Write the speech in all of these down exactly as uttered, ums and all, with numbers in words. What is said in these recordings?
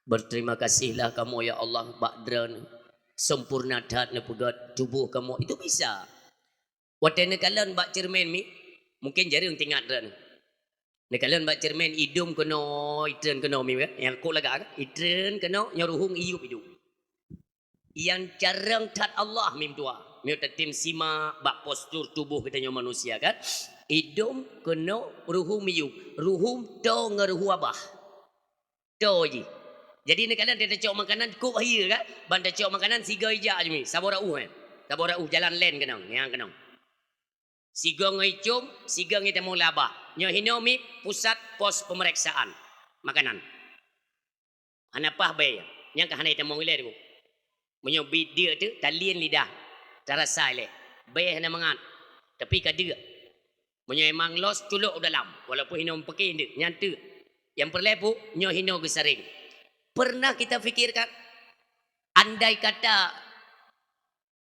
Berterima kasihlah kamoe ya Allah bak droeneuh. Sempurna that neupeugöt tuboh kamoe. Itu bisa. Watèe neukalon bak ceureumen mi, mungken jareueng teuingat droeneuh. Neukalon bak ceureumen idum keunoe, itreun keunoe mi, ya. Nyang kok lagak kan? Itreun keunoe, nyoe ruhueng iyup idum. Nyang carông that Allah mim tuha. Meunyoe tatem simak bak postur tuboh geutanyoe manusia kan. Idum keunoe ruhueng miyup. Ruhueng toe ngon ruhueng abah. Toe jih. Jadi neukalon tacok makanan kok bahia kan. Ban tacok makanan sigoe ijak jih mi. Saboh rauh eh. Saboh rauh jalan len keunong. Nyang keunong. Sigoe ngon icum, sigoe ngon tamong lé abah. Nyoe hinoe mi pusat pos pemeriksaan makanan. Hana paih bèe, nyang ka hana itamong ilèe teungku. Meunyoe bit deuk teuk, talien lidah, tarasa ilèe. Bèe hana mangat, tapi ka deuk. Meunyoe emang los, culok u dalam, walaupun hinoe meupaké deuk, nyan teuk. Nyang peureulèe pun, nyoe hinoe geusareng. Pernah kita fikirkan, andai kata,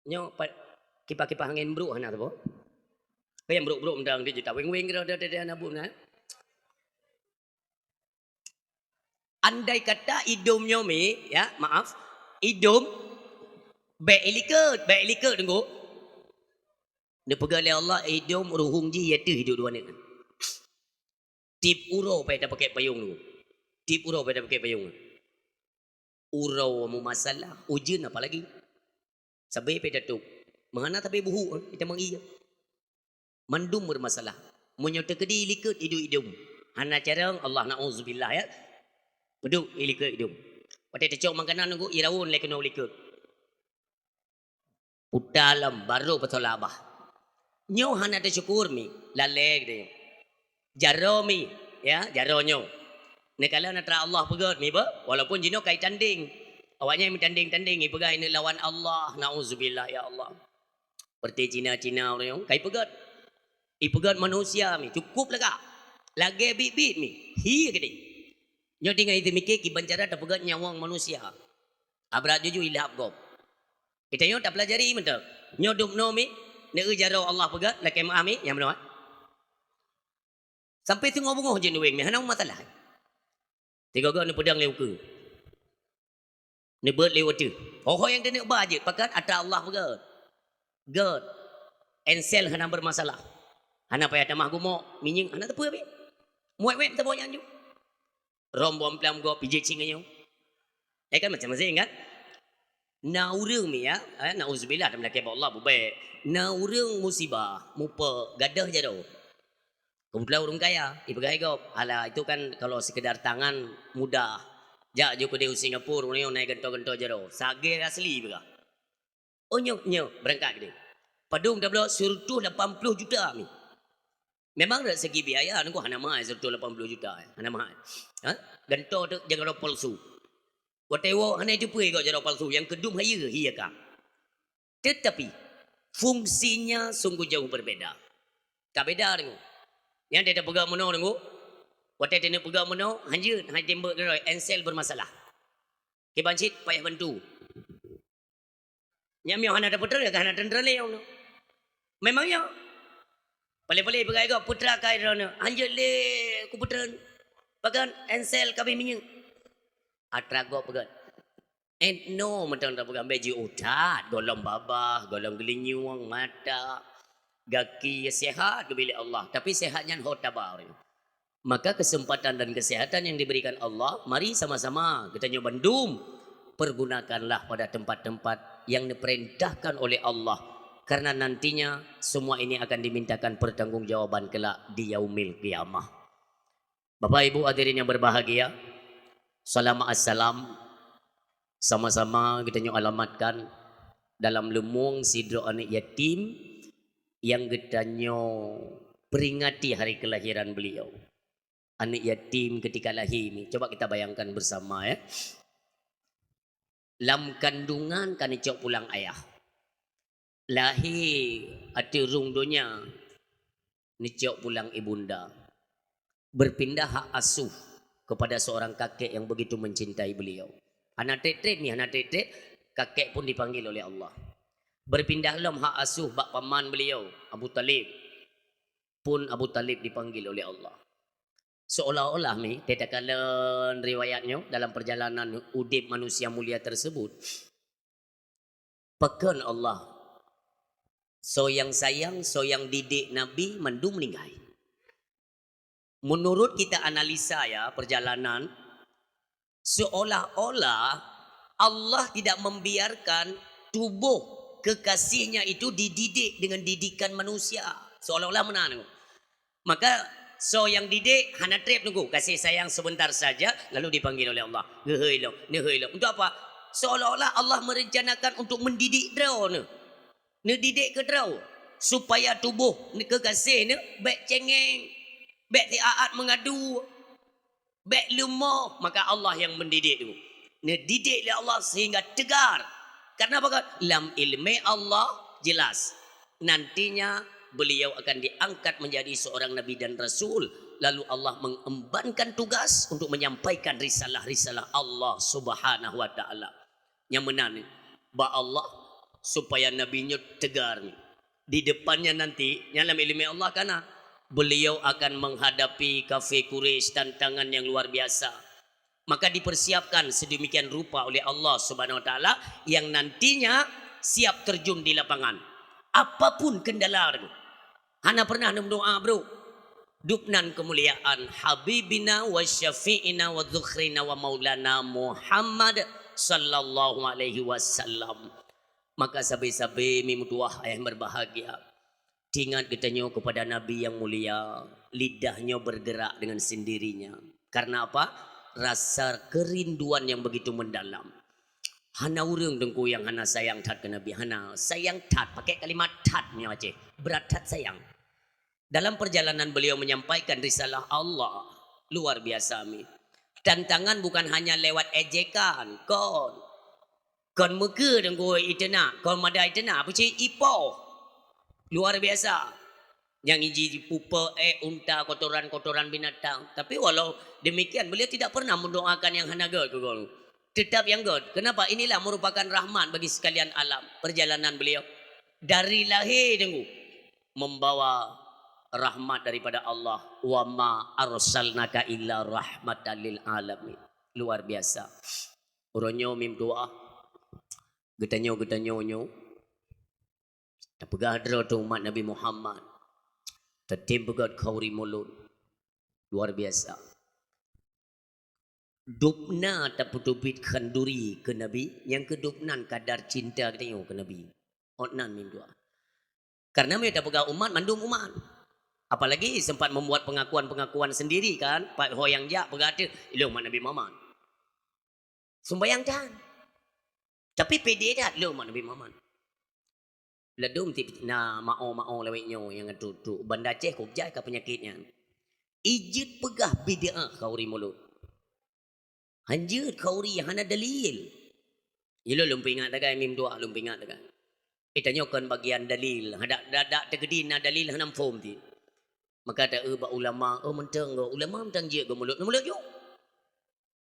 nyoe pa-, kipas-kipas angén brôk hana saboh? Ka nyang brôk-brôk meudang di juta weng-weng kira ada, ada, ada, ada, na. Andai kata idum nyoe mi, ya, maaf, idum bèk ilikot, bèk ilikot teungku. Neupeugah lé Allah, idum ruhueng jih i ateueh duek dua aneuk. Tiep uroe payah tapakèk payong teungku. Tiep uroe payah tapakèk payong. Uroe meumasalah, ujeuen apalagi. Sabé payah tatôb. Meuhana sabé buhuk, eh, itamong ie. Mandum bermasalah. Meunyoe teukeudi ilikot iduek idum. Hana carông, Allah na'udzubillah, ya. Peuduek ilikot idum. Watèe tacok makanan teungku, irawon lé keunoe likot. Puta lom, barô pasoe lé abah. Nyoe hana teusyukur mi, lalèe geutanyoe. Jaroe mi, ya, jaroe nyoe. Neukalon atra Allah peugöt mi beuh, walaupun jinoe ka itandeng. Awaknyan meutandeng-tandeng, ipeugah ineuk lawan Allah, na'udzubillah, ya Allah. Seperti Cina-Cina ureueng nyoe, ka ipeugöt. Ipeugöt manusia mi, cukup lagak. Lagèe biet-biet mi, hi keudéh. Nyoe tinggai teumiké kiban cara tapeugöt nyawöng manusia. Abrat juju ilhab gob. Geutanyoe tapeulajari mantong. Nyoe dum noe mi, neu jaroe Allah peugöt, lakèe meu'ah mi, nyang meunoe. Sampai teungoh beungoh jeuet neuweng mi, hana masalah. Tiga-tiga neupeudong lé ukeue. Neubeuet lé watèe. Ho-ho nyang teuneuk ba jeuet, pakon atra Allah peugöt. Göt. Ensel hana bermasalah. Hana payah tamah gumok, minyeuk, hana teupeu pih. Muet-muet teuboh nyan ju. Rom bom plam gob pijit singoh nyoe. Eh, kan macam-macam kan? Na ureueng mi ya, eh, na'udzubillah, dan lakèe bak Allah bubek. Na ureueng musibah, mupe, gadôh jaroe. Kebetulan ureueng kaya, ipeugah gob. Alah, itu kan kalau sekedar tangan mudah. Jak ju keudéh u Singapura, ureueng nyoe na gantoe-gantoe jaroe. Sagèe asli peugah. Oh, nyoe, nyoe, beurangkat keudéh. Padum tabloe seratus lapan puluh juta mi. Memang dari segi biaya, nunggu hana mahal seratus lapan puluh juta, eh. Hana mahal. Ha? Gantoe tu jaroe palsu. Watèe woe hana jiteupeue gob jaroe palsu, nyang keudum hayeue, hi ka. Tetapi, fungsinya sungguh jauh berbeda. Ka beda deungoe. Nyang teupeugah meunoe deungoe. Watèe teuneuk peugah meunoe, hanjeuet, hai tembok deungoe, ensel bermasalah. Kiban cit payah bantu. Nyang miyueb hana tapeutrön, ka hana teuntreun lé nyang nyoe. Memang nyoe. Paléng-paléng peugah gob, putra kai droeneuh, hanjeuet lé kupeutrön. Pakon ensel ka abéh minyeuk. Atra gob peugah. Etno mantong tapeugah bèk jiôh that, gohlom babah, gohlom geulinyueng, mata, gaki, sehat geubri lé Allah. Tapi sehat nyan ho taba ureueng. Maka kesempatan dan kesehatan yang diberikan Allah, mari sama-sama geutanyoe bandum pergunakanlah pada tempat-tempat yang diperintahkan oleh Allah, karena nantinya semua ini akan dimintakan pertanggungjawaban kelak di yaumil qiyamah. Bapak Ibu hadirin yang berbahagia, salam assalam sama-sama geutanyoe alamatkan dalam leumueng sidroe aneuk yatim nyang geutanyoe peringati hari kelahiran beliau. Aneuk yatim ketika lahé mi, coba kita bayangkan bersama, ya. Lam kandungan ka neucok pulang ayah. Lahé ateueh rhueng donya, neucok pulang ibunda. Berpindah hak asuh kepada seorang kakek yang begitu mencintai beliau. Hana trép-trép mi, hana trép-trép, kakek pun dipanggil oleh Allah. Berpindah lom hak asuh bak paman beliau, Abu Thalib. Pun Abu Thalib dipanggil oleh Allah. Seolah-olah mi, teuh takalon riwayat nyoe dalam perjalanan udeb manusia mulia tersebut. Pakon Allah, soe nyang sayang, soe nyang didik Nabi mandum meuninggai. Menurut kita analisa ya, perjalanan, seolah-olah Allah tidak membiarkan tubuh kekasihnya itu dididik dengan didikan manusia. Seolah-olah meunan. Maka, soe nyang didik hana treb teungku, kasih sayang sebentar saja, lalu dipanggil oleh Allah. Geuhôi lom, neuhôi lom. Untuk apa? Seolah-olah Allah merencanakan untuk mendidik droeneuh. Neudidik keu droe, supaya tuboh keugaséh neuh bék cengeng, bék siat-at meungadu, bék leumoh, maka Allah nyang mendidik tu. Neudidik lé Allah sehingga tegar. Karena apa? Lam ileumé Allah jelas, nantinya beliau akan diangkat menjadi seorang nabi dan rasul, lalu Allah mengembankan tugas untuk menyampaikan risalah-risalah Allah Subhanahu wa Ta'ala. Nyang meunan bak Allah, supaya Nabi nyoe tegar. Di depannya nanti, nyan lam ileumé Allah ka na, beliau akan menghadapi kafé Quraisy, tantangan yang luar biasa. Maka dipersiapkan sedemikian rupa oleh Allah Subhanahu wa Ta'ala yang nantinya siap terjun di lapangan. Apapun kendala, hana pernah neumeudoa brok. Dubnan keumuliaan Habibina wa Syafi'ina wa Dzukhrina wa Maulana Muhammad sallallahu alaihi wasallam. Maka sabe-sabe mi meutuwah nyang berbahagia, teuingat geutanyoe kepada Nabi yang mulia, lidah nyoe bergerak dengan sendirinya. Karena apa? Rasa kerinduan yang begitu mendalam. Hana ureuëng teungku nyang hana sayang that keu Nabi, hana. Sayang that, pakai kalimat that nyoe Aceh. Brat that sayang. Dalam perjalanan beliau menyampaikan risalah Allah, luar biasa mi. Tantangan bukan hanya lewat ejekan, kon. Kon meukeue teungku iteunak, kon mada iteunak, peucit ipoh. Luar biasa. Nyang iji jipupe ék, unta, kotoran-kotoran binatang. Tapi walau demikian, beliau tidak pernah mendoakan yang hana gét keu geuh. Tetap yang gét. Kenapa? Inilah merupakan rahmat bagi sekalian alam. Perjalanan beliau dari lahé teungku membawa rahmat daripada Allah. "Wa ma arsalnaka illa rahmatan lil alamin." Luar biasa. Uroe nyoe mi meutuwah, geutanyoe-geutanyoe nyoe tapeugah droe teuh umat Nabi Muhammad, tatem peugét khauri mulod. Luar biasa. Dubna tapeuteubiet khanduri keu Nabi, nyang keu dubnan kadar cinta geutanyoe keu Nabi. Ot nan mi meutuwah. Karena meunyoe tapeugah umat, mandum umat. Apalagi sempat membuat pengakuan-pengakuan sendiri kan, pat ho nyang jak peugah teuh, "Ilôn umat Nabi Muhammad." Sumbayang that. Tapi pede that lôn umat Nabi Muhammad. Ladôm ti na mao-mao lawét nyoe nyang atu tu Banda Aceh kok jai ka peunyakét nyan. Ijeuet peugah bid'ah khauri mulod. Hanjeuet khauri hana dalil. Ilôn lôn peuingat tagai mi meutuwah lôn peuingat tagai. Itanyoe kon bagian dalil. Hadak dak dak teukeudi na dalil hana muphom ti. Maka ta eu bak ulama, oh mantong go ulama mantong jeuet go mulod, mulod ju.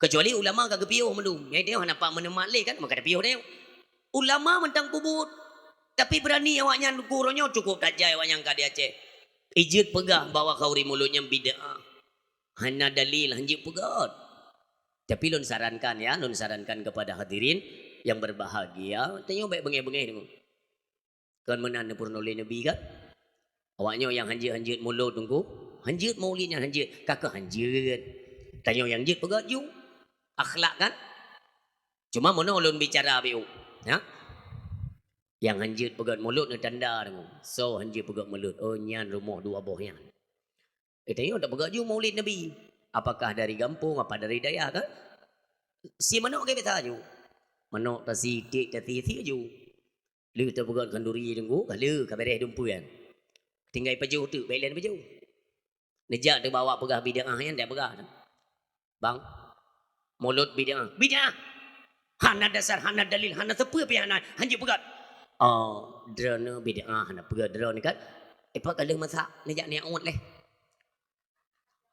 Kecuali ulama ka geupiôh mandum. Nyang itu hana pat meuneumat lé kan, maka tapiôh deh. Ulama mantong peubuet. Tapi berani awaknyan geuronyoe cukup that jai awaknyan ka di Aceh. Ijeuet peugah bahwa khauri mulod nyan bid'ah. Hana dalil, hanjeuet peugét. Tapi lôn sarankan ya, lôn sarankan kepada hadirin yang berbahagia, tanyoe bék beungéh-beungéh deungoe. Kon meunan neupeurunoe lé Nabi kan? Awaknyoe nyang hanjeuet-hanjeuet mulod teungku, hanjeuet maulid nyan hanjeuet, ka keuh hanjeuet. Tanyoe nyang jeuet peugét ju. Akhlak kan? Cuma meunoe lôn bicara biôh, ya. Nyang hanjeuet peugét mulod neutanda deungoe. Soe hanjeuet peugét mulod, oh nyan rumoh dua boh nyan. Eh, tanyoe tapeugét ju maulid Nabi. Apakah dari gampông, apa dari dayah kan? Si manok ke biasa ju. Manok tasi, tiek tasi, si ju. Lheueh tapeugét khanduri teungku, ka lheueh ka beres dumpeue nyan. Tinggai pajoh teuk, bék lé pajoh. Neujak teubawa peugah bid'ah nyan dak peugah. Bang, mulod bid'ah. Bid'ah. Hana dasar, hana dalil, hana sapeue pih hana, hanjeuet peugét. Oh, droeneuh bid'ah, hana peugét droeneuh kan. Eh, pat ka lheueh masak, neujak neujak uet lé.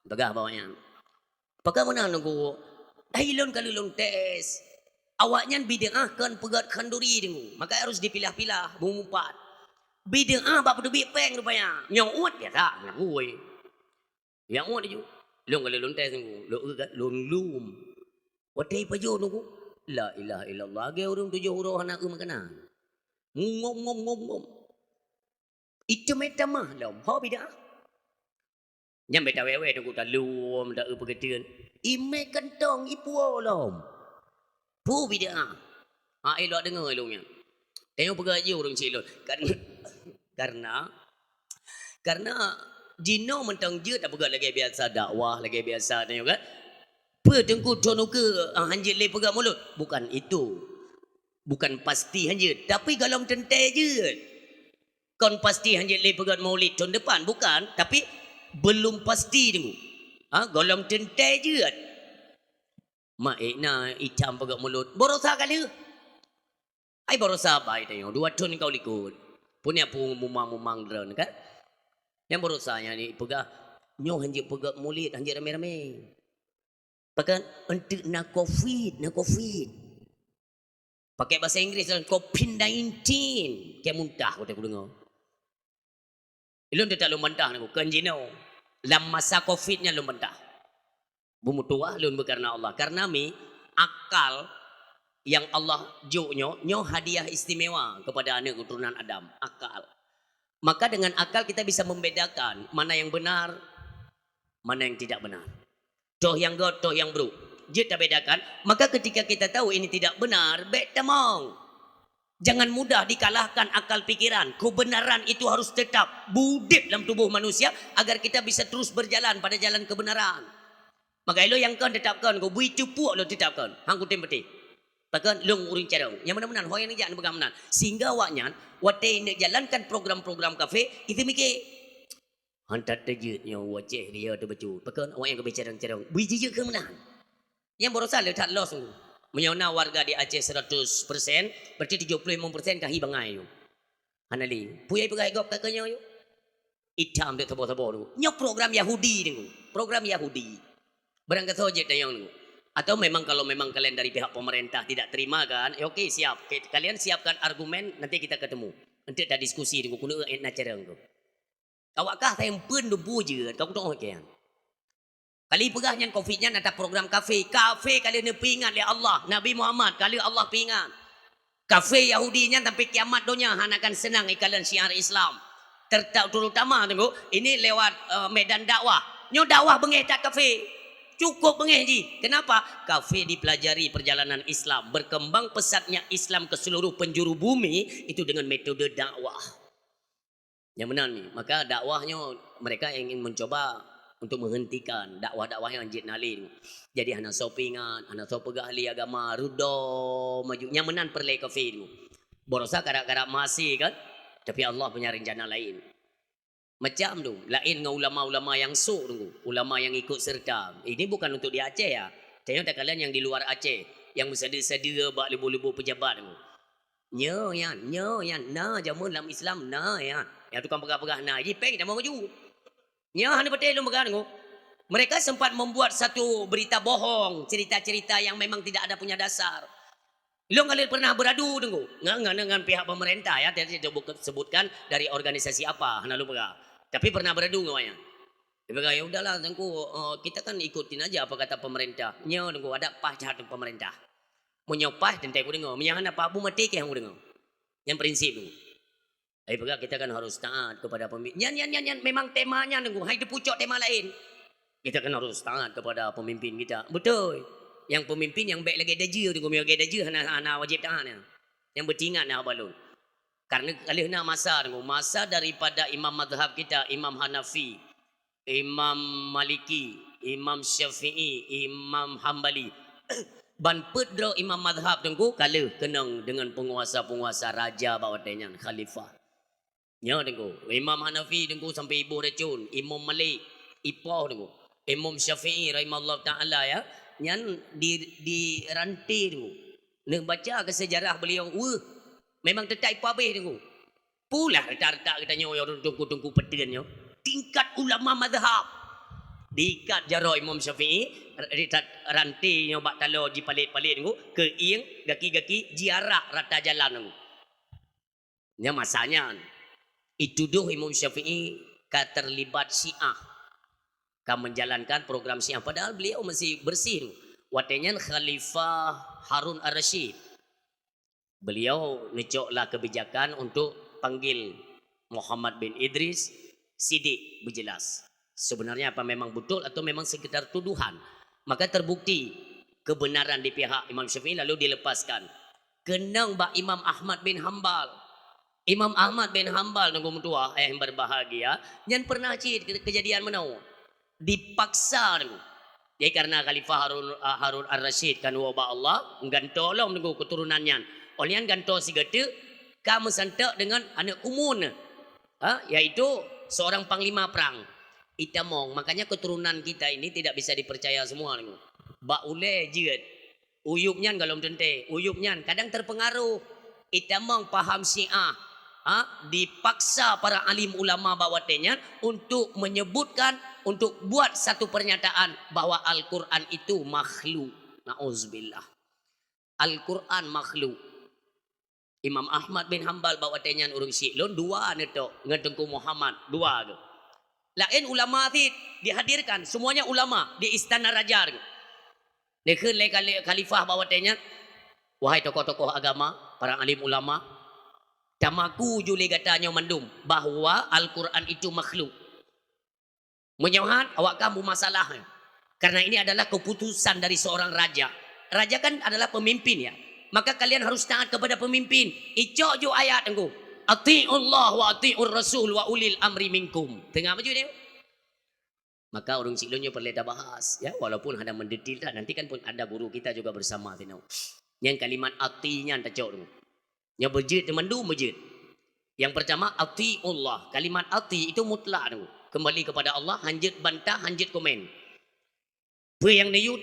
Peugah bak awaknyan. Pakon meunan Teungku? Hai lôn ka lôn tes. Awaknyan bid'ah kon peugét khanduri Teungku. Maka harus dipilah-pilah, beumeupat. Bid'ah bak peuteubiet péng rupanya. Nyang uet biasa, ngui. Nyang uet ju. Lôn ka lôn teuntèe sungguh, lôn eu ka, lôn lum. Watèe pajoh nunggu, la ilaha illallah, lagèe ureueng tujoh uroe hana eu makanan. Ngom, ngom, ngom, ngom. Iteumé tamah lom, ho bid'ah. Nyan bèk tawèe-wèe teungku, talom, ta eu peugeuteun. Imè kantong, ipuwoe lom. Peue bid'ah? Ha, eh, lôn deungö lôn nyan. Tanyoe peugah jih ureueng syiek lôn. Kan, karena, karena jinoe mantong jeuet tapeugah lagèe biasa dakwah, lagèe biasa tanyoe kan. Peue teungku thon ukeue, ah, hanjeuet lé peugah mulod? Bukan itu. Bukan pasti hanjeuet, tapi golom teuntèe jeuet. Kon pasti hanjeuet lé peugöt maulid thon depan, bukan, tapi belum pasti teungku. Ha, golom teuntèe jeuet. Ma ék na itam peugöt mulod, barosa ka lheueh. Ai barosa bai tanyoe, dua thon ka u likot. Peue nyang peue mumang-mumang droen kan? Nyang barosa nyan ipeugah, nyoe hanjeuet peugöt mulod, hanjeuet ramé-ramé. Pakon? Eunteuk na covid, na covid. Pakai bahasa Inggris, covid nineteen. Keu muntah watèe kudeungö. Ulôn teutap lôn bantah nyoe, kon jinoe. Lam masa covid nyan lôn bantah. Beumeutuwah lôn beukareuna Allah. Kareuna mi, akal nyang Allah jok nyoe, nyoe hadiah istimewa kepada aneuk keturunan Adam. Akal. Maka dengan akal kita bisa membedakan mana yang benar, mana yang tidak benar. Toh nyang göt, toh nyang brôk. Jeuet tabedakan, maka ketika kita tahu ini tidak benar, bèk tamong. Jangan mudah dikalahkan akal pikiran. Kebenaran itu harus tetap beudép lam tuboh manusia agar kita bisa terus berjalan pada jalan kebenaran. Maka ilôn nyang kon teutap kon, kubri teupuek lôn teutap kon. Han kutem peutéh. Pakon lôn ureueng carông. Nyang meunan-meunan, ho nyang neujak neupeugah meunan. Sehingga awaknyan, watèe neuk jalankan program-program kafé, itu mikir. Han that teujeuet nyoe u Aceh raya teuh bacut. Pakon awaknyan ka beucarông-carông. Bri jijeuet keu meunan. Nyang barosa le that loh sungguh. Meunyoe na warga di Aceh seratus persen, berarti tujuh puluh lima persen ka hi bangai nyoe. Hana lé. Peue nyang ipeugah gob ka keu nyoe nyoe? Itam dek saboh-saboh tu. Nyoe program Yahudi tu. Program Yahudi. Barangkasoe jeuet tanyong tu. Atau memang kalau memang kalian dari pihak pemerintah tidak terima kan, ya oke siap. Oke, kalian siapkan argumen, nanti kita ketemu. Eunteuk tadiskusi tu, keuneuk na carông tu. Awak kah sayang pun dumpu jeuet, ka kutoh kian. Kali peugah nyan covid nyan ata program kafé. Kafé ka lheueh neupeuingat lé Allah. Nabi Muhammad ka lheueh Allah peuingat. Kafé Yahudi nyan sampai kiamat donya hana akan seunang ikalon syiar Islam. Terta-, terutama teungku, ini lewat, eh, medan dakwah. Nyoe dakwah beungéh that kafé. Cukup beungéh jih. Kenapa? Kafé dipelajari perjalanan Islam, berkembang pesatnya Islam ke seluruh penjuru bumi itu dengan metode dakwah. Nyang meunan ni, maka dakwah nyoe mereka ingin mencoba untuk menghentikan dakwah-dakwah nyang jeuet na lé tu. Jadi hana soe peuingat, hana soe peugah ahli agama, rudom maju. Nyang meunan peureulèe kafé tu. Barosa karap-karap meuhasé kan, tapi Allah punya rencana laén. Macam tu, laén ngon ulama-ulama nyang sôk tu, ulama nyang ikut serta. Ini bukan untuk di Aceh ya. Tanyoe takalon nyang di luar Aceh, nyang meusadeue-sadeue bak leubu-leubu pejabat tu. Nyoe nyan, nyoe nyan, na jameun lam Islam, na nyan. Nyang tukang peugah-peugah na, jih péng tamong maju. Nyoe hana patéh lôn peugah deungoe. Mereka sempat membuat satu berita bohong, cerita-cerita yang memang tidak ada punya dasar. Lôn ka lheueh pernah beradu deungoe ngan, ngan, ngan pihak pemerintah ya, tadi saya sebut-, sebutkan dari organisasi apa, hana lôn peugah. Tapi pernah beradu ngon awaknyan. Dia peugah, "Ya udahlah, Teungku, eh, kita kan ikutin aja apa kata pemerintah." Nyoe deungoe, adak paih that pemerintah. Meunyoe paih teuntèe kudeungoe, meunyoe hana paih, bu maté keuh han kudeungoe. Nyan prinsip tu. Tapi peugah kita kan harus taat kepada pemimpin. Nyan, nyan, nyan, nyan memang tema nyan deungoe, hai teupucok tema laén. Kita kan harus taat kepada pemimpin kita. Beutôi. Nyang pemimpin nyang bèk lagèe dajeue deungoe, meunyoe lagèe dajeue hana, hana wajéb taat nyan. Nyang beutingat na bak lôn. Karena ka lheueh na masa deungoe, masa daripada imam mazhab kita, Imam Hanafi, Imam Maliki, Imam Syafi'i, Imam Hambali. Ban peuet droe imam mazhab deungoe ka lheueh keunong deungon peunguasa-peunguasa raja bak watèe nyan, khalifah. Nyoe deungoe, Imam Hanafi deungoe sampai iboh racun, Imam Malik ipoh deungoe, Imam Syafi'i rahimahullah taala ya, nyan di, di ranté deungoe. Neubaca ke sejarah beliau, weueh, memang teutab ipoh abéh deungoe. Pulah retak-retak geutanyoe nyang teungku-teungku peuteun nyoe. Tingkat ulama mazhab. Diikat jaroe Imam Syafi'i, ranté nyoe bak taloe jipalét-palét deungoe, keu ieng, gaki-gaki jiarak rata jalan deungoe. Nyan masa nyan, itudoh Imam Syafi'i ka terlibat Syiah. ka menjalankan program Syiah, padahal beliau masih bersih. Watée nyan Khalifah Harun Ar-Rasyid. Beliau neucoklah kebijakan untuk panggil Muhammad bin Idris, sidik beujelas. Sebenarnya apa memang betul atau memang sekedar tuduhan? Maka terbukti kebenaran di pihak Imam Syafi'i lalu dilepaskan. Keunong bak Imam Ahmad bin Hambal. Imam Ahmad bin Hambal, teungku meutuah, eh, berbahagia, nyan pernah cit ke-, kejadian meunoe. Dipaksa, teungku. Jadi, karena Khalifah Harun, ah, Harun Ar-Rasyid kan woe bak Allah, gantoe lom, teungku, keturunan nyan. Oleh nyan gantoe sigoe teuk ka meusanteuk dengan aneuk umun, ha, yaitu seorang panglima perang. Itamong, makanya keturunan kita ini tidak bisa dipercaya semua, teungku. Bak ulée jeuet. Uyueb nyan gohlom teuntée, uyueb nyan kadang terpengaruh. Itamong paham Syiah, ha, dipaksa para alim ulama bak watée nyan untuk menyebutkan, untuk buat satu pernyataan bahwa Al-Quran itu makhluk. Nauzubillah. Al-Quran makhluk. Imam Ahmad bin Hambal bak watée nyan ureuëng syiek lôn dua neutok ngon Teungku Muhammad, dua geuh. Laén ulama cit dihadirkan, semuanya ulama di istana raja. Neukheun lé khali-, khalifah bak watée nyan, "Wahai tokoh-tokoh agama, para alim ulama, tamaku ju lé gata nyoe mandum bahwa Al-Quran itu makhluk. Meunyoe han, awak kamoe masalah. Karena ini adalah keputusan dari seorang raja. Raja kan adalah pemimpin, ya. Maka kalian harus taat kepada pemimpin." Icok ju ayat, teungku. "Ati'ullah wa ati'ur rasul wa ulil amri minkum." Teungoh maju dia. Maka ureuëng syiek lôn nyoe peureulée tabahas, ya, walaupun hana mendetil dah, nanti kan pun ada guru kita juga bersama sinoe. Nyang kalimat ati nyan tacok dulu. Nyoe beujeuet, mandum beujeuet. Yang pertama, ati'ullah. Kalimat ati itu mutlak dulu. Kembali kepada Allah, hanjeuet bantah, hanjeuet komen. Peue nyang neuyue,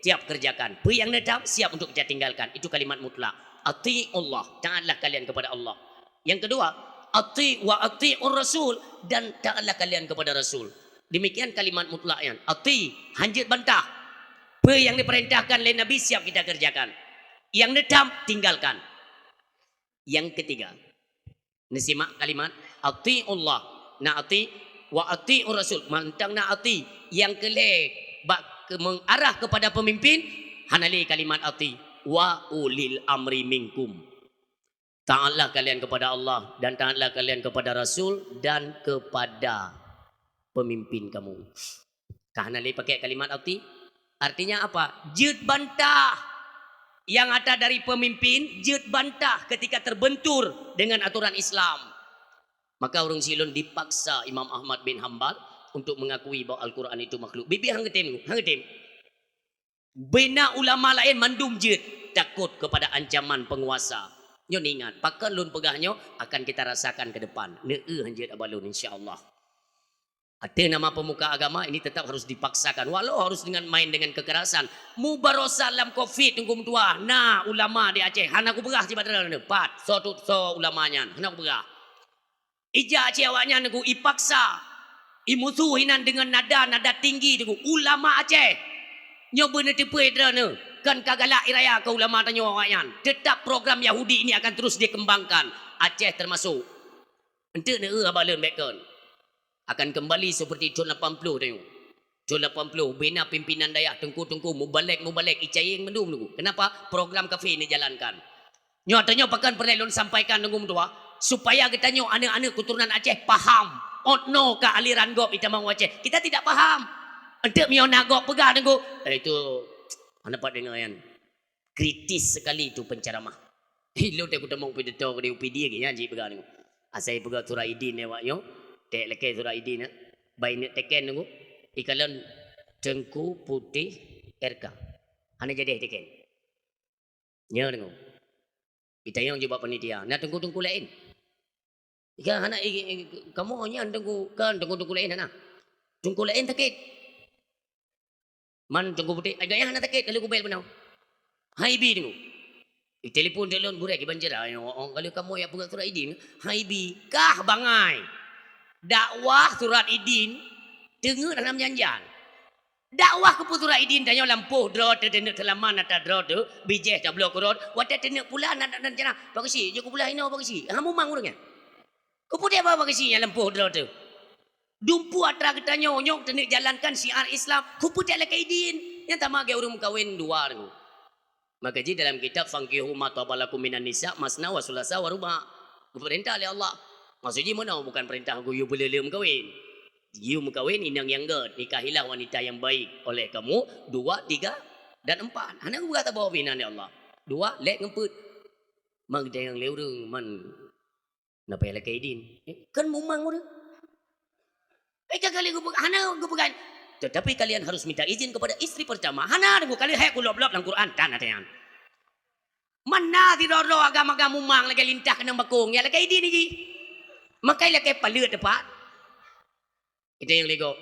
siap kerjakan. Peue nyang neutam, siap untuk kita tinggalkan. Itu kalimat mutlak. Ati'ullah, taatlah kalian kepada Allah. Yang kedua, ati wa ati'ur rasul, dan taatlah kalian kepada Rasul. Demikian kalimat mutlak nyan. Ati, hanjeuet bantah. Peue nyang diperintahkan lé Nabi siap kita kerjakan. Nyang neutam, tinggalkan. Yang ketiga, neusimak kalimat, "Ati'ullah", na ati, "wa ati'ur rasul", mantong na ati. Nyang keu lhée bak ke-, mengarah kepada pemimpin, hana lé kalimat ati, "wa ulil amri minkum". Taatlah kalian kepada Allah dan taatlah kalian kepada Rasul dan kepada pemimpin kamu. Ka hana lé pakai kalimat ati. Artinya apa? Jeuet bantah nyang ata dari pemimpin, jeuet bantah ketika terbentur dengan aturan Islam. Maka ureuëng syiek lôn dipaksa Imam Ahmad bin Hambal untuk mengakui bahwa Al-Quran itu makhluk. Bibi hang geutem, hang geutem. Bina ulama laén mandum jeuet takot kepada ancaman penguasa. Nyoe ingat, pakon lôn peugah nyoe akan kita rasakan ke depan. Neu-eu hanjeuet aba lôn, insya Allah. Ateueh nama pemuka agama ini tetap harus dipaksakan, walau harus dengan main dengan kekerasan. Mubarosa lam covid, teungku meutuah, na ulama di Aceh, hana kupeugah sibat droeneuh, pat, soe tu, soe ulama nyan, hana kupeugah. Ija Aceh awaknyan, teungku, ipaksa, imusoh inan dengan nada, nada tinggi, teungku, ulama Aceh. Nyoe beuneuteupeu droeneuh, kon ka galak iraya keu ulama tanyoe awaknyan. Tetap program Yahudi ini akan terus dikembangkan. Aceh termasuk. Enteuk neu-eu haba lôn bék kon. Akan kembali seperti thon lapan ploh tanyoe. Thon lapan ploh, bina pimpinan dayah, teungku-teungku, mubalek-mubalek, icayeng mandum teungku. Kenapa? Program kafé neujalankan. Nyoe tanyoe pakon peureulée lôn sampaikan teungku meutuah, supaya geutanyoe aneuk-aneuk keuturonan Aceh paham. Ot noe ka aliran gob itamong u Aceh. Kita tidak paham. Enteuk meunyoe na gob peugah teungku, eh, itu hana pat deungoe nyan. Kritis sekali itu penceramah. Ilôn teuh kutamong pidato di U P D lagée nyan jih peugah nyoe. Asai peugah surat idin nyoe awak nyoe, ték lakée surat idin nyoe. Bai neuk teken nyoe. Ikalon Teungku Putéh R K. Hana jadi teken. Nyoe deungoe. Itanyong jih bak panitia, "Na teungku-teungku laén?" "Ka hana, i, i, kamoe nyan teungku, kan teungku-teungku laén hana. Teungku laén sakét." "Man teungku putéh, agaknya hana sakét kalau kubel beunau." "Hai bi teungku." Itelepon teuk lôn gurée kiban jera, "Oh, kalau kamoe jak peugah surat idin, hai bi." Kah bangai. Dakwah surat idin, teungeut hana meujanjan. Dakwah keupeue surat idin tanyoe lampôh droe teuh, teuneuk seulaman ata droe teuh, bijéh tabloe keurot, watée teuneuk pula na, na, na, na, pakeusi, jeuet keu pula inoe pakeusi. Ha, mumang ureuëng nyan. Keupeue deh ba pakeusi nyan lampôh droe teuh? Dumpeue atra geutanyoe nyoe teuneuk jalankan syiar Islam, kupeue tak lakée idin. Nyang tamah lagée ureuëng meukawen dua nyoe. Maka jih dalam kitab, "Fankihu ma taba lakum minan nisa masna wa sulasa wa ruba." Geupeurintah lé Allah. Maksud jih meunoe bukan peurintah geuyue beuleuleum meukawen. Yue meukawen inong nyang gét, nikahilah wanita yang baik oleh kamu dua, tiga, dan empat. Hana geupeugah saboh pih nan lé Allah. Dua, lhée ngon peuet. Mang dayang lé ureuëng man na payah lakée idin. Eh, kan mumang ureuëng. Eh, ka kali geupeugah, hana geupeugah. Tetapi kalian harus minta izin kepada istri pertama. Hana deungoe kali hai kulop-lop lam Quran tan ata nyan. Mana sidroe-droe agam-agam mumang lagée lintah keunong bakong, ya lakée idin jih. Makai lakée paleuet tepat. Kita nyang lego.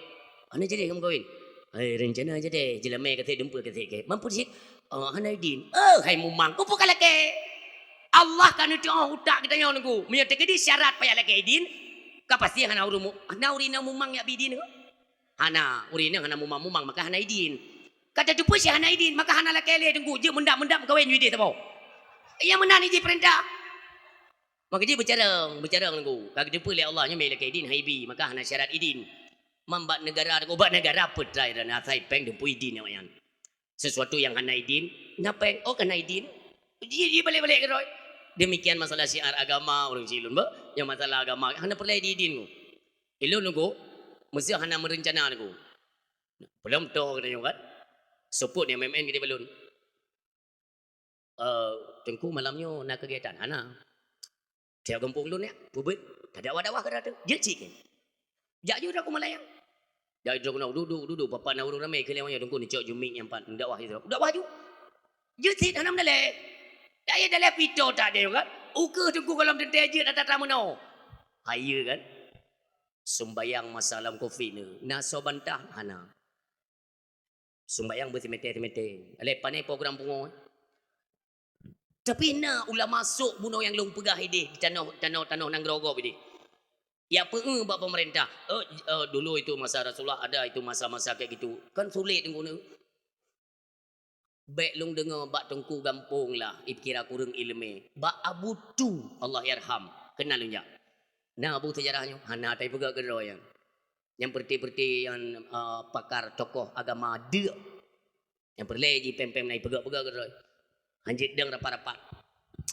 Hana jadi kamu kawin. Hai rencana jadi jelamé kasék dumpeue kasék ke. Mampu sit. Oh, hana idin. Oh, hai mumang, kupeue ka lakée. Allah ka neutuoh utak geutanyoe nunggu. Meunyoe teukeudi syarat payah lakée idin, ka pasti hana ureuëng mu-, hana ureuëng inong mumang yak bi idin. Hana, ureuëng inong hana mumang-mumang maka hana idin. Ka tateupeue si hana idin maka hana lakée lé teungku, jeuet meundap-meundap meukawen ju ideh saboh. Nyang meunan jih peurintah. Maka jih beucarông, beucarông teungku. Ka geuteupeue lé Allah nyoe mé lakée idin hai bi, maka hana syarat idin. Mam bak neugara, ubat neugara peutrai dan asai péng dumpeue idin awaknyan. Sesuatu yang hana idin, na péng, oh, hana idin. Ji, ji balek-balek keudroe. Demikian masalah syiar agama ureuëng silon ba, nyang masalah agama hana peureulée di idin ku. Ilôn nunggu, meuseu hana meurencana nunggu. Belum to kata nyoe kan. Sopot ni M M N kita belum. Eh, teungku malam nyoe na kegiatan? Hana. Tiap gampông lôn nyan, peubuet, tadakwah-dakwah keu ratu. Jeuet cit keu. Jak ju droe ku Malayang. Jak ju droe keunoe, dudu, dudu, papa na ureuëng ramé keu lewat nyoe, teungku neucok ju mic nyang pat, dakwah ju. Dakwah ju. Jeuet cit hana meudalé. Dak ya dalé pito tak dia kan. Ukeue teungku golom teuntée jeuet ata-ata meunoe. Hayeue kan. Sumbayang masa lam covid ni, na soe bantah hana. Sumbayang beusimete-simete. Alai pane program pungo. Tapi na ulama sôk bunoe nyang lôn peugah ideh di tanoh, tanoh, tanoh nanggroe gob ideh. Ya peu bak pemerintah. Eh, eh, dulu itu masa Rasulullah ada itu masa-masa kayak gitu. Kan sulit nunggu. Bék lôn deungoe bak teungku gampông lah, ipikira kureueng iéleumé. Bak Abu Tu, Allahyarham. Keunal lôn jak. Na Abu sejarah nyoe, hana tai peugah keudroe nyan. Nyang peureuté-peureuté nyang, eh, pakar tokoh agama deuk. Nyang peureulée jih péng-péng na ipeugah-peugah keudroe. Hanjeuet dong rapat-rapat.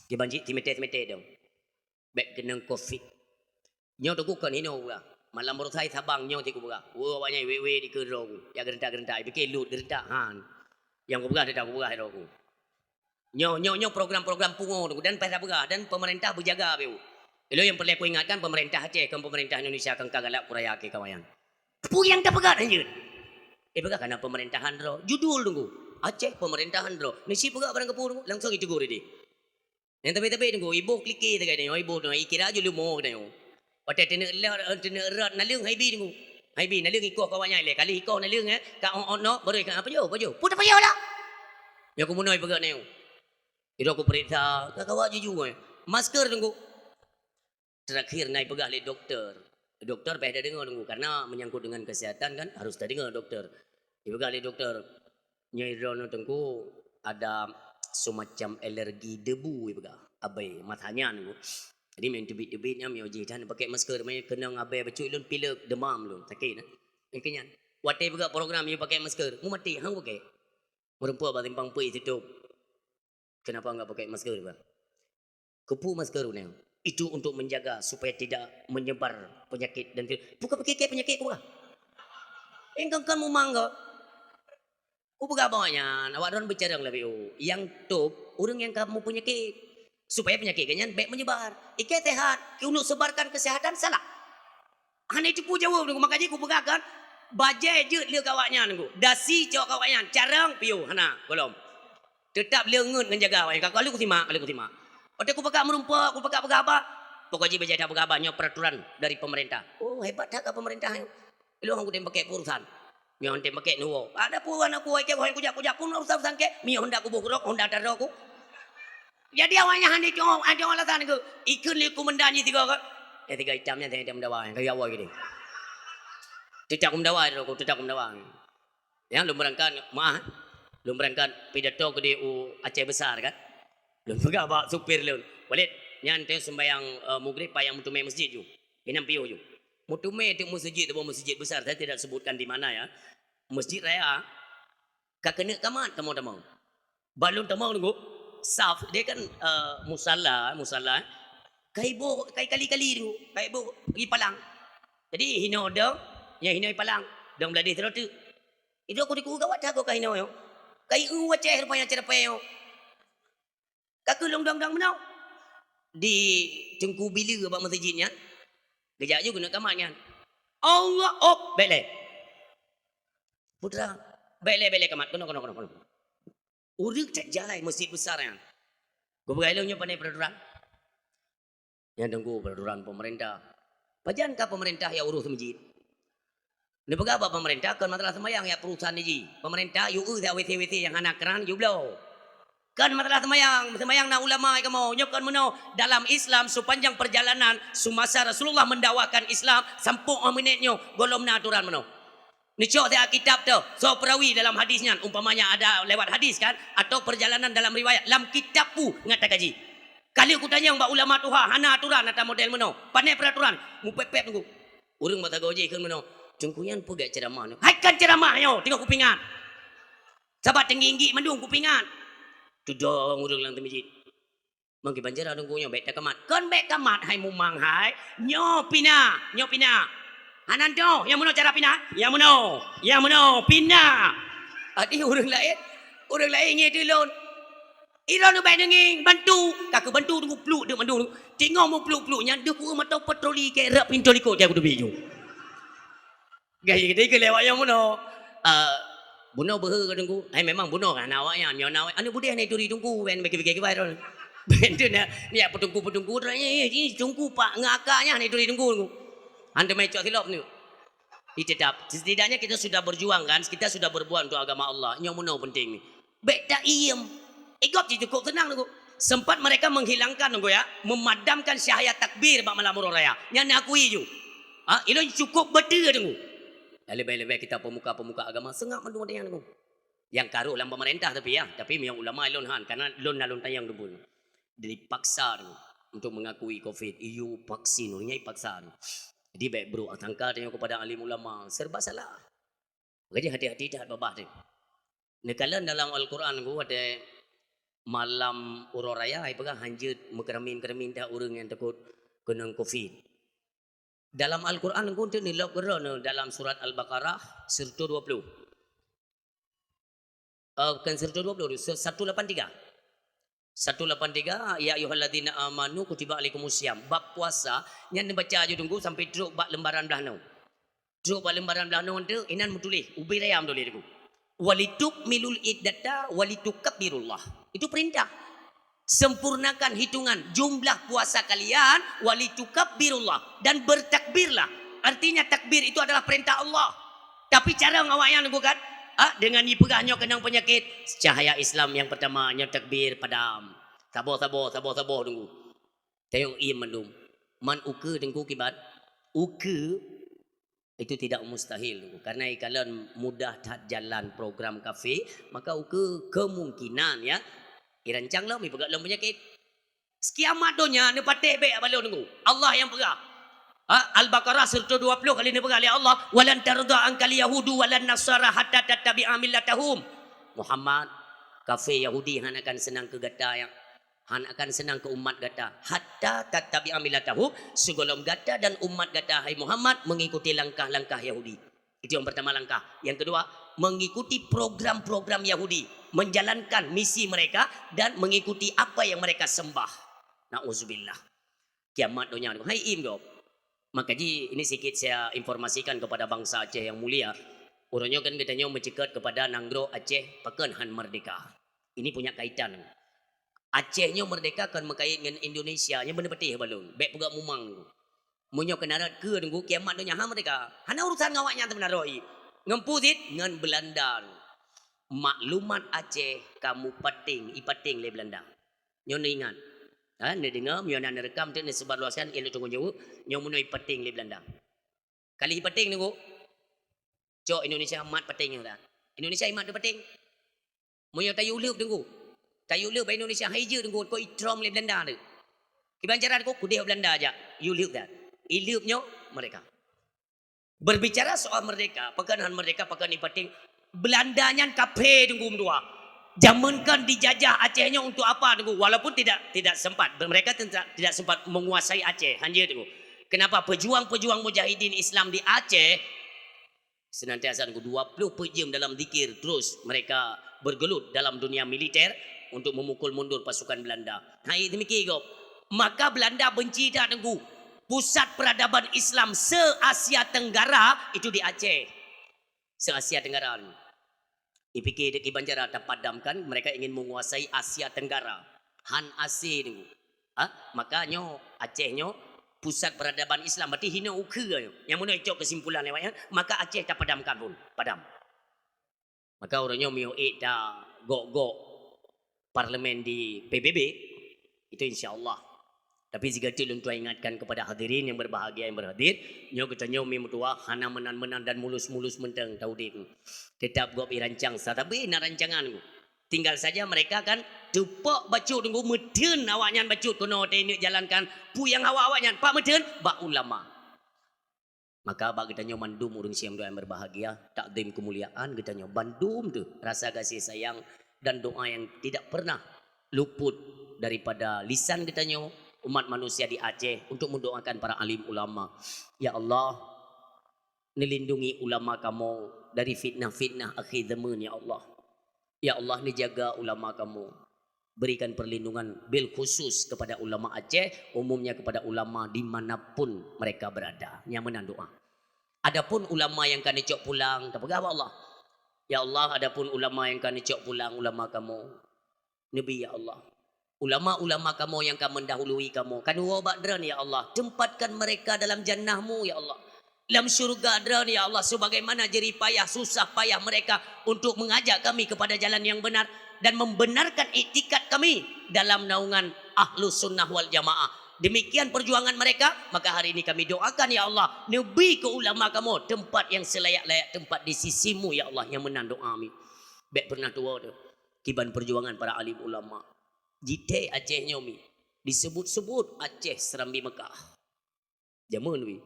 Di banjik timete-timete dong. Bék keunong covid. Nyoe teungku kon hinoe kupeugah. Malam baroesa i Sabang nyoe cit kupeugah. Woe awaknyan wewe di keudroe ku. Ya geurentak-geurentak, ipike lut geurentak han. Nyang kupeugah teutab kupeugah droe ku. Nyoe, nyoe, nyoe program-program pungo teungku dan payah tapeugah dan pemerintah beujaga beu. Ilôn nyang peureulée kuingatkan pemerintah Aceh kon pemerintah Indonesia kan ka galak kuraya keu kawan. Peue nyang tapeugah hanjeuet? Eh peugah kana pemerintahan droe. Judul teungku. Aceh pemerintahan droe. Nisi peugah barang keupeue teungku, langsung itegur ideh. Nyang tabe-tabe teungku, iboh klike sagai tanyoe, iboh tanyoe, ikira ju leumo tanyoe. Watée teuneuk lhot, teuneuk rot naleueng hai bi teungku. Hai bi naleueng ikoh keu awaknyan ilée. Kali ikoh naleueng, eh, ka ot-ot nok, barô ikheun, "Apa jo, apa jo?" Peue tapajoh lah. Nyoe keumeunoi peugah tanyoe. Idok kupeuriksa, ka kawa juju, eh. Masker teungku. Terakhir na ipeugah lé doktor. Doktor payah tadeungoe teungku, karena menyangkut dengan kesehatan kan harus tadeungoe doktor. Ipeugah lé doktor, "Nyoe droeneuh teungku ada semacam alergi debu," ipeugah. Abai, masa nyan teungku. Jadi meunan teubiet-teubiet nyan miyueb jih tan pakai masker, meunan keunong abai bacut lôn pilek, demam lôn, sakét nah. Nyang keu nyan. Watée ipeugah program yue pakai masker, meumaté hang pakai. Meurumpok bak simpang pui sitôb. Kenapa enggak pakai masker, Bang? Keupeue masker nyan? Itu untuk menjaga supaya tidak menyebar penyakit dan ti-, bukan pakai penyakit ku, Bang. Engkau kan mumang kau. Ku peugah bak nyan, awak droen beucarông lagée, oh, nyang top ureuëng nyang ka meupenyakit. Supaya penyakit geuh nyan bék menyebar. Ikai sehat, keuneuk sebarkan kesehatan salah. Hana teupeu jaweueb nunggu, maka jih kupeugah kan, bajée jeuet lé keu awaknyan nunggu. Dasi cok keu awaknyan, carông piôh hana, gohlom. Teutap lé ngeut ngon jaga awaknyan. Ka lalu kusimak, ka lalu kusimak. Watée kupeugah meurumpok, kupeugah peugah haba. Pokok jih bajée that peugah haba, nyoe peraturan dari pemerintah. Oh, hebat that ka pemerintah nyoe. Ilôn hana kutem pakai urusan. Nyoe hana tem pakai neuwoe. Ada pun aneuk ku, kujak, kujak pun urusan-urusan kek. Miyueb honda kuboh rok, honda taro ku. Jadi awaknyan hana jaweueb, hana jaweueb alasan keu. Ikheun lé komandan jih tiga kan. Eh, tiga itam nyan, tiga itam dawa nyan, ka awai gini. Teutap ku meudawa, teutap ku meudawa. Nyan lôn beurangkat, maah, lôn beurangkat pidato keudeh u Aceh Besar kan. Lôn peugah bak supir lôn, "Walid, nyan teuh sumbayang, eh, mugrib payang meuteumé masjid ju. Inong piôh ju." Meuteumé teuk meuseujid, saboh meuseujid besar, saya tidak sebutkan di mana ya. Masjid raya, ka keuneuk kamat tamong-tamong. Bak lôn tamong Teungku, saf, dia kan, eh, musala, musala, eh. Ka iboh, ka ikali-kali Teungku, ka iboh ipalang. Jadi hinoe dong, nyang hinoe ipalang, dong bladeh sidroe teuk. Idok kudiku gawat that gob ka hinoe nyoe. Ka ieu wacée rupanya ceureupai nyoe. Ka keuh lôn dong-dong meunoe. Di Teungku Bileue bak meuseujid nyan, geujak ju keuneuk kamat nyan. Allah, op, bék lé. Putra, bék lé, bék lé kamat, keunoe, keunoe, keunoe, keunoe. Ureuëng that jalai masjid besar nyan. Geupeugah lôn nyoe pandai peraturan. Nyang teungku peraturan pemerintah. Pajan ka pemerintah ya urus masjid? Neupeugah bak pemerintah kon masalah sembahyang ya perusahaan niji. Pemerintah yue siat W C-W C nyang hana kran yue bloe. Kon masalah sembahyang, sembahyang na ulama kamoe. Nyoe kon meunoe dalam Islam sepanjang perjalanan semasa Rasulullah mendakwakan Islam sampoe 'oh minét nyoe gohlom na aturan meunoe. Neucok siat kitab tu, soe perawi dalam hadis nyan, umpamanya ada lewat hadis kan, atau perjalanan dalam riwayat, lam kitab pu ngat takaji. Ka lheueh kutanyong bak ulama tuha, hana aturan ata model meunoe. Pané peraturan, mupép-pép teungku. Ureuëng mata goji kheun meunoe, teungku nyan peugah ceramah nyoe. Hai kan ceramah nyoe, teungoh kupingat. Sabat teunggi-inggi mandum kupingat. Tudong ureuëng lam teumijit. Mangki banjara teungku nyoe bék takamat. Kon bék kamat hai mumang hai. Nyoe pina, nyoe pina. Hana nyoe, nyang meunoe cara pina? Nyang meunoe, nyang meunoe pina. Adi ureuëng laén, ureuëng laén ngieng teulon. Ilôn ubak neungieng bantu, ka keubantu teungku pluk deuk mandum. Teungoh mupluk-pluk nyan deuh kueu mata patroli keu rab pintoe likot jak kuteubiet ju. Gaya gede ke lewat nyang bunoe. Ah, bunoe beuhe ka teungku. Hai memang bunoe kan awak nyan, nyoe na awak. Aneuk budeh na ituri teungku, ben bagi-bagi kibai ron. Ben tu na, ni apa teungku-teungku tu ni, ni teungku pak ngaka nyan na ituri teungku. Hana mai cok silop ni. Jadi tetap, setidaknya kita sudah berjuang kan, kita sudah berbuat untuk agama Allah. Nyang bunoe penting ni. Bék taiem. Igob cit cukup seunang teungku. Sempat mereka menghilangkan teungku ya, memadamkan cahaya takbir bak malam uroe raya. Nyan akui ju. Ha, ilôn cukup beutôi teungku. Dah leubeh-leubeh kita pemuka-pemuka agama seungab mandum ada nyang teungku. Nyang karoh lam pemerintah tapi ya, tapi meunyoe ulama ilôn han, karena lôn na lôn tanyong teungku. Dipaksa teungku untuk mengakui covid, iyue vaksin, ureuëng nyan ipaksa teungku. Jadi bék buruk sangka tanyoe kepada alim ulama, serba salah. Makanya hati-hati that babah tu. Neukalon dalam Al-Quran ku watée malam uroe raya ai peugah hanjeuet meukeramin-keramin that ureuëng nyang takot keunong covid. Dalam Al-Quran ku tu neulok keudroe dalam surat Al-Baqarah sirto dua puluh. Eh, bukan sirto dua puluh, satu lapan tiga. Satu lapan tiga, ya ayyuhalladzina amanu kutiba alaikumus siyam. Bab puasa nyan neubaca ju teungku sampai trok bak lembaran blaih noe. Trok bak lembaran blaih noe tu inan meutuléh, ubé raya meutuléh teungku. Walitukmilul iddata walitukabirullah. Itu perintah. Sempurnakan hitungan jumlah puasa kalian walitukabirullah dan bertakbirlah. Artinya takbir itu adalah perintah Allah. Tapi cara awaknyan teungku kan, ah, dengan ipeugah nyoe keunong penyakit, cahaya Islam yang pertama nyoe takbir padam. Saboh-saboh, saboh-saboh teungku. Tayong iem mandum. Man ukeue teungku kiban. Ukeue itu tidak mustahil teungku. Karena ikalon mudah that jalan program kafe, maka ukeue kemungkinan ya. Irancang lom, ipeugah lom penyakit. Kiamat donya neupatéh bék bak lôn teungku. Allah nyang peugah. Ha, Al-Baqarah sirto dua puluh kali neupeugah lé Allah, "Walan tarda ankal yahudu walan nasara hatta tattabi'a millatahum." Muhammad, kafe Yahudi hana akan seunang keu gata nyang, hana akan seunang keu umat gata. Hatta tattabi'a millatahum, sigohlom gata dan umat gata, hai Muhammad, mengikuti langkah-langkah Yahudi. Itu yang pertama langkah. Yang kedua, mengikuti program-program Yahudi, menjalankan misi mereka dan mengikuti apa yang mereka sembah. Nauzubillah. Kiamat donya tu. Hai im dok. Maka ji ini sikit saya informasikan kepada bangsa Aceh yang mulia. Uroe nyoe kan geutanyoe meuceukeut kepada nanggroe Aceh pakon han merdeka. Ini punya kaitan. Aceh nyoe merdeka kon meukait ngon Indonesia, nyoe beuneupatéh balon. Bék peugah mumang. Meunyoe keunarat keue teungku, kiamat donya ha merdeka. Hana urusan ngon awaknyan seubeuna roh i. Ngon puzit, ngon Belanda. Maklumat Aceh ka mupateng, ipateng lé Belanda. Nyoe neuingat. Ha, neudeungoe, meunyoe na neurekam teuk neusebar luaskan, ilée teungku jaweueb, nyoe meunyoe ipateng lé Belanda. Kali ipateng teungku. Cok Indonesia mat pateng nyoe dah. Indonesia imat teu pateng. Meunyoe tayue lheueb teungku. Tayue lheueb bak Indonesia hai jeuet teungku, kok itrom lé Belanda teuk. Kiban cara teungku, kudeh Belanda jak. Yue lheueb dah. Ilheueb nyoe merdeka. Berbicara soal merdeka, pakon han merdeka, pakon ni penting, Belanda nyan kaphé Teungku meutuah. Jameun kan dijajah Aceh nyoe untuk apa Teungku? Walaupun tidak tidak sempat, mereka tidak, tidak sempat menguasai Aceh, hanya Teungku. Kenapa pejuang-pejuang mujahidin Islam di Aceh senantiasa Teungku dua puluh empat jam dalam zikir, terus mereka bergelut dalam dunia militer untuk memukul mundur pasukan Belanda. Hai demikian kok. Maka Belanda benci dah Teungku. Pusat peradaban Islam se-Asia Tenggara itu di Aceh. Se-Asia Tenggara ni. Dipikir dek Kiban Jara tapadamkan, mereka ingin menguasai Asia Tenggara. Han asé Teungku. Ha? Maka nyoe Aceh nyoe pusat peradaban Islam, berarti hino ukheue nyoe. Nyang meunoe icok kesimpulan lewat nyan, maka Aceh tapadamkan pun, padam. Maka uroe nyoe miyueb ék ta gok-gok parlemen di P B B, itu insya Allah. Tapi sigoe teuk lôn tuan ingatkan kepada hadirin yang berbahagia yang berhadir, nyoe geutanyoe mi meutuah hana meunan-meunan dan mulus-mulus mantong taudép. Tetap gob irancang sa, tapi na rancangan. Tinggal saja mereka kan teupok bacut Teungku, meuteun awaknyan bacut keunoe teuingat jalankan peue nyang hawa awaknyan. Pak meuteun bak ulama. Maka bak geutanyoe mandum ureuëng siang doa yang berbahagia, takdim kemuliaan geutanyoe bandum tu rasa kasih sayang dan doa yang tidak pernah luput daripada lisan geutanyoe umat manusia di Aceh untuk mendoakan para alim ulama. Ya Allah, neulindungi ulama kamoe dari fitnah-fitnah akhir zaman, ya Allah. Ya Allah, neujaga ulama kamoe. Berikan perlindungan bil khusus kepada ulama Aceh, umumnya kepada ulama di mana pun mereka berada. Nyang meunan doa. Adapun ulama nyang ka neucok pulang, tapeugah bak Allah. Ya Allah, adapun ulama nyang ka neucok pulang ulama kamoe, neubi ya Allah. Ulama-ulama kamoe nyang ka mendahului kamoe, ka neuwoe bak Droeneuh ya Allah. Tempatkan mereka dalam jannah-Mu ya Allah. Lam syurga Droeneuh ya Allah, sebagaimana jerih payah, susah payah mereka untuk mengajak kami kepada jalan yang benar dan membenarkan iktikad kami dalam naungan Ahlus Sunnah wal Jamaah. Demikian perjuangan mereka, maka hari ini kami doakan ya Allah, neubi keu ulama kamoe tempat yang selayak-layak tempat di sisi-Mu ya Allah, nyang meunan doa mi. Bék pernah tuwoe deh kiban perjuangan para alim ulama. Jitée Aceh nyoe mi, disebut-sebut Aceh Serambi Mekah. Jameun wi.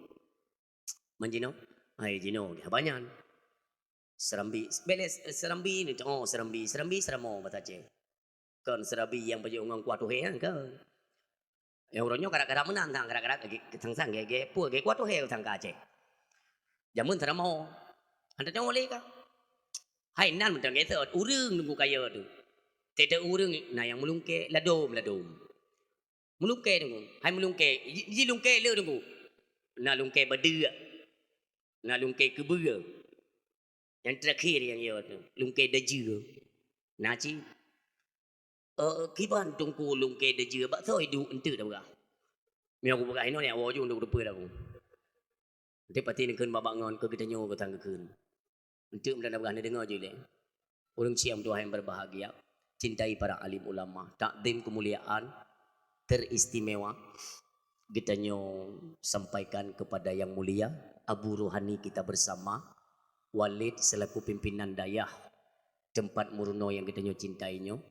Man jinoe? Hai jinoe, haba nyan. Serambi, bele Serambi ni, oh Serambi, Serambi Seramo bahasa Aceh. Kon Serambi nyang pajoh ngon kuah tuhé kan, kon. Nyang uroe nyoe karak-karak meunan sang, karak-karak ge-, sang-sang ge-, ge-, peue ge-, kuah tuhé sang ka Aceh. Jameun Seramo. Hana tanyoe lé ka. Hai nan mantong gét, ureuëng Teungku kaya tu. Tiep-tiep ureuëng na nyang meulungkée, ladôm, ladôm. Meulungkée Teungku. Hai meulungkée, ji, ji lungkée le Teungku. Na lungkée badeuk. Na lungkée keubeue. Nyang terakhir nyang yo tu, lungkée dajeue. Na cit. Eh, kiban Teungku lungkée dajeue, bak soe iduek enteuk tapeugah. Meunyoe kupeugah inoe nyan woe ju untuk rupeue dah ku. Enteuk pati neukheun babak ngon keu geutanyoe keu tan geukheun. Enteuk mudah-mudahan neudeungoe ju lé. Ureuëng siang doa yang berbahagia, cintai para alim ulama, takdim kemuliaan teristimewa geutanyoe sampaikan kepada yang mulia Abu Rohani kita bersama, Walid selaku pimpinan dayah tempat meurunoe yang geutanyoe cintai nyoe.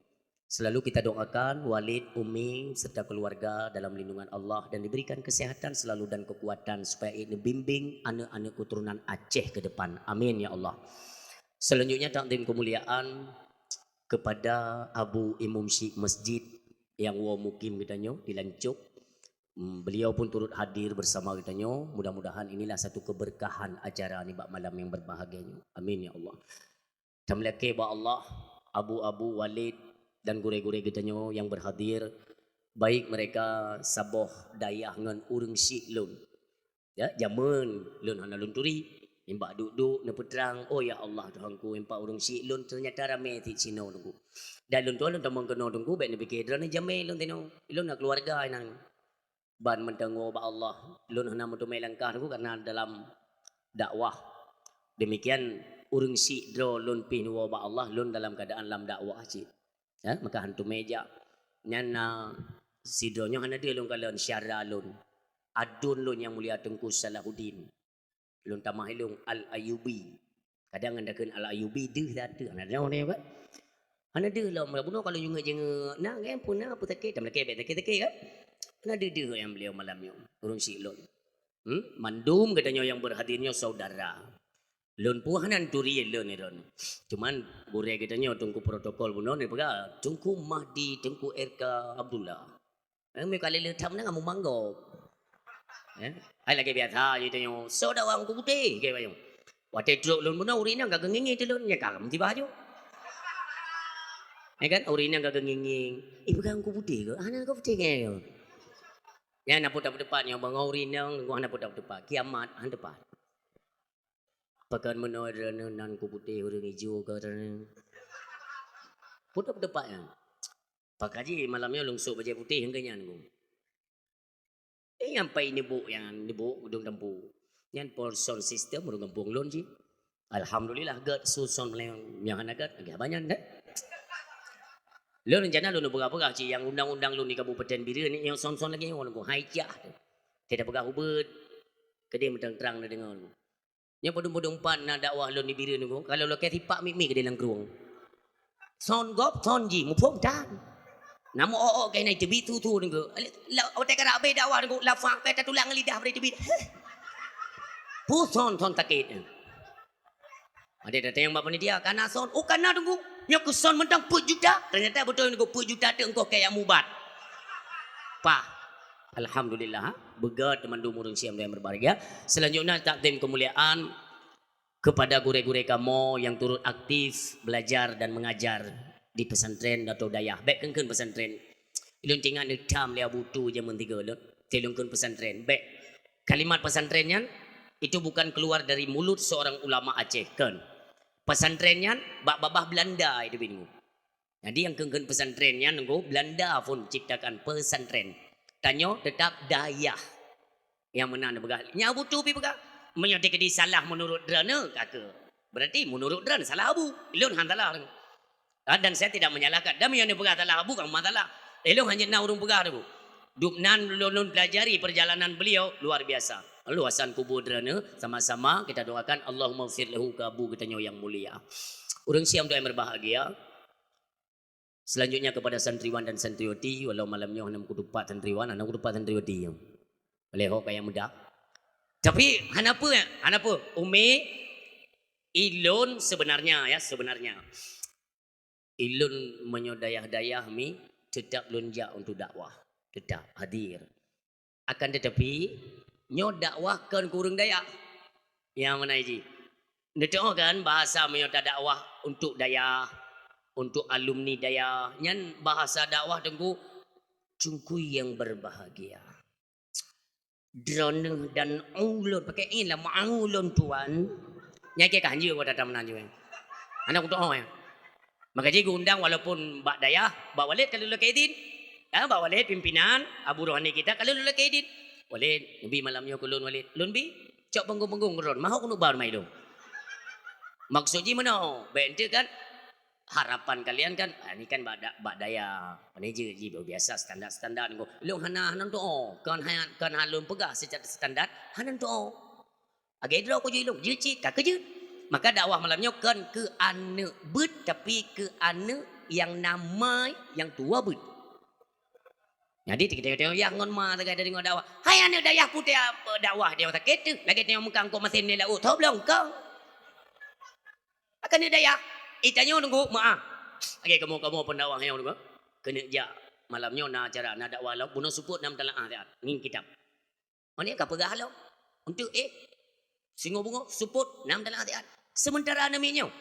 Selalu kita doakan Walid, Umi serta keluarga dalam lindungan Allah dan diberikan kesehatan selalu dan kekuatan supaya neubimbing aneuk-aneuk keturunan Aceh ke depan. Amin ya Allah. Selanjutnya takdim kemuliaan kepada Abu Imum Syik Masjid yang woe mukim geutanyoe di Lancok. Hmm, beliau pun turut hadir bersama geutanyoe. Mudah-mudahan inilah satu keberkahan acara nibak malam yang berbahagia nyoe. Amin ya Allah. Tameulakée bak Allah, abu-abu, Walid dan gurée-gurée geutanyoe nyang berhadir, baik mereka saboh dayah ngon ureuëng syik lôn. Ya, jameun lôn hana lôn turi, nibak duek-duek neupeutrang, "Oh ya Allah, Tuhanku, nibak ureuëng syik lôn ternyata ramé cit sinoe Teungku." Dan lôn tuan lôn tamong keunoe Teungku, bék neupike droeneuh jamé lôn tinoe. Lôn na keuluwarga inan. Ban mantong woe bak Allah, lôn hana meuteumé langkah Teungku karena dalam dakwah. Demikian ureuëng syik droe lôn pih neuwoe bak Allah, lôn dalam keadaan lam dakwah cit. Ya, maka han teumé jak. Nyan na sidroe nyoe hana deuh lôn kalon syedara lôn. Aduen lôn nyang mulia Teungku Salahuddin. Lôn tamah ilôn Al-Ayyubi. Kadang ngon takheun Al-Ayyubi deuh that teuh. Hana deungoe nyoe kan? Hana deuh lom, bunoe kalau jungét jengeu, na kan pun na peue sakét, tameulakée bék sakét-sakét kan? Hana deuh-deuh nyang beliau malam nyoe, ureuëng syik lôn. Hmm? Mandum geutanyoe nyang berhadir nyoe saudara. Lôn pun hana turi lôn ni lôn. Cuman gurée geutanyoe Teungku protokol bunoe ni peugah, Teungku Mahdi, Teungku R K Abdullah. Eh, mi kali le tham na ngamu manggop. Eh, ai lagée biasa je tanyoe, "Soe dakwah Teungku Putéh?" Ke bayoe. Watée trok lôn bunoe ureuëng inong ka geungieng-ngieng teuh lôn, nya ka meusiba ju. Ya kan? Ureuëng inong ka geungieng-ngieng. "Eh, peugah Teungku Putéh ke? Hana Teungku Putéh ke?" Nyan na peue teupeu-teupeu nyoe, bangoe ureuëng inong, ngon hana peue teupeu-teupeu. Kiamat, han teupat. Pakon meunoe droeneuh nan Teungku Putéh ureuëng ijo ka droeneuh. Peue teupeu-teupeu nyan. Pakon jih malam nyoe lôn sôk bajée putéh ngon nyan ku. Eh, nyang pai neubôk nyan, neubôk geudong tampu. Nyan pon sound system ureuëng gampông lôn jih. Alhamdulillah, gét su sound nyang hana gét, lagée haba nyan, kan? Lôn rencana lôn peugah-peugah cit nyang undang-undang lôn di Kabupaten Bireuen ni, nyang sound-sound lagée nyoe, lôn hai cah tu. Teupeugah ubit, keudeh meutrang-trang neudeungoe. Nyoe padum-padum pat na dakwah lôn di Bireuen nyoe, kalau lakée sipak mik-mik di Langkrueng. Sound gob, sound jih, muphom tan. Namu ok-ok keuh na teubiet su-su nyoe. La, watée ka rab dakwah nyoe, lafang pih tatulang lidah bri teubiet. Heh. Peue sound, sound sakét. Ada datang bak panitia, "Kana sound?" "Oh, kana Teungku. Nyoe keu sound mantong peuet juta." Ternyata beutôi nyoe peuet juta teuh engkoh kaya mubat. Pah. Alhamdulillah, ha? Beugét teumandum ureuëng siam dan berbahagia. Selanjutnya, takdim kemuliaan kepada gurée-gurée kamoe yang turut aktif belajar dan mengajar di pesantren atau dayah. Bék kheun-kheun pesantren. Lôn teuingat neutham lé Abu Tu jameun tiga lôn. Teu lôn kheun pesantren. Bék. Kalimat pesantren nyan, itu bukan keluar dari mulut seorang ulama Aceh, kheun. Pesantren nyan bak babah Belanda itu bingung. Jadi nyang kheun-kheun pesantren nyan nunggu Belanda pun ciptakan pesantren. Tanyoe tetap dayah. Nyang meunan peugah, nyan Abu Tu pi peugah. Meunyoe teukeudi salah menurut droeneuh, ka keuh. Berarti menurut droeneuh salah Abu. Lôn han salah. Ah, dan saya tidak menyalahkan. Dan meunyoe neupeugah salah Abu, kan masalah. Eh, lôn hana na ureuëng peugah tu. Dubnan lôn, lôn pelajari perjalanan beliau, luar biasa. Luasan kubur droeneuh, sama-sama kita doakan, Allahummaghfir lahu, keu Abu geutanyoe nyang mulia. Ureuëng siam tu yang berbahagia. Selanjutnya kepada santriwan dan santriwati, walau malam nyoe hana kutupat santriwan, hana kutupat santriwati. Boleh hok yang muda. Tapi hana apa, hana apa. Umi, ilôn sebenarnya, ya, sebenarnya. Ilôn meunyoe dayah-dayah mi, tetap lôn jak untuk dakwah. Tetap hadir. Akan tetapi, nyoe dakwah kon keu ureuëng dayah. Nyang meunan jih. Neutu'oh kan bahasa meunyoe tadakwah untuk dayah, untuk alumni dayah. Nyan bahasa dakwah Teungku, cungkui yang berbahagia. Droeneuh dan ulôn, pakai in lah, ulôn tuan. Nyang keu ka hanjeuet watée tameunan jih. Hana kutu'oh ya. Maka jih geuundang walaupun bak dayah, bak Walid kalau lakée idin. Ha, bak Walid pimpinan, abu rohani kita kalau lakée idin. Walid, neubi malam nyoe keu lôn Walid. Lôn bi, cok peunggong-peunggong keu droen, mahok keuneuk ba rumoh ilôn. Maksud jih meunoe, bék enteuk kan harapan kalian kan, ah, ni kan bak da-, bak dayah. Manajer jih biasa standar-standar nunggu. Lôn hana, hana tu'oh, kon hana, kon hana lôn peugah secara standar, hana tu'oh. Lagée droe kujak ilôn, jeuet cit, ka keujeuet. Maka dakwah malam nyoe kon keu aneuëk beuet, tapi keu aneuëk nyang na ma nyang tuwoe beuet. Jadi, teuka-teuka yah ngon ma teuka deungoe dakwah. Hai aneuëk dayah putéh, dakwah di sakét teuh, lagée tanyoe meukangkok masen di laôt, tho blong kong. Akan aneuëk dayah, itanyoe nunggu, meu'ah. Lagée kamoe-kamoe pendakwah nyang nunggu. Keuneuk jak malam nyoe na acara, na dakwah lom, bunoe seupôt nam talaah siat ngon kitab. Meunan ka peugah lom. Untuk, eh, singoh beungoh, seupôt, nam dalam hati. Sementara aneuk miet nyoe.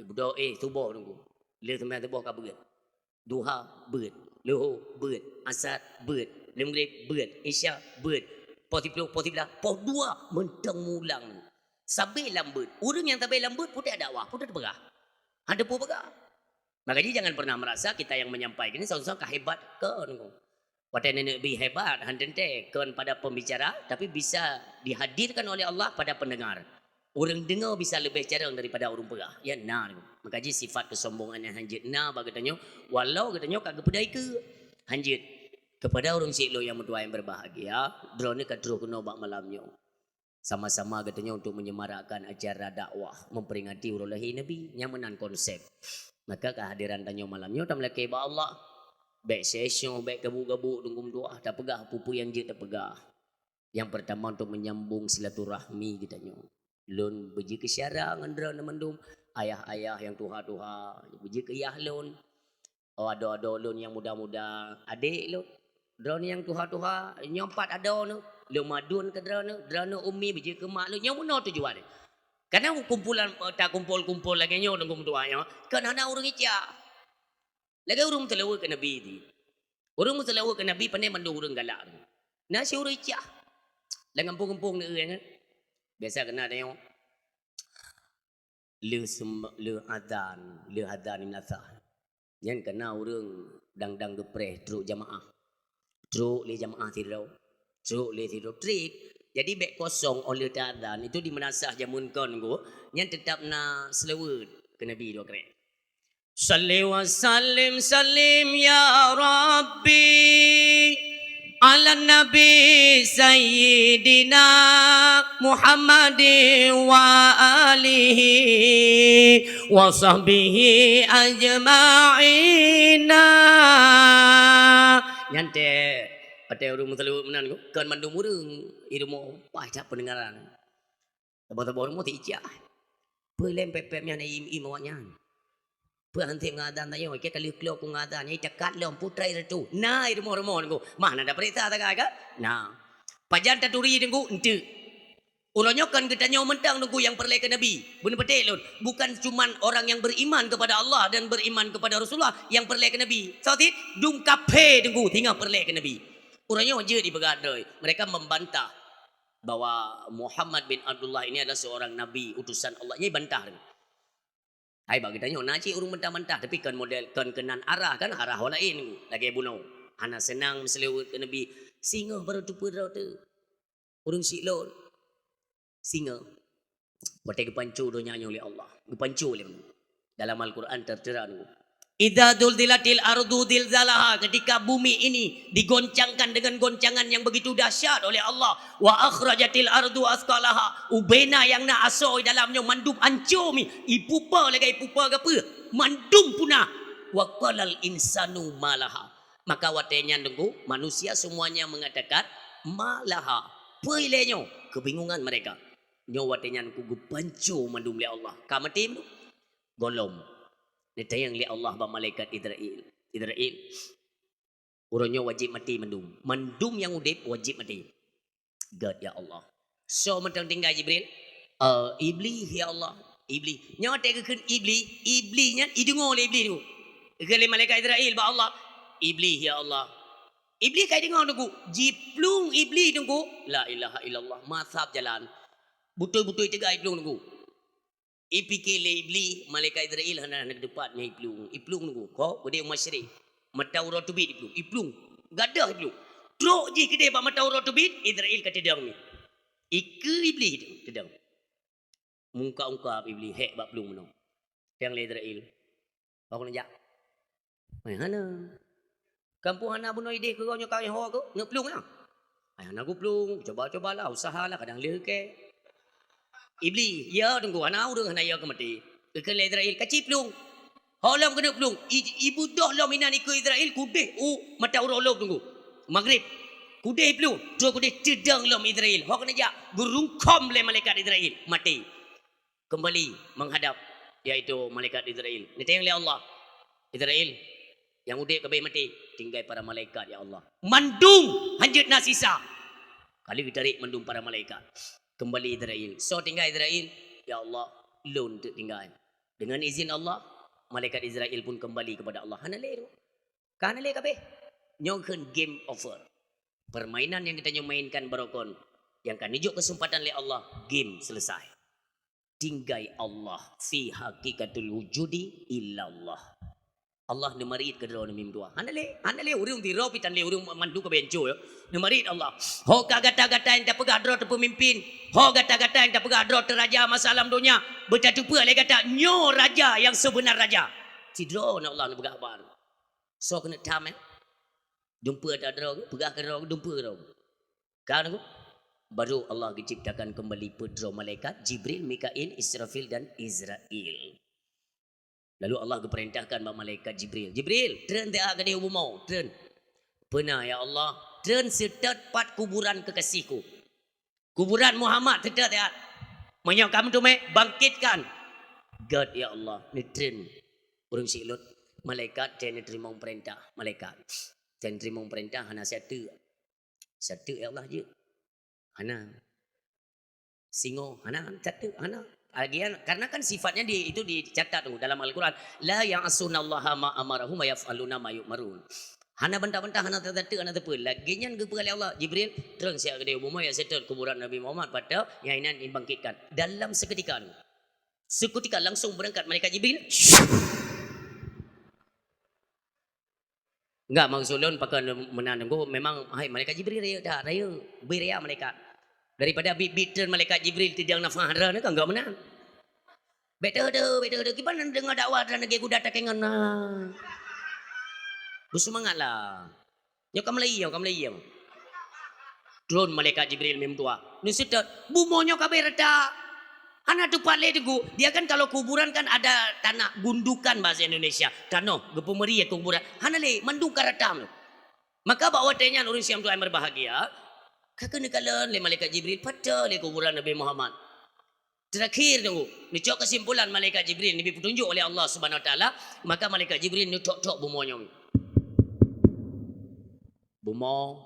Eh, beudôh, eh, suboh nunggu. Lheueh seumayang suboh ka beuet. Duha, beuet. Luho, beuet. Asar, beuet. Lheueh Maghrib, beuet. Isya, beuet. Poh siplôh, poh siblaih, poh dua, mantong mulang. Sabe lam beuet. Ureuëng nyang sabe lam beuet, putéh dakwah, putéh teupeugah. Hana peue peugah. Maka jih jangan pernah merasa kita yang menyampaikan ini soe-soe ka hebat, kon. Watée neuneuk bi hebat, han teuntée kon pada pembicara, tapi bisa dihadirkan oleh Allah pada pendengar. Ureuëng deungoe bisa leubeh carông daripada ureuëng peugah. Ya, na. Maka jih sifat kesombongan nyang hanjeuet na bak geutanyoe, walau geutanyoe ka geupeudai keu hanjeuet. Kepada ureuëng syik lôn nyang meutuah nyang berbahagia, droeneuh ka troh keunoe bak malam nyoe. Sama-sama geutanyoe untuk menyemarakkan acara dakwah memperingati uroe lahé Nabi, nyang meunan konsep. Maka kehadiran tanyoe malam nyoe tameulakée bak Allah. Bék sesyoe, bék gabuk-gabuk dungkum doa, tapeugah peue-peue nyang jeuet tapeugah. Nyang peurtama untuk menyambung silaturahmi geutanyoe. Lôn beujeuet keu syedara ngon droeneuh mandum, ayah-ayah nyang tuha-tuha, beujeuet keu yah lôn. Oh, adoe-adoe lôn nyang muda-muda, adék lôn. Droeneuh nyang tuha-tuha, nyoe pat adoe neuh, lôn madun keu droeneuh, droeneuh ummi beujeuet keu mak lôn, nyoe meunoe tujuan. Kadang kumpulan, eh, takumpul-kumpul lagèe nyoe, teungku meutuah nyoe, kon hana ureueng icah. Lagèe ureueng meuseulaweuet keu Nabi di. Ureueng meuseulaweuet keu Nabi pandai mandum ureueng galak. Na si ureueng icah. Lam gampông-gampông neueu nyan. Biasa keunan tanyoe. Lheueh sem-, lheueh azan, lheueh azan meunasah. Nyan keunan ureueng dang-dang geupreh trok jamaah. Trok lé jamaah sidroe. Trok lé sidroe. Trép. Jadi bèk kosong óh lheueh teuazan. Itu di meunasah jameun kon nyoe. Nyan teutap na seulaweuet keu Nabi dua krek. Salli wa sallim, sallim ya Rabbi, ala Nabi Sayyidina Muhammadin wa alihi wa sahbihi ajma'ina. Nyan teuh, watèe ureueng meuseulaweuet meunan, kon mandum ureueng i rumoh, paih that peundengaran. Saboh-saboh rumoh teuicah. Peue lé pép-pép nyan im-im awaknyan. Peue han sép ngon azan tanyoe, ka lheueh klo ku ngon azan, nyang takat lom putra reutôh. Na i rumoh-rumoh nyoe, mah na tapeuriksa sagai kan? Na. Pajan taturi teungku, enteuk. Uroe nyoe kon geutanyoe mantong teungku nyang peureulèe keu Nabi. Beuneupatéh lôn, bukan cuman orang yang beriman kepada Allah dan beriman kepada Rasulullah nyang peureulèe keu Nabi. Soe cit? Dum kaphé teungku singoh peureulèe keu Nabi. Uroe nyoe jeuet jipeugah droe, mereka membantah bahwa Muhammad bin Abdullah ini adalah seorang nabi, utusan Allah. Nyan bantah. Hai, bak geutanyoe na cit ureueng bantah-bantah, tapi kon model, kon keunan arah, kan arah ho laén, lagèe bunoe. Hana seunang meuseulaweuet keu Nabi, singoh barô teupeue droe teuh. Ureueng siklon. Singoh. Watèe geupanco donya nyoe lé Allah. Geupanco lé Allah. Dalam Al-Quran tertera nyoe. "Idza zulzilatil ardu zilzalaha," ketika bumi ini digoncangkan dengan goncangan yang begitu dahsyat oleh Allah, "wa akhrajatil ardu asqalaha," ubena nyang na asoe dalam nyoe mandum anco mi, ipupa lagèe ipupa gapeue, mandum punah, "wa qalal insanu malaha," maka watèe nyan teungku manusia semuanya mengatakan, "Malaha," peue ilèe nyoe, kebingungan mereka. Nyoe watèe nyan ku geupanco mandum lé Allah. Ka maté mandum? Gohlom. Neutanyong lé Allah bak malaikat Izrail. Izrail, uroe nyoe wajéb maté mandum. Mandum nyang udép wajéb maté. Gèt, ya Allah. Soe mantong tinggai Jibril? Eh, Iblih, ya Allah. Iblih. Nyoe watèe geukheun Iblih, Iblih nyan ideungoe lé Iblih teungku. Geukheun lé malaikat Izrail bak Allah. Iblih, ya Allah. Iblih ka ideungoe teungku. Jiplueng Iblih teungku. La ilaha illallah. Masab jalan. Beutôi-beutôi teuga iplueng teungku. Ipike lé Iblih, malaikat Izrail hana, hana teumpat nyan iplueng. Iplueng teungku. Ho, keudéh u masyrik. Mata uroe teubiet iplueng. Iplueng. Gadôh iplueng. Trok jih keudéh bak mata uroe teubiet, Izrail ka teudong mi. Ikeue Iblih teudong. Mungkab-ungkab Iblih, hék bak plueng bunoe. Tanyong lé Izrail. Ho keuneuk jak? Hai, hana. Gampông hana bunoe idéh keu goe nyoe ka ho keuh, neuk plueng nyan. Hai, hana geuplueng, cuba-cubalah, usahalah, kadang lheueh kèe. Iblih, ya teungku, hana ureueng hana ya keu maté. Geukheun lé Izrail, ka ci plueng. Ho lom keuneuk plueng, i-, ibeudôh lom inan ikeue Izrail, keudéh u mata uroe lom teungku. Magrib. Keudéh plueng, trok keudéh teudong lom Izrail. Ho keuneuk jak, geurungkôm lé malaikat Izrail, maté. Kembali menghadap, yaitu malaikat Izrail. Neutanyong lé Allah, "Izrail, nyang udép ka abéh maté, tinggai para malaikat, ya Allah." Mandum, hanjeuet na sisa. Ka lheueh geutarek mandum para malaikat. Kembali Izrail. Soe tinggai Izrail? "Ya Allah, lôn teuk tinggai." Dengan izin Allah, malaikat Izrail pun kembali kepada Allah. Hana lé. Ka hana lé ka abéh. Nyoe kheun game over. Permainan nyang geutanyoe mainkan baroe kon, nyang ka neujok keuseumpatan lé Allah, game selesai. Tinggai Allah, fi haqiqatul wujudi illallah. Allah neumariet keu droeneuh mim dua. Hana lé, hana lé ureueng sidroe pih tan lé ureueng mandum ka banco, ya. Neumariet Allah. Ho ka gata-gata nyang tapeugah droe teupeumimpin, ho gata-gata nyang tapeugah droe teuraja masa lam donya, beutateupeue lé gata nyoe raja nyang seubeunar raja. Sidroe na Allah neupeugah haba. Soe keuneuk tham, eh? Dumpeue ata droe, peugah keu droe, dumpeue droe. Ka na, baru Allah geuciptakan kembali peuet droe malaikat, Jibril, Mikail, Israfil, dan Izrail. Lalu Allah geupeurintahkan bak malaikat Jibril, "Jibril, treun teuka keudéh u bumoe, treun." "Peue na, ya Allah?" "Treun seutôt pat kuburan keukasihku." Kuburan Muhammad teutot, ya. Meunyoe kamoe teumé bangkitkan. Gét, ya Allah, neutreun ureuëng siulut. Malaikat dan neuteurimong peurintah. Malaikat dan neuteurimong peurintah hana satu. Satu, ya Allah, je. Hana. Singoh, hana, satu, hana. Lagian, karena kan sifatnya di, itu dicatat tu dalam Al-Quran. La ya'sunallaha ma amarahum wa yaf'aluna ma yu'marun. Hana bantah-bantah, hana teutateu, hana teupeu. Lagée nyan geupeu lé Allah, Jibril, treun siat keudeh bumoe, ya, seutôt kuburan Nabi Muhammad, pat, nyang inan dibangkitkan. Dalam seketika tu. Seketika langsung berangkat malaikat Jibril. Enggak, maksud lôn pakon meunan teungku, memang hai malaikat Jibril rayeuk that, rayeuk. Bri raya malaikat. Daripada bit-bit treun malaikat Jibril tidang nafah hara ni kan enggak meunan. Bèk teuh-teuh, bèk teuh-teuh. Kiban deungoe dakwah dan lagèe guda takengon na. Beuseumangat lah. Nyoe ka mulai, nyoe ka mulai, nyoe. Treun malaikat Jibril meuem tuha. Neuseutôt, bumoe nyoe ka bèe rata. Hana teupat lé teungku. Dia kan kalau kuburan kan ada tanah gundukan bahasa Indonesia. Tanoh, geupeumeri ya kuburan. Hana lé, mandum ka rata meunan. Maka bak watèe nyan ureueng siam tuan berbahagia, ka keuneuk kalon lé malaikat Jibril, pat lé kuburan Nabi Muhammad. Terakhir teungku, neucok kesimpulan malaikat Jibril neubi peutunjuk oleh Allah Subhanahu Wa Taala, maka malaikat Jibril neutok-tok bumoe nyoe. Bumoe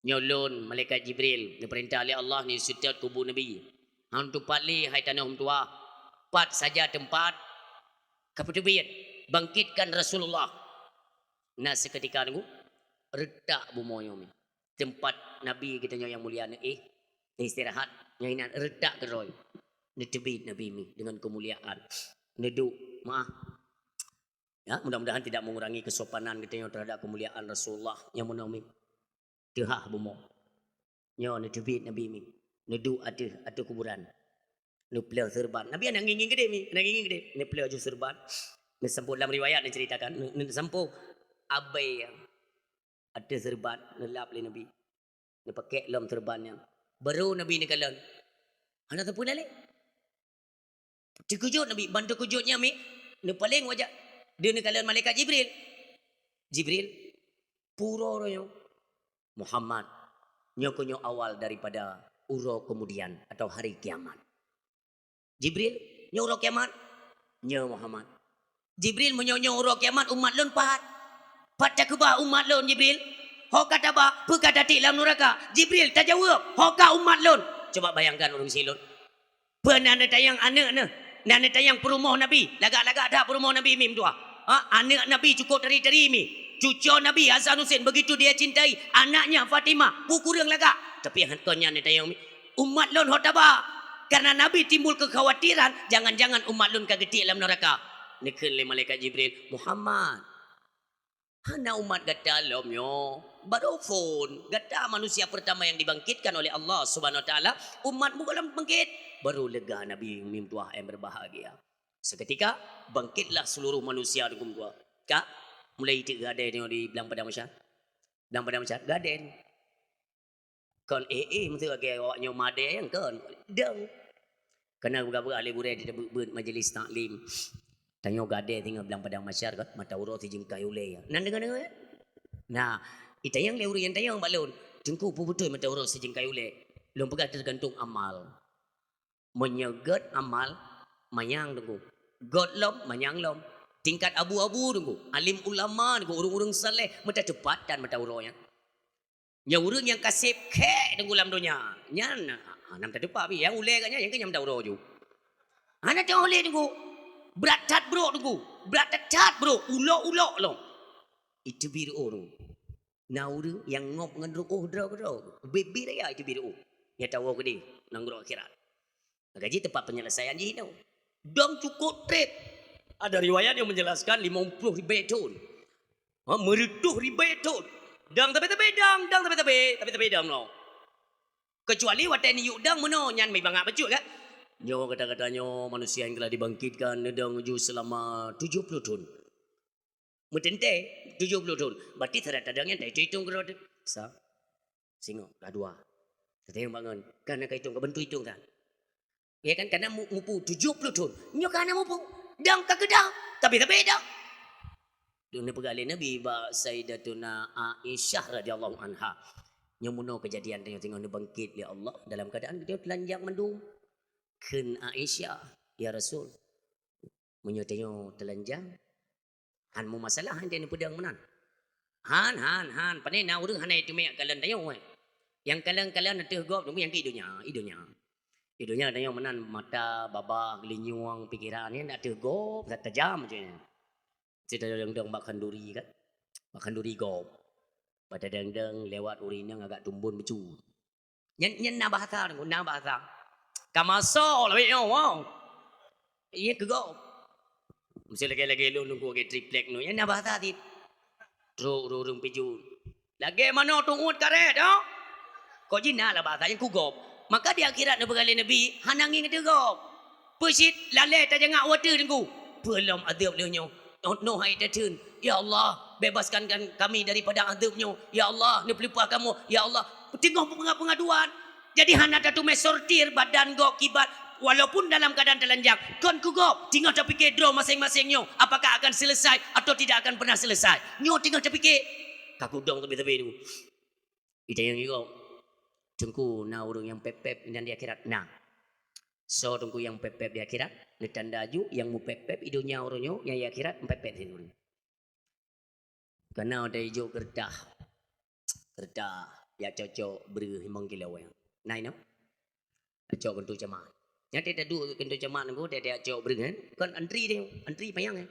nyoe lôn malaikat Jibril neupeurintah lé Allah neuseutôt kubu Nabi. Hana teupat lé hai tanoh meutuwah, pat saja teumpat ka peuteubiet bangkitkan Rasulullah. Na seuketika teungku, reutak bumoe nyoe mi. Teumpat Nabi geutanyoe nyang mulia neuéh, istirahat, nyang inan reutak keudroe. Neuteubiet Nabi mi deungon keumuliaan. Neuduek, maah. Ya, mudah-mudahan tidak mengurangi kesopanan geutanyoe terhadap kemuliaan Rasulullah nyang meunoe mi. Teuhah bumoe. Nyoe neuteubiet Nabi mi. Neuduek ateueh, ateueh kuburan. Neupleuh seureuban. Nabi hana ngieng-ngieng keudeh mi, hana ngieng-ngieng keudeh. Neupleuh ju seureuban. Neusampôh, lam riwayat neuceuritakan, neu-, neusampôh abèe ateueh seureuban neulap lé Nabi. Neupakék lom seureuban nyan. Baru Nabi neukalon. Hana sapeue na lé. Teukeujot Nabi, ban teukeujot nyan mi, neupaleng wajah. Dia neukalon malaikat Jibril. Jibril, peue uroe nyoe? Muhammad, nyoe keuh nyoe awal daripada uroe kemudian atau hari kiamat. Jibril, nyoe uroe kiamat? Nyoe Muhammad. Jibril, meunyoe nyoe uroe kiamat umat lôn pat? Pat takeubah umat lôn, Jibril? Ho ka tabah, peue ka tatiek lam nuraka? Jibril, tajaweueb, ho ka umat lôn. Coba bayangkan ureueng silôn. Peue na neutanyong aneuk neuh, na neutanyong peurumoh Nabi, lagak-lagak that peurumoh Nabi mi meutuwah. Ha, aneuk Nabi cukôp tari-tari mi. Cuco Nabi Hasan Husein begitu dia cintai anaknya Fatimah, peue kureueng lagak. Tapi kon nyan neutanyong mi. Umat lôn ho tabah. Karena Nabi timbul kekhawatiran, jangan-jangan umat lôn ka geutiek lam nuraka. Neukheun lé malaikat Jibril, "Muhammad, hana umat gata lom nyoe. Baru phon, gata manusia pertama yang dibangkitkan oleh Allah Subhanahu Wa Taala, umat muka lom bangkit." Baru lega Nabi mi meutuwah nyang berbahagia. Seketika, bangkitlah seluruh manusia di kubu. Ka, mulai teuk gadai nyoe di Blang Padang Mahsyar. Blang Padang Mahsyar, gadai. Kon éh-éh meuteuk lagèe awak nyoe madé nyang kon. Dong. Kana peugah-peugah lé gurèe di beuet-beuet majlis taklim. Tanyoe gadée singoh Blang Padang Mahsyar kan, mata uroe sijeungkai ulée. Nan deungoe-deungoe, ya? Nah, itanyong lé ureueng nyang tanyong bak lôn, "Teungku, peue beutôi mata uroe sijeungkai ulée?" Lôn peugah, "Teugantung amal." Meunyoe gét amal, manyang teungku. Gét lom, manyang lom. Tingkat abu-abu teungku. Alim ulama teungku, ureueng-ureueng saleh, meutateupat tan mata uroe nyan. Nyang ureueng nyang ka sép khek teungku lam donya. Nyan, ah, nam tateupat pih. Nyang ulée gata nyan, nyang keu nyang mata uroe ju. Hana teuh oleh teungku. Brat that brok teungku. Brat that, that brok. Ulok-ulok lom. Itu bi reu'oh teungku. Na ureueng nyang ngop ngon reu'oh droe keudroe. Bit-bit raya itu bi reu'oh. Nyang tawoe keudeh, nanggroe akhirat. Maka jih teumpat penyelesaian jih nyoe. Dong cukôp treb. Ada riwayat yang menjelaskan limong ploh ribèe thon. Ha, meureutoh ribèe thon. Dong tabé-tabé dong, dong tabé-tabé, tabé-tabé dong nyoe. Kecuali watèe neuyue dong meunoe, nyan meubangat bacut kan? Nyoe kata-kata nyoe manusia yang telah dibangkitkan neudong ju selama tujuh puluh thon. Meuteuntèe tujoh ploh thon. Berarti tanda-tanda nyan taitung-itung keudroe teuh. Sa. Singoh, ka dua. Ka tayang bangon. Kan ka itong, ka bantu itong kan. Ya kan, kana mu-, mupu tujoh ploh thon. Nyoe ka hana mupu. Dang ka keudang. Tapi, tapi dang. Dong neupeugah lé Nabi bak Sayyidatuna Aisyah radhiyallahu anha. Nyoe meunoe keujadian tanyoe teungoh neubangkét lé Allah dalam keuadaan geutanyoe teulanjang mandum. Kheun Aisyah, "Ya Rasul, meunyoe tanyoe teulanjang, han meumasalah han tanyoe peudong meunan?" Han, han, han. Pane na ureuëng hana jiteumé kalon tanyoe, eh. Nyang kalon-kalon ateueh gob, nunggu nyang keu i donya, i donya. I donya tanyoe meunan mata, babah, geulinyueng, pikeran, nyan ateueh gob, that tajam je. Cit tadong-dong bak khanduri kan. Bak khanduri gob. Bak tadong-dong lewat ureuëng inong agak tumbon beucut. Nyan, nyan na bahasa, na bahasa. Ka maso lawét nyoe, wow. Iya keu gob. Mesti lagée-lagée lôn nunggu lagée triplek nyoe. Nyan na bahasa cit. Trok ureuëng-ureuëng pijut. Lagée manoe tungut karet, oh. Kok jih na lah bahasa nyang keu gob. Maka di akhirat neupeugah lé Nabi, hana ngieng ateueh gob. Peue cit lalée tajangak u ateueh Teungku. Peue lom azeub lheueh nyoe. Noh hai tatheun, "Ya Allah, bebaskan kan kami daripada azeub nyoe. Ya Allah, neupeuleupah kamoe. Ya Allah." Teungoh peunga-, peungaduan. Jadi hana tateumé sortir badan gob kiban walaupun dalam keadaan teulanjang. Kon keu gob, teungoh tapike droe maséng-maséng nyoe, apakah akan selesai atau tidak akan pernah selesai. Nyoe teungoh tapike. Ka kudong teubit-teubit tu. Itanyong gob, "Teungku, na ureuëng nyang pép-pép nyan di akhirat?" Na. Soe Teungku nyang pép-pép di akhirat? Neutanda ju nyang meupép-pép i donya uroe nyoe, nyang di akhirat meupép-pép lé ureuëng. Kana watée jijok keureutah, keureutah jak cok-cok breueh limong kilo nyan. Na inoe? Cok keuneuk camat. Nyan teuh taduek keuneuk camat nunggu, teuh cok breueh kan? Kon antri deh, antri panyang kan?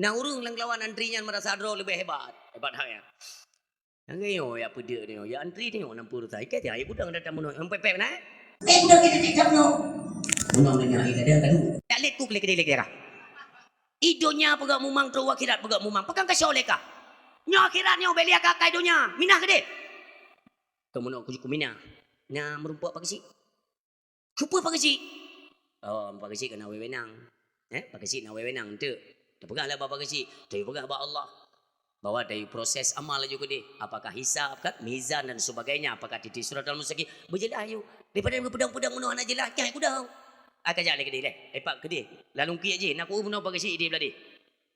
Na ureuëng lam lawan antri nyan meurasa droe leubeh hebat. Hebat hai nyan. Nyang geuyue ya peudeuek nyoe, ya antri nyoe nam puluh thai. Ikat ya, ya gudang datang bunoe. Nyang pép-pép na? Eh, gudang kita tidak tahu. Bunoe nanya ai kadang kadu. Tak let ku klik-klik kira. I donya peugah mumang, trok akhirat peugah mumang. Pegang ka syok leka. Nyoe akhirat nyoe beli ka kai donya. Minah gede. Kamu nak kuju kuminah. Nah, merumpok apa kesi? Keupeue Pak Geuchik? Oh, Pak Geuchik keunan wewenang. Eh, Pak Geuchik na wewenang, enteuk. Tapeugah lah bak Pak Geuchik, tapeugah bak Allah. Bahwa dari proses amal laju keudeh, apakah hisab kan, mizan dan sebagainya, apakah titik siratal mustaqim, beujeulaih yuk. Daripada geupeudong-peudong meunoe hana jeulaih, kai kudong. Ai ka jak lé keudeh leh. Eh, Pak keudeh. Lalu kiek jih, na ku meunoe Pak Geuchik di beladih.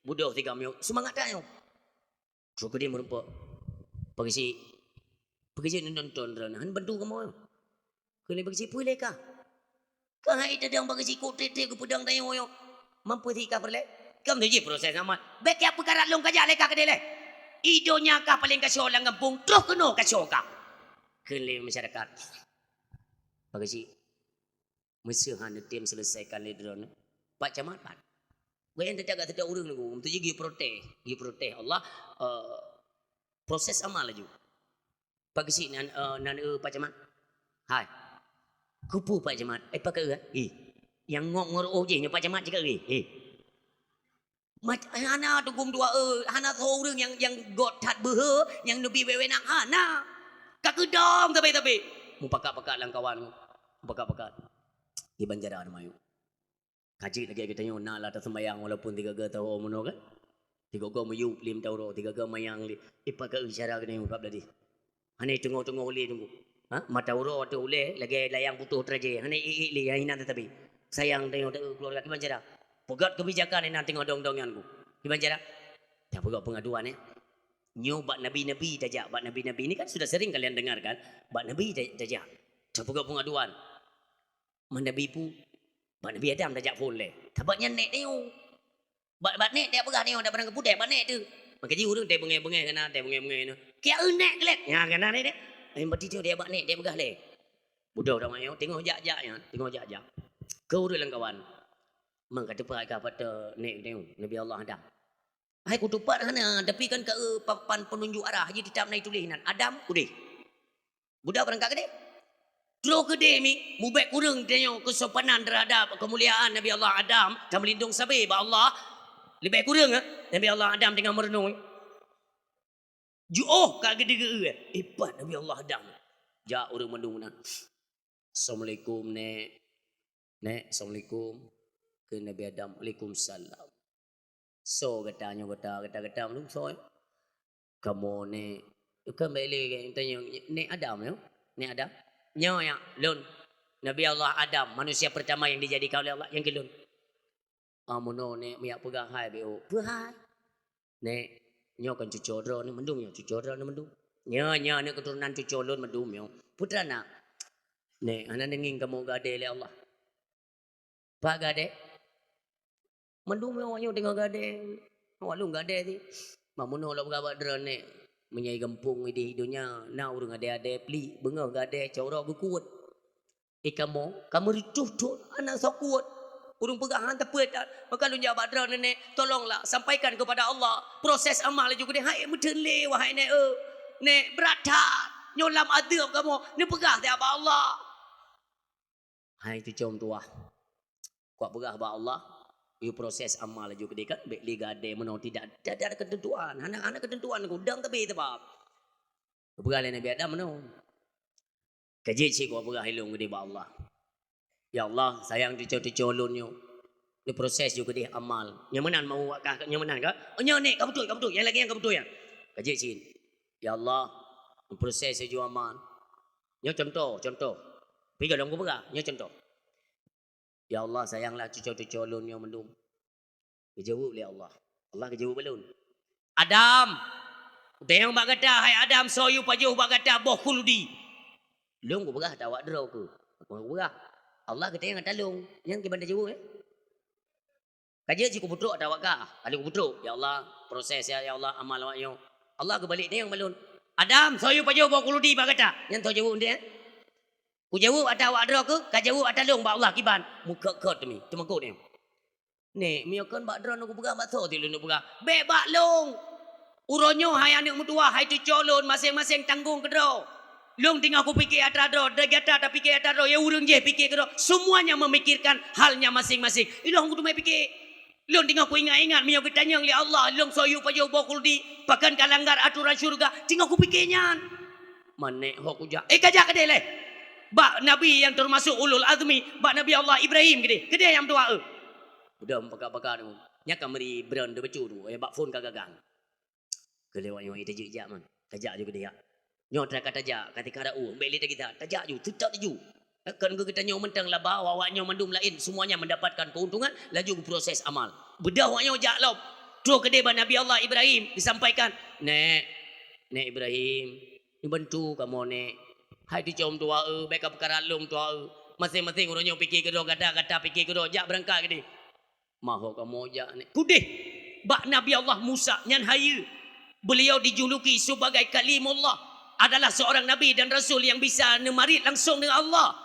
Budoh tiga miyueb, seumangat that nyoe. Trok keudeh meurumpok. Pak Geuchik. Pak Geuchik nonton droeneuh, han bantu kamoe. Keuneuk Pak Geuchik peue lé kah? Keuhai tadong Pak Geuchik kok treb-treb geupeudong tanyoe nyoe. Mampu si kah peureulée? Kam tu jih proses amal. Bék kah peukarat lôn kajak lé kah keudeh lé. I donya kah paleng kasoe lam gampông, troh keunoe kasoe kah. Kheun lé masyarakat. Pak Geuchik. Meuseuh han neutem seuleusaikan lé droeneuh. Pak Camat pat. Gobnyan teutab gak teutab ureuëng nunggu. Meuteuji geuprotes. Geuprotes Allah, eh, proses amal laju. Pak Geuchik nan, eh, nan, eh, Pak Camat. Hai. Keupeue Pak Camat? Eh, Pak Geuchik, eh? Eh. Nyang ngok ngon oh jih nyoe Pak Camat cakap, eh. Eh. Mac-, hana teugum dua, eh, hana soe ureuëng nyang, nyang göt that beuhe, nyang neubi wewenang, hana. Ka keudong sabe-sabe. Mupakat-pakat lam kawan, mupakat-pakat. Di banjaran mayueb. Ka jeuet lagée geutanyoe na lah taseumbayang walaupun tiga-tiga tahu meunoe kan. Tiga-tiga miyueb lim tauro, tiga-tiga mayang li. Ipakat cara geutanyoe bab tadi. Hana teungoh-teungoh ulée teungku. Ha? Mata uroe ateueh ulée lagée layang putôh teuraje. Hana ék-ék lé, hana inan teutabé. Sayang teungoh teu keuluwarga kiban cara. Peugét keubijakan inan teungoh dong-dong nyan ku. Kiban cara? Tapeugét peungaduan, eh. Nyoe bak nabi-nabi tajak, bak nabi-nabi ni kan sudah sering kalian dengar kan? Bak nabi ta-, tajak. Tapeugét peungaduan. Man nabi pu, bak Nabi Adam tajak phon lé. Sabab nyan nèk tanyoe. Bak, bak nèk tajak peugah tanyoe, dak barang keupeue bak nèk teuh. Maka jih ureuëng tai beungéh-beungéh keunan, tai beungéh-beungéh keunan. Kiak eu nèk gleh. Nya keunan ni deh. Ai berarti tu dia bak nèk tajak peugah lé. Budoh dah mayang, teungoh jak-jak nyan, teungoh jak-jak. Keu ureuëng lam kawan. Mang ka teupeue ka pat nèk tanyoe, Nabi Allah Adam. Hai kutupat hana, tapi kan ka eu papan peununjuk arah, jih teutab na ituléh nan. Adam, udeh. Budak beurangkat keudeh. Troh keudeh mi, mubèk kureueng tanyoe keusopanan teuhadap keumuliaan Nabi Allah Adam, tameulindong sabe bak Allah. Leubeh kureueng, eh, Nabi Allah Adam teungoh meureunong. Jiôh ka geudeungoe, eh, ipat Nabi Allah Adam. Jak ureuëng mandum na. "Assalamualaikum, Nèk." "Nèk, assalamualaikum." Keu Nabi Adam, "Waalaikumsalam." "Soe gata nyoe gata, gata, gata mandum soe?" "Kamoe nèk." Ka bèk lé tanyoe, "Nèk Adam nyoe? Nèk Adam?" "Nyoe ya, lôn. Nabi Allah Adam, manusia pertama yang dijadikan oleh Allah, nyang keu lôn." "Ah, meunoe nèk, meujak peugah hai bèk oh." "Peue hai?" "Nèk, nyoe kan cucoe droeneuh mandum, nyoe cucoe droeneuh mandum." Nyoe, nyoe aneuk keuturonan cuco lôn mandum nyoe. Putra na. Nèk, hana neungieng kamoe geuadée lé Allah. Pat geuadée? Mandum awak nyoe teungoh geuadée. Awak lôn geuadée cit. Ban meunoe lôn peugah bak droeneuh, meunyoe gampông idéh donya, na ureuëng adée-adée pliek, beungoh geuadée, cot uroe geukuet. I kamoe, ka meureucôh thon, hana soe kuet. Ureuëng peugah han teupeu that. Maka lôn jak bak droeneuh, "Nèk, tolonglah sampaikan kepada Allah proses amal laju keudéh." "Hai meuteun lé, wahai nèk, eu. Nèk, brat that. Nyoe lam azeub kamoe, neupeugah that bak Allah." Hai cuco meutuwah, kupeugah bak Allah, yue proses amal laju keudéh kan, bék lé geuadée meunoe tidak, tidak ada ketentuan, hana, hana ketentuan, udang teubi teubab. Geupeugah lé Nabi Adam meunoe. Ka jeuet cit kupeugah ilôn keudéh bak Allah. Ya Allah, sayang cuco-cuco lôn nyoe. Neuproses ju keudéh amal. Nyang meunan mau wak kah, nyang meunan ka? Oh, nyoe nèk, ka beutôi, ka beutôi. Nyang lagée nyan ka beutôi nyan. Ka jeuet cit. Ya Allah, neuproses ju amal. Nyoe contoh, contoh. Pi gohlom kupeugah, nyoe contoh. Ya Allah, sayanglah cuco-cuco lôn nyoe mandum. Geujaweueb lé Allah. Allah geujaweueb bak lôn. "Adam, kutanyong bak gata, hai Adam, soe yue pajoh bak gata boh khuldi?" Lôn kupeugah that awak droe keuh. Aku kupeugah. Allah geutanyong ata lôn. Nyan kiban tajaweueb, eh? Ka jeuet cit kupeutrok that awak kah. Kali kupeutrok, "Ya Allah, proses ya, ya Allah, amal awak nyoe." Allah geubalek tanyong bak lôn. "Adam, soe yue pajoh boh khuldi bak gata?" Nyan soe jaweueb, eh? Kujaweueb ata awak droe keuh, ka jaweueb ata lôn bak Allah kiban. Meukeut-keut teumi, teumeukot nyoe. Nèk, meunyoe kon bak droeneuh kupeugah, bak soe teuk lôn peugah? Bék bak lôn. Uroe nyoe hai aneuk meutuwah, hai cuco lôn, maséng-maséng tanggong keudroe. Lôn teungoh kupike atra droe, dan gata tapike atra droe, ya ureuëng jéh pike keudroe. Semuanya memikirkan halnya maséng-maséng. Ilôn kuteumé pike. Lôn teungoh kuingat-ingat meunyoe geutanyong lé Allah, lôn soe yue pajoh boh khuldi, pakon ka langgar atoran syeuruga, teungoh kupike nyan. Man nèk ho kujak. Eh, ka jak keudéh lé. Bak nabi nyang teumasok ulul azmi, bak Nabi Allah Ibrahim keudéh. Keudéh nyang meutuwah, eh. Udah meupakat-pakat tu. Nyan ka meuri brand teuh bacut tu, eh, bak phon ka gagang. Keu lewat nyoe, eh, tajak jak man. Tajak ju keudéh jak. Nyoe atra ka tajak, ka tika rau, bék lé tagita, tajak ju, teutap ju. Kan keu geutanyoe mantong laba, awak nyoe mandum laén, semuanya mendapatkan keuntungan, laju geuproses amal. Beudôh awak nyoe jak lom. Troh keudéh bak Nabi Allah Ibrahim, disampaikan, "Nèk, Nèk Ibrahim, neubantu kamoe, Nèk. Hai cuco meutuwah, eu, bék ka peukarat lôn meutuwah, eu. Maséng-maséng uroe nyoe pike keudroe, gata-gata pike keudroe, jak beurangkat keudéh." Maho kamoe jak, Nèk. Keudéh bak Nabi Allah Musa nyan hayeue. Beliau dijuluki sebagai Kalimullah, adalah seorang nabi dan rasul yang bisa neumarit langsung dengan Allah.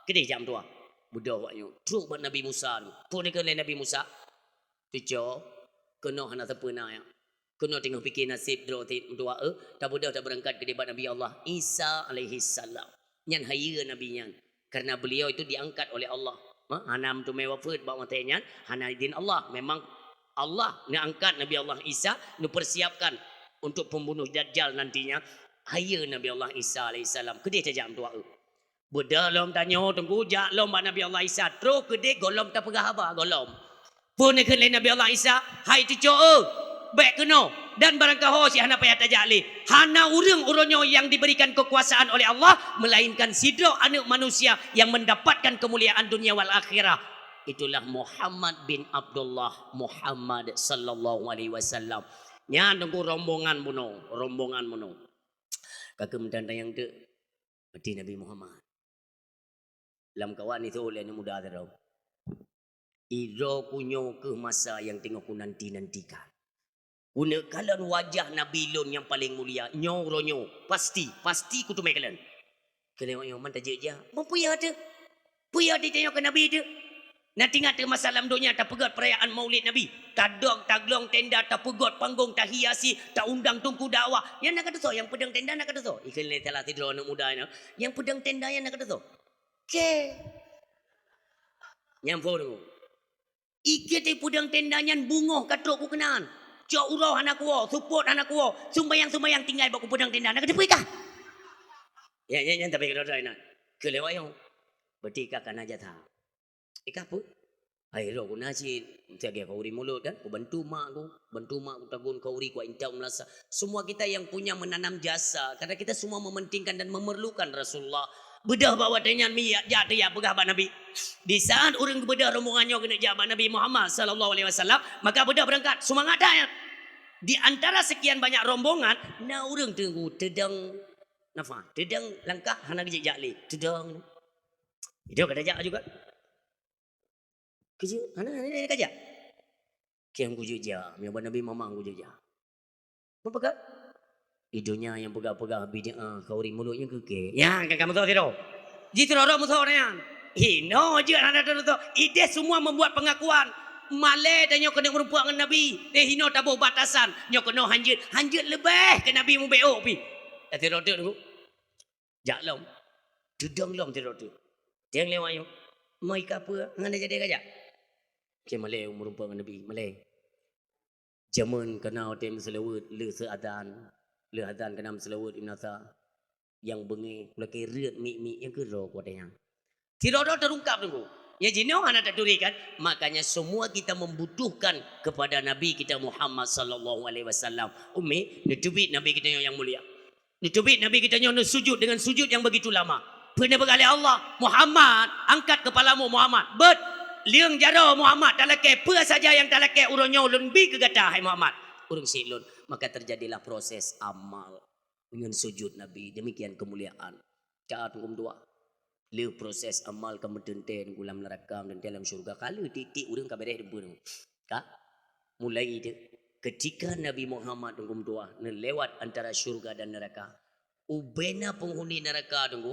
Keudéh jak meutuwah. Beudôh awak nyoe. Trok bak Nabi Musa tu. Peue neukheun lé Nabi Musa? Cuco, keunoe hana sapeue na nyan. Keunoe teungoh pike naseb droe cit meutuwah, eh, tabeudôh tabeurangkat keudéh bak Nabi Allah Isa alaihissalam. Nyan hayeue nabi nyan. Karena beliau itu diangkat oleh Allah. Ha, hana meuteumé wafeuet bak watée nyan, hana idin Allah. Memang Allah neuangkat Nabi Allah Isa, neupersiapkan untuk pembunuh Dajjal nantinya. Hayeue Nabi Allah Isa alaihissalam. Keudéh tajak meutuwah, eh. Beudôh lom tanyoe Teungku, jak lom bak Nabi Allah Isa, troh keudéh gohlom tapeugah haba, gohlom. Peue neukheun lé Nabi Allah Isa, "Hai cuco, eu, bék keunoe, dan barangkaho cit hana payah tajak lé. Hana ureuëng uroe nyoe nyang diberikan kekuasaan oleh Allah, melainkan sidroe aneuk manusia yang mendapatkan kemuliaan dunia wal akhirah. Itulah Muhammad bin Abdullah Muhammad sallallahu alaihi wasallam." Nyan Teungku rombongan bunoe, rombongan bunoe. Ka keuh meutan tanyong teuk. Maté Nabi Muhammad. Lam kawan itu oleh aneuk muda tadi. Idroe ku nyoe keuh masa nyang teungoh kunanti-nantikan. Kuneuk kalon wajah Nabi lôn nyang paleng mulia, nyoe uroe nyoe, pasti, pasti kuteumé kalon. Keu lewat nyoe man tajak jak. Peue ya teuh? Peue ya teuh tanyoe keu Nabi teuh? Na teuingat teuh masa lam donya tapeugét peurayaan Maulid Nabi? Tadong, taglong tenda, tapeugét panggong, tahiasi, taundang teungku dakwah. Nyan na ka tusoe, nyang peudong tenda na ka tusoe. Ikheun lé salah sidroe aneuk muda nyan, nyang peudong tenda nyan na ka tusoe. Oke. Nyang phon tu. Ikheun teuh peudong tenda nyan beungoh ka trok keu keunan. Cok uroe hana kuwoe, seupôt hana kuwoe, sumbayang-sumbayang tinggai bak kupeudong tenda. Na ka teupeue kah? Ya, ya, ya, tapi keudroe-droe na. Keu lewat nyoe. Berarti kah ka na jasa. Ikah peue? Hai, roh guna cit. Siaga khauri mulod kan? Kubantu mak ku. Bantu mak ku tagun khauri, ku intang meulasa. Semua kita yang punya menanam jasa. Karena kita semua mementingkan dan memerlukan Rasulullah. Beudôh bak watée nyan mi jak, jak teuh jak peugah bak Nabi. Di saat ureuëng geubeudôh rombongan nyoe keuneuk jak bak Nabi Muhammad sallallahu alaihi wasallam, maka beudôh beurangkat. Seumangat that nyan. Di antara sekian banyak rombongan, na ureuëng teungku teudong nafas, teudong langkah hana geujak lé, teudong. Itu kada jak juga. Keuju, hana, hana, hana kajak. Kiang kujak jak, meunyoe bak Nabi Muhammad kujak jak. Peugah? Di donya nyang peugah-peugah bid'ah, khauri mulod nyang keu kèe. Nyan kan kamoe tho sidroe. Jih sidroe-droe musoh nyan. Hino jeuet hana teututoe. Ideh semua membuat pengakuan. Malèe tanyoe keuneuk meurumpok ngon Nabi. Teuhino taboh batasan. Nyoe keunoe hanjeuet. Hanjeuet leubeh keu Nabi mubeuet pih. Dah sidroe teuk nunggu. Jak lom. Teudong lom sidroe teuk. Tiang lewat nyoe. Moi ka peue? Ngon dah jadi kajak. Oke, malèe meurumpok ngon Nabi. Malèe. Jameun kana watèe meuseulaweuet lheueh seuadan, lheueh adan kana meuseulaweuet inasa, nyang beungéh, lakèe reuet miek-miek nyang keudroe watèe nyan. Sidroe-droe teurungkap teungku. Nyang jinoe hana taturi kan? Makanya semua kita membutuhkan kepada Nabi kita Muhammad sallallahu alaihi wasallam. Ummi, neuteubiet Nabi kita nyoe nyang mulia. Neuteubiet Nabi geutanyoe neusujud dengan sujud yang begitu lama. Peue neupeugah lé Allah, "Muhammad, angkat kepalamu, Muhammad." Beuet, lieng jaroe Muhammad talakèe, peue saja nyang talakèe uroe nyoe lôn bi keu gata, hai Muhammad. Ureuëng syiek lôn, maka terjadilah proses amal dengan sujud Nabi. Demikian kemuliaan. Taat hukum dua. Le proses amal ka meuteuntèe ngon lam neuraka, meuteuntèe lam syurga. Ka le tiek-tiek ureuëng ka beres deungon. Ka? Mulai itu, ketika Nabi Muhammad teungku meutuah neulewat antara syurga dan neuraka, ubena penghuni neuraka teungku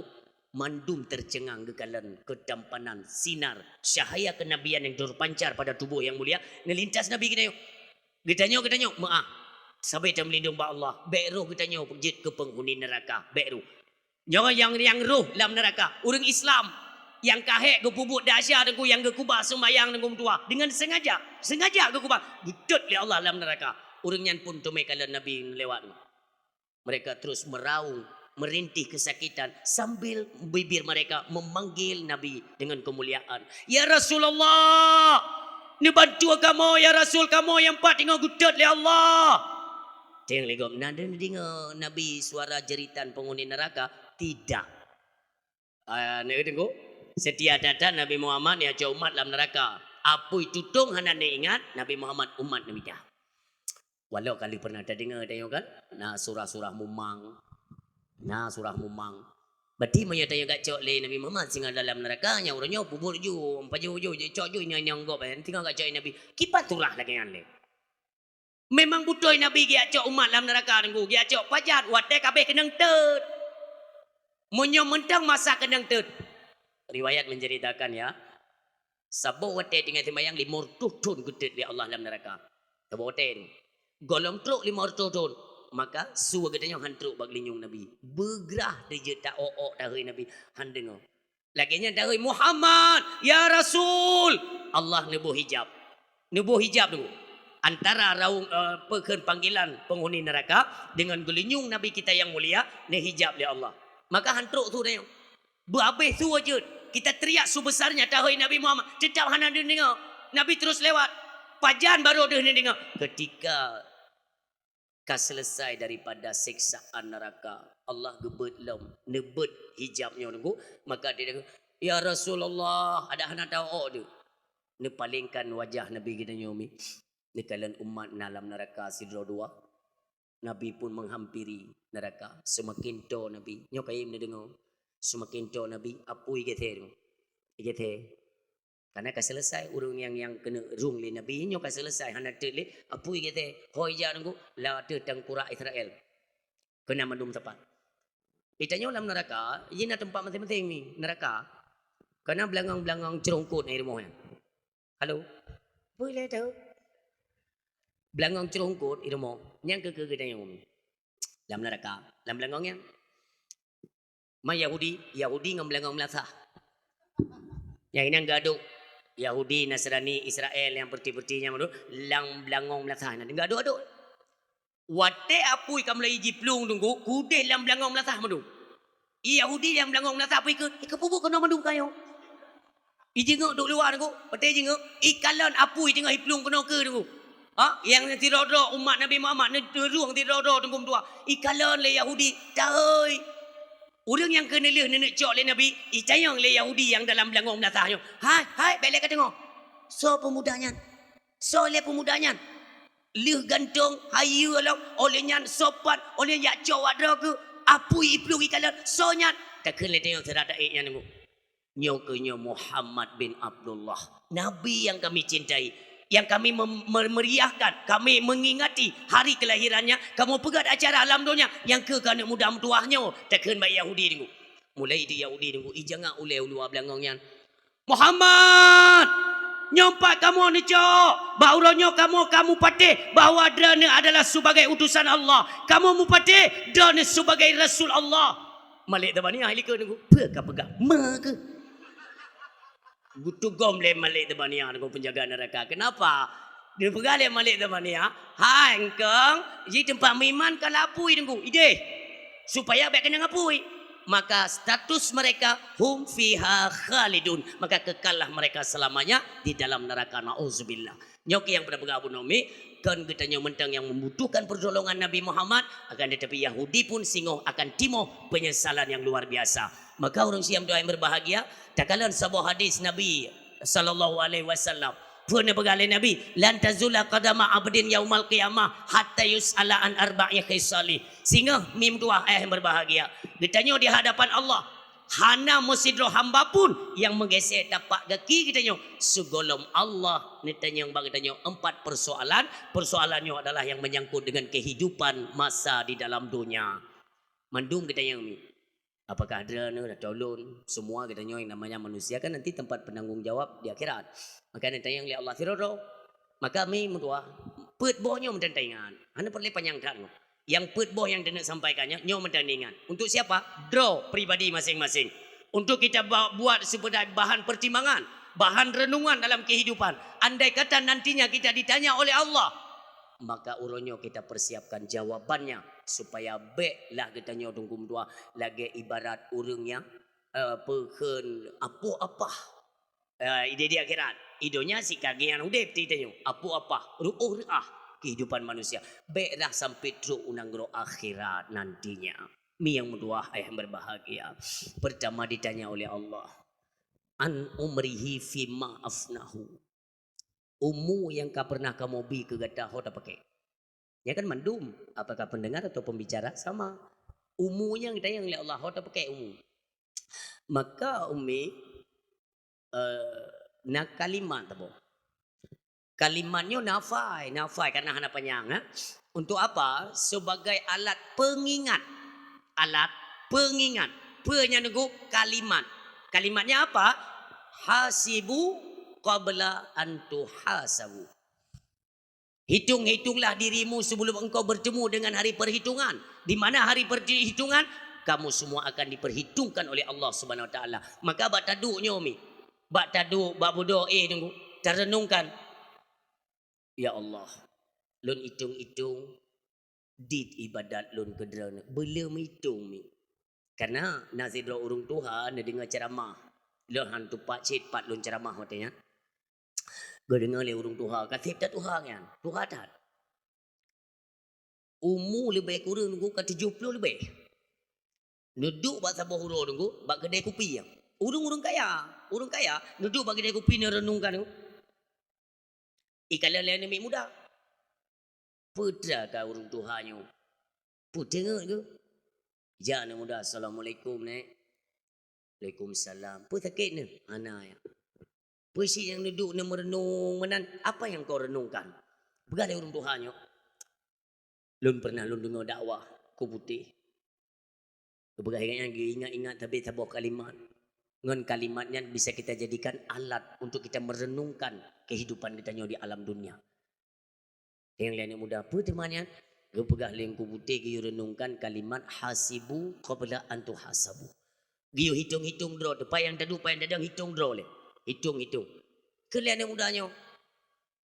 mandum tercengang geukalon keutampanan sinar cahaya kenabian yang terpancar pada tubuh yang mulia neulintas Nabi geutanyoe. Geutanyoe, geutanyoe, meu'ah. Sabe tameulindong bak Allah, bèk roh geutanyoe jeuet keu penghuni neuraka, bèk roh. Nyoe nyang, nyang roh lam neuraka, ureuëng Islam nyang ka hék geupeubuet desya teungku, nyang geukeubah seumbahyang teungku meutuah dengan sengaja, sengaja geukeubah, geutot lé Allah lam neuraka. Ureuëng nyan pun teumé kalon Nabi lewat. Mereka terus meraung, merintih kesakitan sambil bibir mereka memanggil Nabi dengan kemuliaan. "Ya Rasulullah, neubantu kamoe, ya Rasul, kamoe nyang pat teungoh geutot lé Allah." Teng lé gob, na neudeungoe Nabi suara jeritan penghuni neraka? Tidak. Ah, na deungoe? Setiap that-that Nabi Muhammad nyang cok umat lam neraka. Apui tutong hana neuingat, Nabi Muhammad umat Nabi dah. Walau ka lheueh pernah tadeungoe tanyoe kan, na surah-surah mumang. Na surah mumang. Berarti meunyoe tanyoe gak cok lé Nabi Muhammad singoh dalam neraka, nyang uroe nyoe peubuet ju, pajoh ju, cok ju nyang, nyang gob, eh, tinggai gak cok Nabi. Kiban surah lagèe nyan lé. Memang beutôi Nabi geujak cok umat lam neraka teungku, geujak cok pajan watèe ka abéh keunong teut. Meunyoe mantong masa keunong teut. Riwayat menceritakan ya, saboh watèe tinggai seumayang limong reutôh thon geutot lé Allah lam neraka. Saboh watèe tu. Gohlom trok limong reutôh thon, maka su geutanyoe han trok bak geulinyueng Nabi. Beugrah teujeuet ta-ok-ok tahôi Nabi, han deungoe. Lagèe nyan tahôi, "Muhammad, ya Rasul." Allah neuboh hijab. Neuboh hijab tu. Antara raung, eh, peukheun panggilan penghuni neraka dengan geulinyueng Nabi kita yang mulia, neuhijab lé Allah. Maka han trok su tanyoe. Beuabéh su jeuet. Kita teriak sebesarnya tahôi Nabi Muhammad, tetap hana neudeungoe. Nabi terus lewat. Pajan baru deuh neudeungoe. Ketika ka selesai daripada siksaan neraka, Allah geubeuet lom, neubeuet hijab nyoe teungku, maka dia kata, "Ya Rasulullah, adak hana ta-ok-ok deuh." Neupalengkan wajah Nabi geutanyoe mi. Neukalon umat na lam neraka sidroe dua. Nabi pun menghampiri neraka. Seumaken toe Nabi. Nyoe kayém neudeungoe. Seumaken toe Nabi, apui geutée teungku. Geutée. Karena ka selesai ureuëng nyang, nyang keuneuk rhueng lé Nabi nyoe ka selesai, hana teut lé, apui geutée, hôi jak teungku, lam ateueh tangkurak Israel. Keunan mandum teumpat. Di tanyoe lam neraka, jih na teumpat maséng-maséng mi, neraka. Keunan beulangong-beulangong ceurongkot na i rumoh nyan. Halo? Peue lé teuh? Beulangong ceurongkot i rumoh, nyan keuh, keuh geutanyoe mi. Lam neraka, lam beulangong nyan. Ma Yahudi, Yahudi ngon beulangong meulasah. Nyang inan geuadok. Yahudi, Nasrani, Israel, nyang peuti-peuti nyan mandum, lam beulangong meulasah nyan geuadok-adok. Watée apui ka mulai jiplueng teungku, keudeh lam beulangong meulasah mandum. I Yahudi nyang beulangong meulasah apui keu, ikeu peubuet keunoe mandum kayong. Ijeungok duek luwa teungku, watée ijeungok, ikalon apui teungoh iplueng keunoe keue teungku. Ha, nyang sidroe-droe umat Nabi Muhammad, neurhueng sidroe-droe teungku meutuah. Ikalon lé Yahudi, "Tahôi! Ureuëng nyang keuneulheueh neuneuk cok lé Nabi, itanyong lé Yahudi nyang dalam beulangong meulasah nyoe, 'Hai, hai, bék lé ka teungoh! Soe peumuda nyan? Soe lé peumuda nyan?' Lheueh gantong, hayeue lom, óh lheueh nyan sopan, óh lheueh nyan jak cok bak droe keuh, apui iplueng ikalon, soe nyan? Takheun lé tanyoe sira taék nyan teungku. Nyoe keuh nyoe Muhammad bin Abdullah, Nabi yang kami cintai, yang kami mem-, me-, meriahkan, kami mengingati hari kelahirannya. Kamoe peugét acara alam donya, nyang keuh keu aneuk muda meutuwah nyoe, takheun bak Yahudi teungku. Mulai di Yahudi teungku, ijangak ulée u luwa beulangong nyan. Muhammad! Nyoe pat kamoe neucok, bak uroe nyoe kamoe ka mupatéh bahwa droeneuh adalah sebagai utusan Allah. Kamoe mupatéh droeneuh sebagai rasul Allah. Malik Zabaniyah likot teungku, peue ka peugah? Meukeue. Geutugom lé Malik Zabaniyah teungku, penjaga neraka. Kenapa? Dipeugah lé Malik Zabaniyah, "Hai engkong, di teumpat meuiman ka lapui teungku, ideh. Supaya bék keunong apui." Maka status mereka, "Hum fiha khalidun." Maka kekallah mereka selamanya di dalam neraka. Nauzubillah. Nyoe keuh nyang peureulée peugah bunoe mi, kon geutanyoe mantong nyang membutuhkan pertolongan Nabi Muhammad, akan tetapi Yahudi pun singoh akan timoh penyesalan yang luar biasa. Maka ureuëng Syiah meutuwah nyang berbahagia, takalon saboh hadis Nabi sallallahu alaihi wasallam. Peue neupeugah lé Nabi, "Lan tazula qadama abdin yaumal qiyamah hatta yus'ala an arba'i khisali." Singoh mi meutuwah ayah nyang berbahagia, geutanyoe di hadapan Allah hana meusidroe hamba pun nyang meugeusé tapak gaki geutanyoe sigohlom Allah neutanyong bak geutanyoe empat persoalan. Persoalan nyoe adalah yang menyangkut dengan kehidupan masa di dalam dunia. Mandum geutanyoe mi. Apakah droeneuh atau lôn, semua geutanyoe yang namanya manusia kan nanti tempat penanggung jawab di akhirat. Maka neutanyong lé Allah sidroe-droe. Maka mi meutuwah, peuet boh nyoe mantong taingat. Hana peureulée panyang that nyoe. Nyang peuet boh nyang taneuk sampaikan nyoe, nyoe mantong taingat. Untuk siapa? Droe pribadi masing-masing. Untuk kita ba-, buat sebagai bahan pertimbangan, bahan renungan dalam kehidupan. Andai kata nantinya kita ditanya oleh Allah, maka uroe nyoe kita persiapkan jawabannya supaya bék lah geutanyoe teungku meutuwah lagée ibarat ureuëng nyang, eh, peukheun apoh apah. Eh, di, di akhirat. Di donya sikagéan udeb di tanyoe, apoh apah, reuôh reuah kehidupan manusia. Bék lah sampai trok u nanggroe akhirat nantinya. Mi nyang meutuwah ayah nyang berbahagia. Pertama ditanya oleh Allah, "An umrihi fima afnahu." Umu nyang ka pernah kamoe bi keu gata ho tapakék? Nyan kan mandum, apakah pendengar atau pembicara sama. Umu nyang ditanyong lé Allah ho tapakék umu. Maka umi, eh, na kalimat tabo. Kalimat nyoe nafai, nafai karena hana panyang, eh. Untuk apa? Sebagai alat pengingat. Alat pengingat. Peue nyan teungku? Kalimat. Kalimatnya apa? Hasibu qabla an tuhasabu. Hitung-hitunglah dirimu sebelum engkau bertemu dengan hari perhitungan. Di mana hari perhitungan? Kamu semua akan diperhitungkan oleh Allah Subhanahu Wa Taala. Maka bak taduek nyoe mi, bak taduek, bak beudoa, eh, teungku, tarenungkan. Ya Allah, lôn itong-itong dit ibadat lôn keu Droeneuh, beuleuem itong mi. Karena na sidroe ureuëng tuha neudeungoe ceuramah. Lôn hana tupat cit pat lôn ceuramah watée nyan. Geudeungoe lé ureuëng tuha, ka seb that tuha nyan, tuha that. Umu leubeh kureueng teungku ka tujoh ploh leubeh. Neuduek bak saboh uroe teungku, bak keudè kupi nyan. Ureuëng-ureuëng kaya, ureuëng kaya, neuduek bak keudè kupi neureunungkan teungku. Ikalon lé aneuk miet muda. Peue teuma ka ureuëng tuha nyoe? Peue teungeut geuh? Jak aneuk muda, "Assalamualaikum, Nek." "Waalaikumsalam." "Peue sakét neuh?" "Hana, ya." "Peue sit nyang neuduek neumeureunong meunan? Apa nyang kau renungkan?" Peugah lé ureuëng tuha nyoe, "Lôn pernah lôn deungoe dakwah keu putéh." Geupeugah ingat nyan, geuingat-ingat sabe saboh kalimat. Ngon kalimat nyan bisa kita jadikan alat untuk kita merenungkan kehidupan kita nyoe di alam dunia. Nyang lé aneuk muda, peue teuma nyan? Geupeugah lé Teungku Putéh geuyue renungkan kalimat hasibu qabla an tuhasabu. Geuyue hitong-hitong droe, teuma nyang taduek, nyang tadong hitong droe lé. Hitong-hitong. Kheun lé aneuk muda nyoe,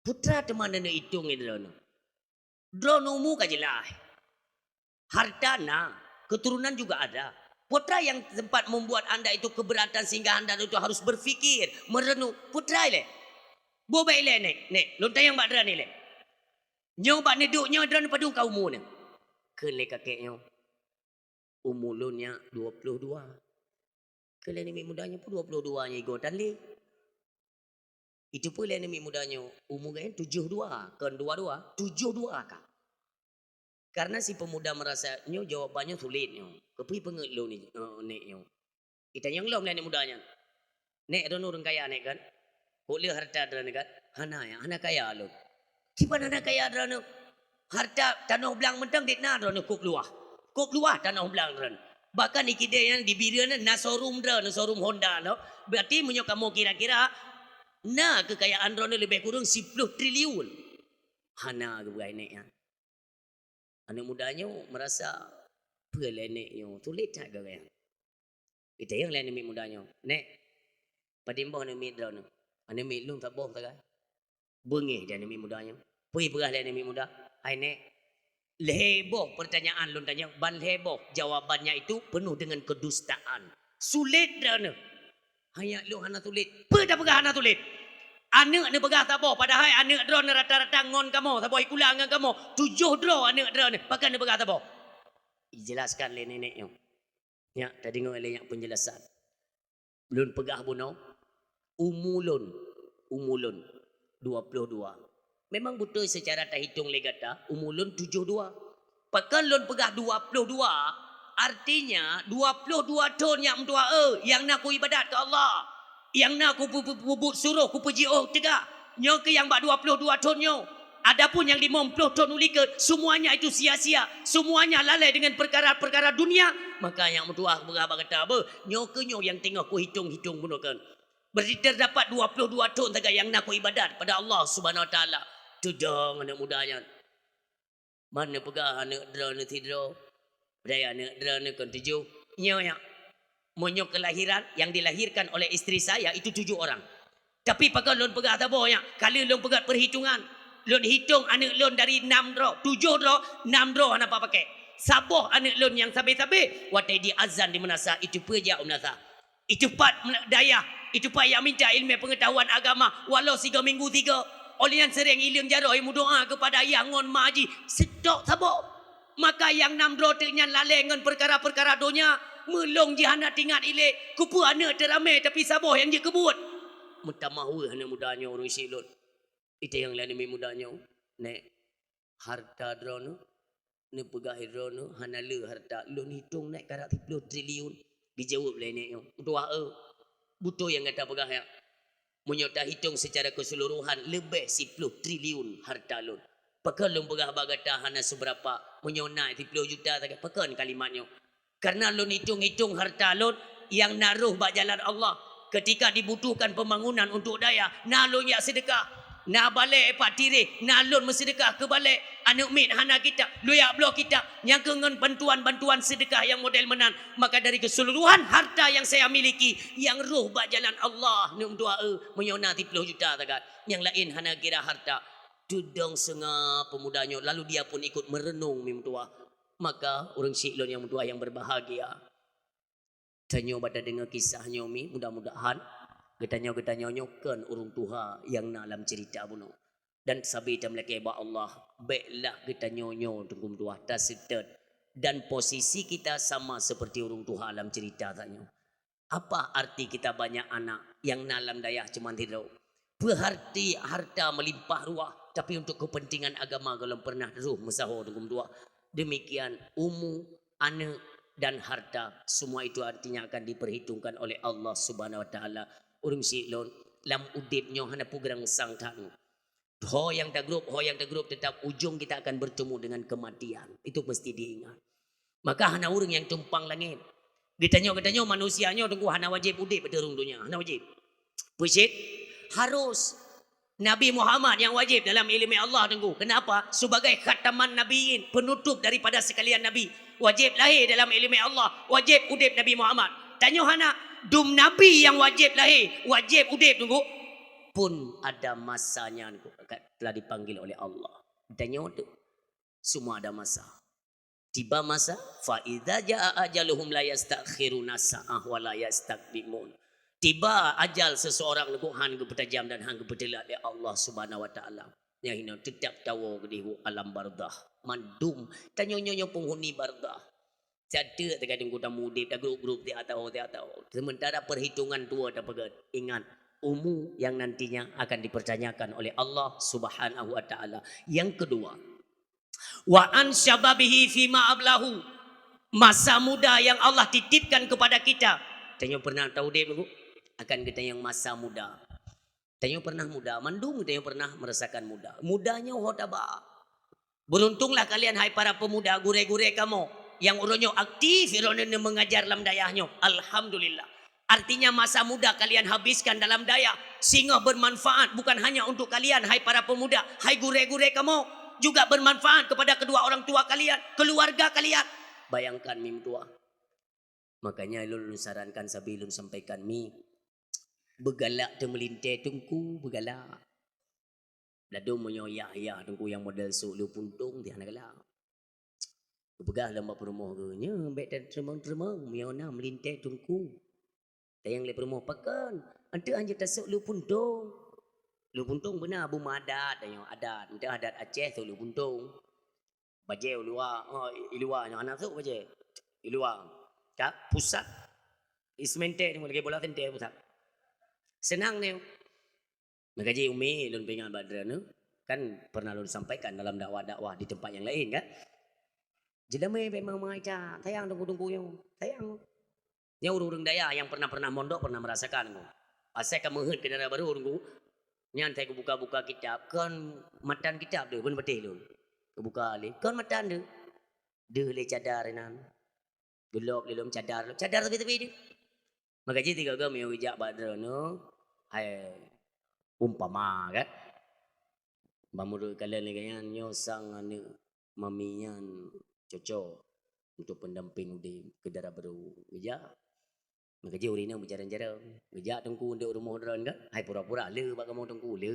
peue teuma neuitong lé droeneuh? Droeneuh umu ka jeulaih. Harta na, keturunan juga ada. Peue teuma yang sempat membuat anda itu keberatan sehingga anda itu harus berpikir, merenung, peue teuma lé? Boh bèk ilèe, Nek, Nek, lôn tanyong bak droeneuh lé. Nyoe bak neuduek nyoe droeneuh padum ka umu neuh? Kheun lé kakek nyoe, "Umu lôn nyak dua puluh dua." Kheun lé aneuk miet muda nyoe, "Peue dua puluh dua nyoe igoe tan lé?" Itu pun lé aneuk miet muda nyoe, umu geuh tujoh dua, kon dua dua, tujoh dua ka. Karena si pemuda merasa nyoe jawaban nyoe sulet nyoe. Keupeue peungeut lôn ni, eh, nek nyoe. Itanyong lom lé aneuk muda nyan. "Nek, droeneuh ureueng kaya nek kan? Kok le harta droeneuh kan?" "Hana ya, hana kaya lôn." "Kiban hana kaya droeneuh? Harta tanoh blang mantong dit na droeneuh kok luwah. Kok luwah tanoh blang droeneuh. Bahkan di kidée nyan di Bireuen na showroom droeneuh, showroom Honda nyoe. Berarti meunyoe kamoe kira-kira, na keukayaan droeneuh leubeh kureueng siploh triliun." Hana geupeugah nek nyan. Aneuk muda nyoe merasa, "Peue lé nek nyoe, sulet that geuh nyan." Itanyong lé aneuk miet muda nyoe, "Nek, padum boh aneuk miet droeneuh?" "Aneuk miet lôn saboh sagai." Beungéh di aneuk miet muda nyoe. Peue peugah lé aneuk miet muda, "Hai nek, lhée boh peurtanyaan lôn tanyong, ban lhée boh jawabannya itu penuh dengan kedustaan. Sulet droeneuh." "Hai nek, lôn hana sulet." "Peue tapeugah hana sulet? Aneuk neupeugah saboh, padahai aneuk droeneuh rata-rata ngon kamoe, saboh sikula ngon kamoe, tujoh droe aneuk droeneuh, pakon neupeugah saboh?" Dijelaskan lé nenek nyoe. Nyak, tadeungoe lé nyak penjelasan. Lôn peugah bunoe, umu lôn, umu lôn dua ploh dua. Memang beutôi seucara tahitong lé gata, umu lôn tujoh dua. Pakon lôn peugah dua ploh dua, artinya dua ploh dua thon nyak meutuah eu, nyang na kuibadat keu Allah, nyang na kupu-, pu-, peubuet surôh, kupeujiôh teuga. Nyoe keuh nyang bak dua ploh dua thon nyoe. Adapun nyang limong ploh thon ulikot, semuanya itu sia-sia, semuanya lalai dengan perkara-perkara dunia. Maka nyak meutuah peugah bak gata, beuh, nyoe keuh nyoe nyang teungoh kuhitong-hitong bunoe kan. Berarti terdapat dua ploh dua thon sagai nyang na kuibadat pada Allah Subhanahu Wa Taala. Tudong aneuk muda nyan. Man neupeugah aneuk droeneuh sidroe, padahai aneuk droeneuh kon tujoh. Nyoe nyak, meunyoe kelahiran yang dilahirkan oleh istri saya itu tujuh orang. Tapi pakon lôn peugah saboh nyak, ka lheueh lôn peugah perhitungan. Lôn hitong aneuk lôn dari nam droe, tujoh droe, nam droe hana pakai. Saboh aneuk lôn nyang sabe-sabe, watée di azan di meunasah, itu peue jak u meunasah. Itu pat dayah, itu pat nyang minta ilmu pengetahuan agama, walau sigoe minggu sigoe. Oleh nyan sering ileueng jaroe meudoa kepada ayah ngon ma jih, seutôt saboh. Maka nyang nam droe teuk nyan lalée ngon peukara-peukara donya, meulông jih hana teuingat ilée, keupeue aneuk teuramé tapi saboh nyang jeuet keu buet. Meutamah weueh aneuk muda nyoe ureueng syiek lôn. Itanyong lé aneuk miet muda nyoe, "Nek, harta droeneuh, neupeugah droeneuh hana le harta, lôn hitong nek karab siploh triliun." Dijaweueb lé nek nyoe, "Meutuah eu, beutôi nyang gata peugah nyak. Meunyoe tahitong seucara keuseuluruhan leubeh siploh triliun harta lôn. Pakon lôn peugah bak gata hana seubeurapa, meunyoe na siploh juta sagai, pakon kalimat nyoe? Karena lôn hitong-hitong harta lôn nyang na rhoh bak jalan Allah. Ketika dibutuhkan pembangunan untuk dayah, na lôn jak seudeukah. Na balek bak tireh, na lôn meuseudeukah keu balek. Aneuk miet hana kitab, lôn jak bloe kitab. Nyang keuh ngon bantuan-bantuan seudeukah nyang model meunan. Maka dari keseluruhan harta yang saya miliki, nyang rhoh bak jalan Allah, aneuk meutuah eu, meunyoe na siploh juta sagai. Nyang laén hana kira harta." Tudong seungab peumuda nyoe, lalu dia pun ikut merenung, mi meutuah. Maka ureueng syiek lôn nyang meutuah nyang berbahagia, tanyoe bak tadeungoe kisah nyoe mi, mudah-mudahan geutanyoe-geutanyoe nyoe kon ureueng tuha nyang na lam cerita bunoe. Dan sabe tameulakée bak Allah, béklah geutanyoe nyoe teungku meutuah taseutôt dan posisi kita sama seperti ureueng tuha lam cerita tanyoe. Apa arti kita banyak anak nyang na lam dayah cuma sidroe? Peue arti harta meulimpah ruah, tapi untuk kepentingan agama gohlom pernah rhoh meusaho teungku meutuah. Demikian umu, aneuk, dan harta, semua itu artinya akan diperhitungkan oleh Allah Subhanahu Wa Taala. Ureueng syiek lôn, lam udeb nyoe hana peue geurangsang that. Ho nyang tagrôp, ho nyang tagrôp, tetap ujung kita akan bertemu dengan kematian. Itu mesti diingat. Maka hana ureueng nyang tumpang langét. Geutanyoe-geutanyoe manusia nyoe teungku hana wajéb udeb ateueh rhueng donya, hana wajéb. Peue cit? Harus. Nabi Muhammad nyang wajéb dalam iéleumé Allah teungku. Kenapa? Sebagai khataman nabiyyin, penutup daripada sekalian nabi. Wajéb lahé dalam iéleumé Allah, wajéb udeb Nabi Muhammad. Tanyoe hana, dum nabi nyang wajéb lahé, wajéb udeb teungku. Pun ada masanya teungku, telah dipanggil oleh Allah. Tanyoe tu, semua ada masa. Tiba masa, fa idza jaa ajaluhum la yastakhiruna sa'ah wa la yastaqdimun. Tiba ajal seseorang teungku han geupeutajam dan han geupeuteulat lé Allah Subhanahu Wa Taala. Nyang hino tetap tawoe keudeh u alam barzakh. Mandum tanyoe nyoe, nyoe penghuni barzakh. Cateuk teuka teungku tamu udeb, tagrôp-grôp, tiap tawoe, tiap tawoe. Sementara perhitungan tuwoe tapeugét. Ingat, Umu yang nantinya akan dipertanyakan oleh Allah Subhanahu wa Ta'ala. Yang kedua, wa an syababihi fima ablahu. Masa muda yang Allah titipkan kepada kita. Tanyoe pernah taudép, Bu? Akan kita yang masa muda. Tanyoe pernah muda, mandum tanyoe pernah merasakan muda. Muda nyoe ho taba. Beruntunglah kalian, hai para pemuda, gurée-gurée kamoe, nyang uroe nyoe aktif, uroe nyoe mengajar lam dayah nyoe. Alhamdulillah. Artinya, masa muda kalian habiskan dalam dayah, singoh bermanfaat bukan hanya untuk kalian, hai para pemuda, hai gurée-gurée kamoe, juga bermanfaat kepada kedua orang tua kalian, keluarga kalian. Bayangkan, mi meutuah. Makanya lôn, lôn sarankan, sabe lôn sampaikan, mi, beugalak teumeulintée teungku, beugalak. Ladôm meunyoe yah-yah teungku nyang model sôk lheueh puntông, tiah na galak. Geupeugah lom bak peurumoh geuh, "Nyoe bék tateurimong-teurimong, meunyoe na meulintée teungku." Tanyong lé peurumoh, "Pakon? Anteuk hanjeuet tasôk lheueh puntông." Lheueh puntông beuna, beumeuadat, tanyong adat. Anteuk adat Aceh sôk lheueh puntông. Bajée u luwa, oh, i luwa nyoe hana sôk bajée. I luwa. Ka pusat. Isminte ni lagée bola sinte pusat. Seunang ni. Maka jih Umi, lôn peuingat bak droeneuh, kan pernah lôn sampaikan dalam dakwah-dakwah di tempat yang lain, kan? Jeulamé memang meuaca, sayang teungku-teungku nyoe, sayang. Nyoe ureuëng-ureuëng dayah nyang pernah-pernah mondok pernah merasakan nyoe. Asai ka meuheuet keu dara barô teungku, nyan asai kubuka-buka kitab, kon matan kitab deuh, kon patéh lôn. Kubuka lé, kon matan deuh. Deuh lé cadar inan. Geulop lé lom cadar, cadar teupie-teupie deuh. Maka jih tiga-tiga meunyoe geujak bak droeneuh, hai umpama kan. Ban meunurot kalon lagée nyan, nyoe sang aneuëk mami nyan cocok untuk pendamping udeb keu dara barô. Geujak. Maka jih ureuëng inong beujarang-jarang. Geujak teungku u rumoh droeneuh kan. Hai pura-pura le bak kamoe teungku le.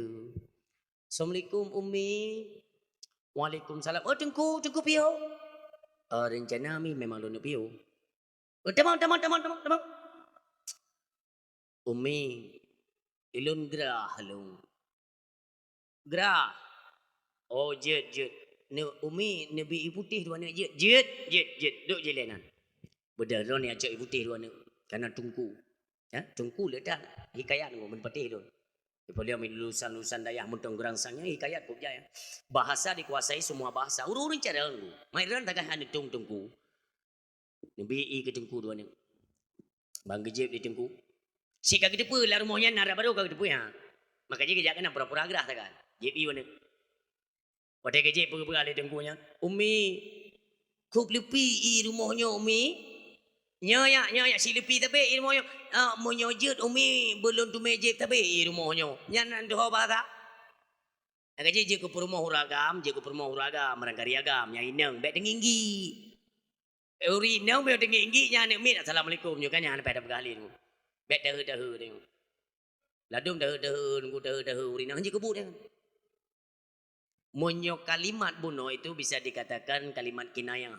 "Assalamualaikum, Umi." "Waalaikumsalam." "Oh, teungku, teungku piôh?" "Oh, rencana mi memang lôn piôh." "Oh, tamong, tamong, tamong, tamong, tamong." "Umi, ilôn grah lôn." "Grah?" "Oh, jeuet, jeuet. Neu-, Umi, neubi ie putéh dua neuk jeuet." "Jeuet, jeuet, jeuet." Duek jih lé nan. Beudôh droeneuh acok ie putéh dua neuk. Kana teungku. Ya, teungku le that hikayat ngon patéh lôn. Di polio mi lulusan-lulusan dayah mantong geurangsang nyan hikayat kok jai. Bahasa dikuasai semua bahasa. Ureuëng-ureuëng carông. Mai droen tagah aneuk teungku. Neubi ie keu teungku dua neuk. Ban geujieb lé teungku. Sika geuteupeue lam rumoh nyan na dara barô ka geuteupeue ha. Maka jih geujak keunan pura-pura grah sagai. Jieb ie dua neuk. Watée geujieb peugah-peugah lé teungku nyan, "Umi, kub leupie ie rumoh nyoe, Umi?" "Nyoe ya, nyoe ya, si leupie sabe ie rumoh nyoe." "Ah, meunyoe jeuet, Umi, beulôn teumé jieb sabe ie rumoh nyoe." Nyan nan tuho bahasa. Maka jih jeuet keu peurumoh ureuëng agam, jeuet keu peurumoh ureuëng agam, barangkari agam, nyang inong, bék teungieng-ngieng. Ureuëng inong meunyoe teungieng-ngieng nyan aneuk miet, "Assalamualaikum," nyoe kan nyan hana payah tapeugah lé nyoe. Bék daheu-daheu nyoe. Ladôm daheu-daheu nyoe, daheu-daheu ureuëng inong jeuet keu buet nyoe. Meunyoe kalimat bunoe itu bisa dikatakan kalimat kinayah,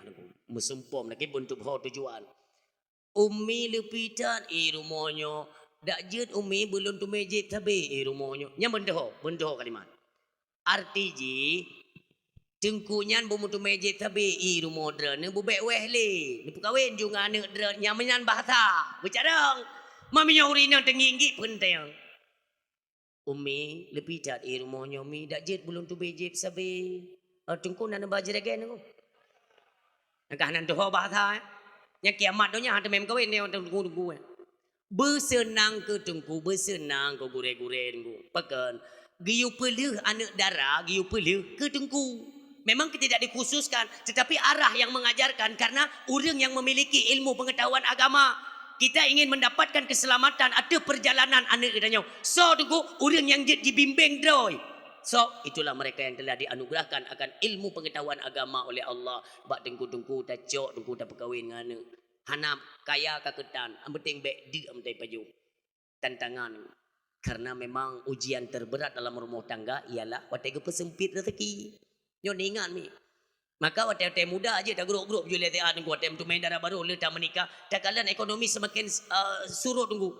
meusumpom lagée beuntuk ho tujuan. "Umi leupie that ie rumoh nyoe, dak jeuet Umi beulôn teumé jieb sabe ie rumoh nyoe." Nyan beuntuk ho, beuntuk ho kalimat. Arti jih, teungku nyan beumeuteumé jieb sabe ie rumoh droeneuh beubék wéh lé. Neupeukawen ju ngon aneuk droe nyang meunan bahasa. Beucarông. Ma meunyoe ureuëng inong teungieng-ngieng peunteng. "Umi, leupie that ie rumoh nyoe, Mi, dak jeuet beulôn teumé jieb sabe." Oh, teungku na neuba jeuregan teungku. Nyang ka hana tuho bahasa, eh. Nyang kiamat donya hana teumé meukawen nyoe teungku-teungku, eh. Beuseunang keu teungku, beuseunang keu gurée-gurée teungku. Pakon? Geuyue peulheueh aneuk dara, geuyue peulheueh keu teungku. Memang kita tidak dikhususkan, tetapi arah yang mengajarkan karena ureuëng yang memiliki ilmu pengetahuan agama. Kita ingin mendapatkan keselamatan ateueh perjalanan aneuk geutanyoe. Soe teungku? Ureuëng nyang jeuet jibimbéng droe. So, itulah mereka yang telah dianugerahkan akan ilmu pengetahuan agama oleh Allah. Bak teungku-teungku tacok, teungku tapeukawen ngon aneuk. Hana kaya ka keutan, yang penting bék deuk meutai pajoh. Tantangan. Karena memang ujian terberat dalam rumah tangga ialah watée geupeuseumpit rezeki. Nyoe ingat mi. Maka watée-watée muda jeuet tagrôp-grôp jeuet lé siat teungku, watée meuteumé dara barô lheueh tameunikah, takalon ekonomi semakin, eh, surut teungku.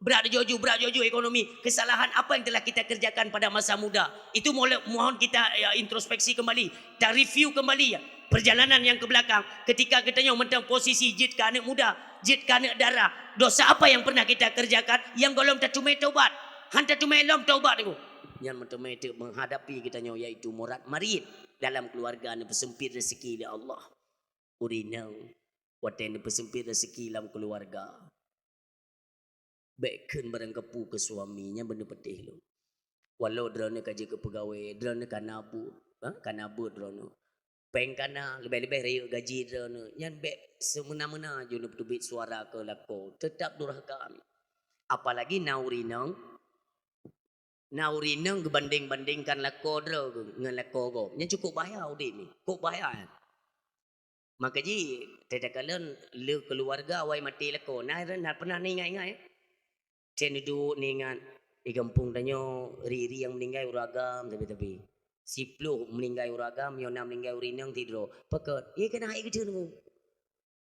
Brat laju, brat laju ekonomi. Kesalahan apa yang telah kita kerjakan pada masa muda? Itu mohon, mohon kita, ya, introspeksi kembali, ta review kembali, ya, perjalanan yang ke belakang. Ketika geutanyoe mantong posisi jeuet keu aneuk muda, jeuet keu aneuk dara, dosa apa yang pernah kita kerjakan yang gohlom tateumé taubat? Han tateumé lom taubat Teungku. Nyan meuteumé teuk menghadapi geutanyoe, yaitu murad marit dalam keuluwarga, neupeuseumpit rezeki lé Allah. Ureueng inong, watée neupeuseumpit rezeki lam keuluwarga, bék kheun barangkapeue keu suami, nyan beuneupeudeh lom. Walau droeneuh ka jeuet keu peugawée, droeneuh ka na buet, ha, ka na buet droeneuh. Péng ka na, leubeh-leubeh rayeuk gaji droeneuh, nyan bék seumeunan-meunan jih neupeuteubiet suara keu lakoe, teutab durhaka. Apalagi na ureueng inong, na ureueng inong geubandeng-bandengkan lakoe droe ngon lakoe gob. Nyan cukôp bahaya udeb nyoe, cukôp bahaya nyan. Maka jih, takalon le keuluwarga awai maté lakoe. Na, na pernah neuingat-ingat, eh? Cen duek neuingat, di gampông tanyoe, ri-ri nyang meuninggai ureueng agam sabe-sabe. Siploh meuninggai ureueng agam, nyoe na meuninggai ureueng inong sidroe. Pakon? Ié keunan hai geuteun nyoe.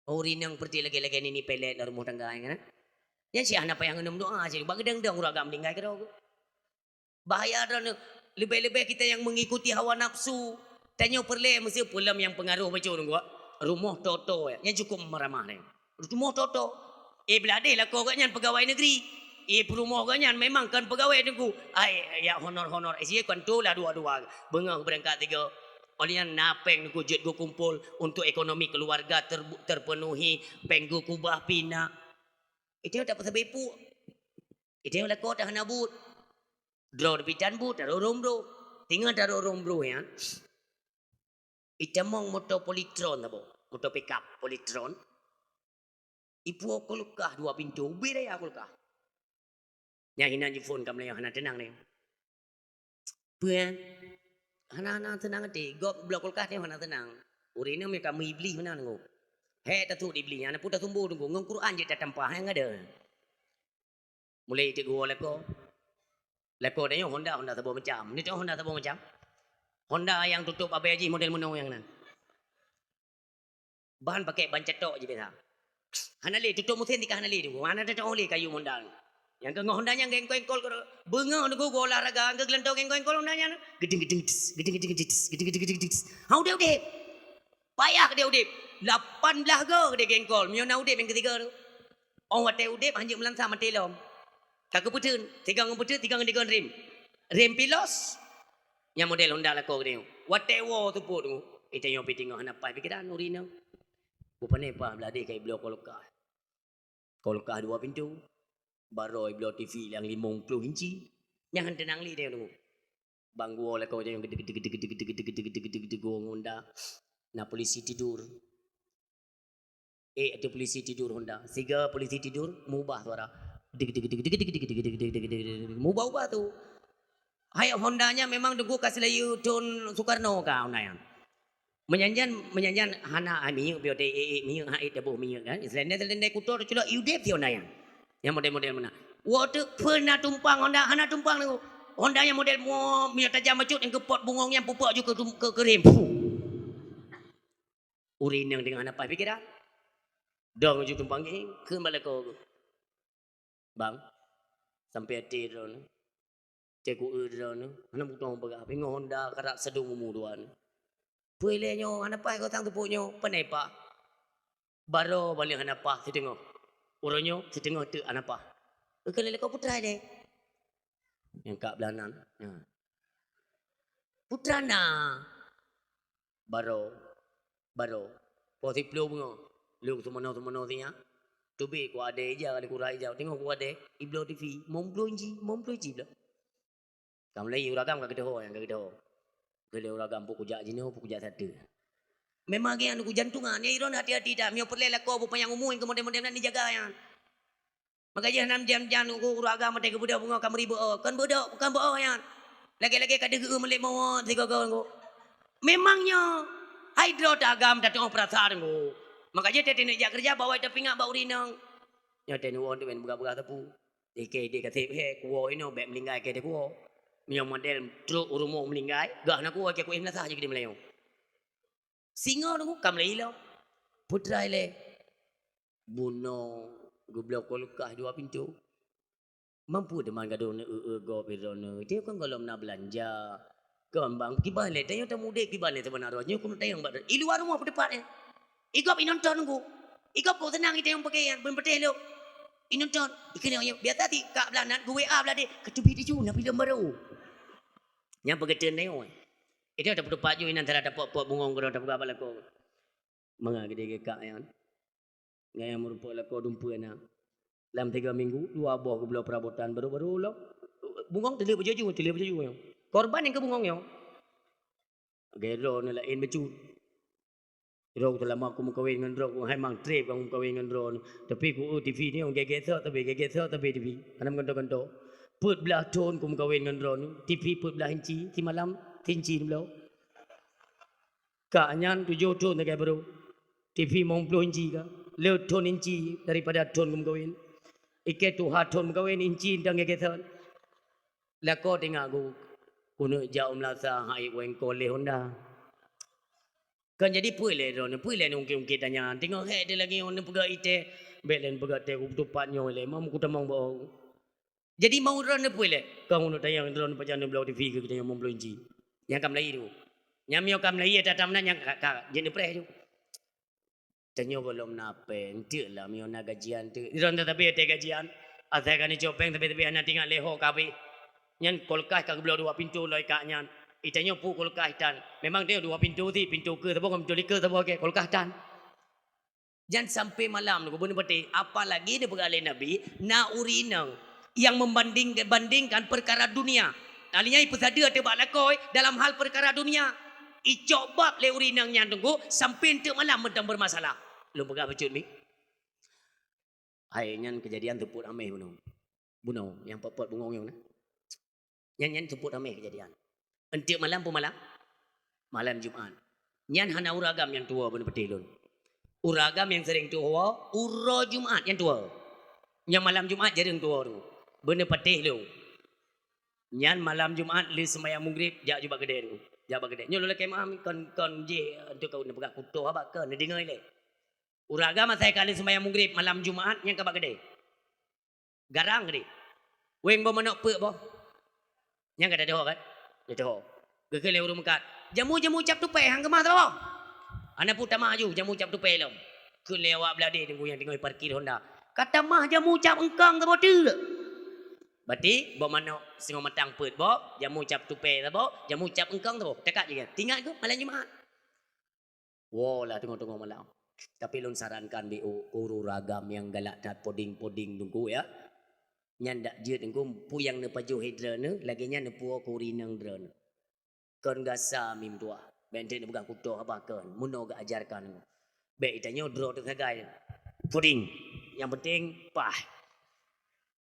Ureueng inong peureute lagée-lagée nini pelet lam rumoh tangga nyan, kan? Nyan cit hana payah ngon doa, cit bak geudong-dong ureueng agam meuninggai keudroe. Bahaya droeneuh, leubeh-leubeh kita nyang mengikuti hawa nafsu. Tanyoe peureulée meuseu peue lom nyang peungaroh bacut nyoe, rumoh toto, nyan cukôp meuramah nyan. Rumoh toto. Eh, blah deh lakoe geuh nyan peugawai negeri. Eh, peurumoh geuh nyan memang kon peugawai Teungku. Ai, ya honor-honor. Eh, sie kon tu lah dua-dua. Beungoh beurangkat tiga. Oleh nyan na péng Teungku jeuet geukumpol untuk ekonomi keuluwarga ter-, terpenuhi, péng geukubah pih na. Itu tak pasal bepuk. Itu lakoe dah hana buet. Droe dipitan buet, taroh rhueng broh. Teungoh taroh rhueng broh nyan. Itamong moto Polytron saboh, moto pickup Polytron. Ipuwoe kulkah dua pintoe, ubé daya kulkah. Nyan hinan jiphon ka meulayeue hana teunang nyoe. Peue? Hana, hana teunang até. Gob bloe kulkah nyoe hana teunang. Ureueng inong ka meuiblih meunan Teungku. Hék tatuk di iblih nyan, peue tasumbo Teungku, ngon Quran jeuet tatampah, nyang ada. Mulai teuk geuwoe lakoe. Lakoe tanyoe Honda, Honda saboh macam. Ni teuh Honda saboh macam. Honda nyang tutôp abée jih model meunoe nyang nan. Ban pakai ban catok jih biasa. Hana lé, tutôp meusén dikah hana lé tu. Hana teutoh lé kayu Honda. Nyang keu ngon Honda nyang gengkol-gengkol, beungoh Teungku olahraga, nyang keu geulantoe gengkol-gengkol Honda nyan. Gedeng, gedeng, des, gedeng, gedeng, des, gedeng, gedeng, gedeng, des. Ha, udeb-udeb. Payah keudeh udeb. Lapan blaih go keudeh gengkol. Meunyoe na udeb nyang keu tiga tu. Oh, watée udeb hanjeuet meulansa maté lom. Ka keupeuteun, tiga ngon peuteun, tiga ngon tiga rem. Rem pih los. Nyang model Honda lakoe geutanyoe. Watée woe seupôt Teungku, eh, tanyoe pih teungoh hana paih pikeran ureueng inong. Bupane paih blah deh ka ibloe kulkah. Kulkah dua pintoe. Baroe ibloe T V nyang limong ploh inci. Nyang han teunang lé tanyoe Teungku. Bang geuwoe lakoe tanyoe gedeg-gedeg geuwoe ngon Honda. Na polisi tidur. Eh, ada polisi tidur Honda. Siga polisi tidur, mubah suara. Deg, deg, deg. Mubah-ubah tu. Hai Honda nyan memang Teungku ka seulayeue thon Soekarno ka Honda nyan. Meunyan-nyan, meunyan-nyan hana, ah, minyeuk pih, eh, eh, minyeuk, ha, eh, taboh minyeuk kan. Seulendai-seulendai kuto teuculok, udeb si Honda nyan. Nyang model-model meunan. Woe teuk peue na tumpang Honda, hana tumpang Teungku. Honda nyang model mo, minyeuk tajam bacut nyang keu pot bungong nyan pupok ju keu tum-, keu, keu rem. Puh. Ureueng inong teungoh hana paih pikeran. Dong ju tumpang geuh, kheun bak lakoe geuh. Bang, sampai até droeneuh. Cek ku eu droeneuh, hana mutong peugah, pingoh Honda karak sadong umu dua nyoe. Peue lé nyoe, hana paih gotang teupok nyoe, pane paih. Baroe baleueng hana paih siteungoh. Uroe nyoe siteungoh teuk hana paih. Keuneuk lakoe putra deh. Nyang ka blah nan. Nyan. Putra na. Baroe. Baroe. Poh siploh beungoh. Lôn seumono-seumono sinyak. Teubiet ku adé ija, ada kura ija. Teungoh ku adé, ibloe T V. Limong ploh inci, limong ploh inci bloe. Ka mulai ureueng agam ka geuteuho, nyang ka geuteuho. Geulée ureueng agam pue kujak jinoe, pue kujak sateue. Memang geuh anu kujantungan, ya, droeneuh hati-hati that. Meunyoe peureulée lakoe beupanyang umu nyang keu model-model nyan dijaga nyan. Maka jih hana meujan-jan ureueng agam watée geubeudôh beungoh ka meuribée, kon beudôh, kon beudôh nyan. Lagée-lagée ka deuh geu-eu meulet mawöt sigoe-goe. Memang nyoe, hai droe ta agam tatu'oh peurasaan Teungku. Maka jih teuh neujak keureuja bak awai tapeuingat bak ureueng inong. Nyoe teuh neuwoe teuh bèk beugah-beugah teupeu. Ikei deh ka seb he, kuwoe inoe bèk meuninggai keu deh kuwoe. Meunyoe model trok u rumoh meuninggai, gah na kuwoe keu kuéh meunasah jih keu di Meulayu. Singoh Teungku ka meulilong. Putra ilée. Bunoe geubloe kulkah dua pintoe. Mampu teuma gadôh neu-eu-eu gob droeneuh. Teuh kon gohlom na beulanja. Kon bang, kiban lé, tanyoe tamudeb kiban lé teuma na roh. Nyoe keuneuk tayang bak droe. I luwa rumoh peuteupat nyan. I gob i nonton Teungku. I gob kok seunang i tayang peuke nyan, beuneupeutéh lom. Inonton, ikeu nyoe, biasa ti kak blah nan, geu-W A blah deh, ka teubiet laju, na filem barô. Nyang peugeuteun na nyoe. Itu tapeutupat ju inan tara tapot-pot bungong keudroe tapeugah bak lakoe. Mangat geude kak nyan. Nyan nyang meurumpok lakoe dumpeue na. Lam tiga minggu, dua boh geubloe peurabotan barô-barô lom. Bungong teulheueh beujuju, teulheueh beujuju nyoe. Korban nyang keu bungong nyoe. Lagèe droeneuh laén bacut. Droe teulama kumeukawen ngon droe, hai mang trép ka kumeukawen ngon droe. Tapi ku eu T V nyoe gègèt sot tapi, gègèt sot tapi T V. Hana meugantoe-gantoe. Peuet blah thon kumeukawen ngon droe. T V peuet blah inci, simalam sinci bloe. Kak nyan tujoh thon lagèe barô. T V limong ploh inci ka. Le thon inci daripada thon kumeukawen. Ikèe tuha thon meukawen inci dan gègèt sot. Lakoe teuingat ku, keuneuk jak u meulasa hai wéng koleh Honda. Kan jadi peue lé droeneuh, peue lé ungkét-ungkét tanyan. Teungoh hék teuh lagèe nyoe neupeugah itéh, bèk lé neupeugah teuh kutupat nyoe lé, mam kutamong bak. Jadi mau droeneuh peue lé, ka uneuk tayang droeneuh pajan neubloe T V keu geutanyoe limong ploh inci. Nyang ka meulayi tu. Nyang miyueb ka meulayi ata-ata meunan nyang ka, ka jeuet neupreh ju. Tanyoe gohlom na péng, eunteuk lah meunyoe na gajian teuk. Droeneuh teutabé watèe gajian, asai ka neucok péng, tabé-tabé hana teuingat lé ho ka abéh. Nyan kulkas ka geubloe dua pintoe lom kak nyan. Itanyoe peue kulkas tan. Memang tanyoe dua pintoe sit, pintoe keue saboh ngon pintoe likeu saboh, oke, kulkas tan. Jan sampai malam nunggu beuneupatéh, apalagi neupeugah lé Nabi, na ureueng inong nyang membanding-bandingkan perkara dunia. Tali nyan ipeusadeue ateueh bak lakoe dalam hal perkara dunia. Icok bab lé ureueng inong nyan tunggu sampai eunteuk malam mantong bermasalah. Lôn peugah bacut mi. Hai nyan kejadian teupot ameh bunoe. Bunoe nyang pot-pot bungong nyoe na. Nyan, nyan teupot ameh kejadian. Eunteuk malam peue malam? Malam Jumat. Nyan hana ureueng agam nyang tuwoe beuneupatéh lôn. Ureueng agam nyang sering tuwoe uroe Jumat nyang tuwoe. Nyang malam Jumat jareueng tuwoe tu. Beuneupatéh lôn. Nyan malam Jumat lheueh seumayang Maghrib jak ju bak keudè tu. Jak bak keudè. Nyoe lôn lakèe meu'ah kon, kon jih eunteuk kau neupeugah kutoh haba kon neudeungoe lé. Ureueng agam asai ka lheueh seumayang Maghrib malam Jumat nyan ka bak keudè. Garang keudéh. Wéng boh manok peuet boh. Nyang ka tadeuh kan? Tadeuh. Geukheun lé ureueng meukat. Jamu-jamu cap tupée han keumah saboh. Hana peue tamah ju jamu cap tupée lom. Kheun lé awak bladé teungku nyang teungoh parkir Honda. Ka tamah jamu cap eungkong saboh teuk. Berarti boh manok singoh matang peuet boh, jamu cap tupée saboh, jamu cap eungkong saboh. Cakap je kan. Tingat ke malam Jumat? Woe lah teungoh-teungoh malam. Tapi lôn sarankan beu ureueng agam nyang galak that poding-poding teungku ya. Nyan dak jeuet teungku, peue nyang neupajoh hidra neuh, lagèe nyan neupuwoe keu ureueng inong droeneuh. Kon gasa mim tuah. Bèk enteuk neupeugah kutoh haba kon, meunoe geuajarkan teungku. Bèk itanyoe droe teuh sagai. Poding. Nyang penting paih.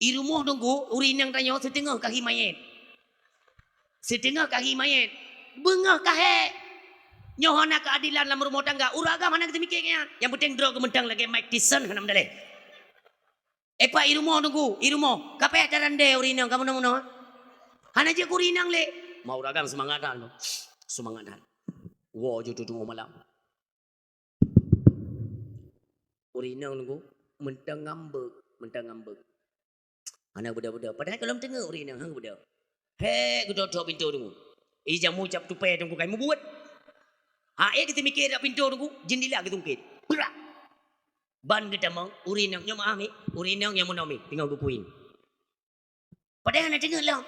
I rumoh teungku, ureueng inong tanyoe siteungoh kaki manyét. Siteungoh kaki manyét. Beungoh ka hék. Nyoe hana keuadilan lam rumoh tangga. Ureueng agam hana geuteumiké nyan. Nyang penting droe geumeudang lagèe Mike Tyson hana meudaleh. Epa i rumoh teungku, i rumoh. Ka payah tarandé ureueng inong ka meunoe-meunoe. Hana jeuet keu ureueng inong lé. Ma ureueng agam seumangat that. Seumangat that. Woe ju teungoh malam. Ureueng inong teungku, mantong ngambek, mantong ngambek. Hana beudôh-beudôh. Padahai gohlom teungoh ureueng inong, han beudôh. Hék, geutok-tok pintoe teungku. I jamu cap tupée teungku kai mubuet. Ha, ék geuteumiké dak pintoe teungku, jeundela geutungkét. Brak! Ban geutamong, ureueng inong nyoe meu'ah mi, ureueng inong nyang meunoe mi, teungoh geukueng. Padahai hana teungeut lom.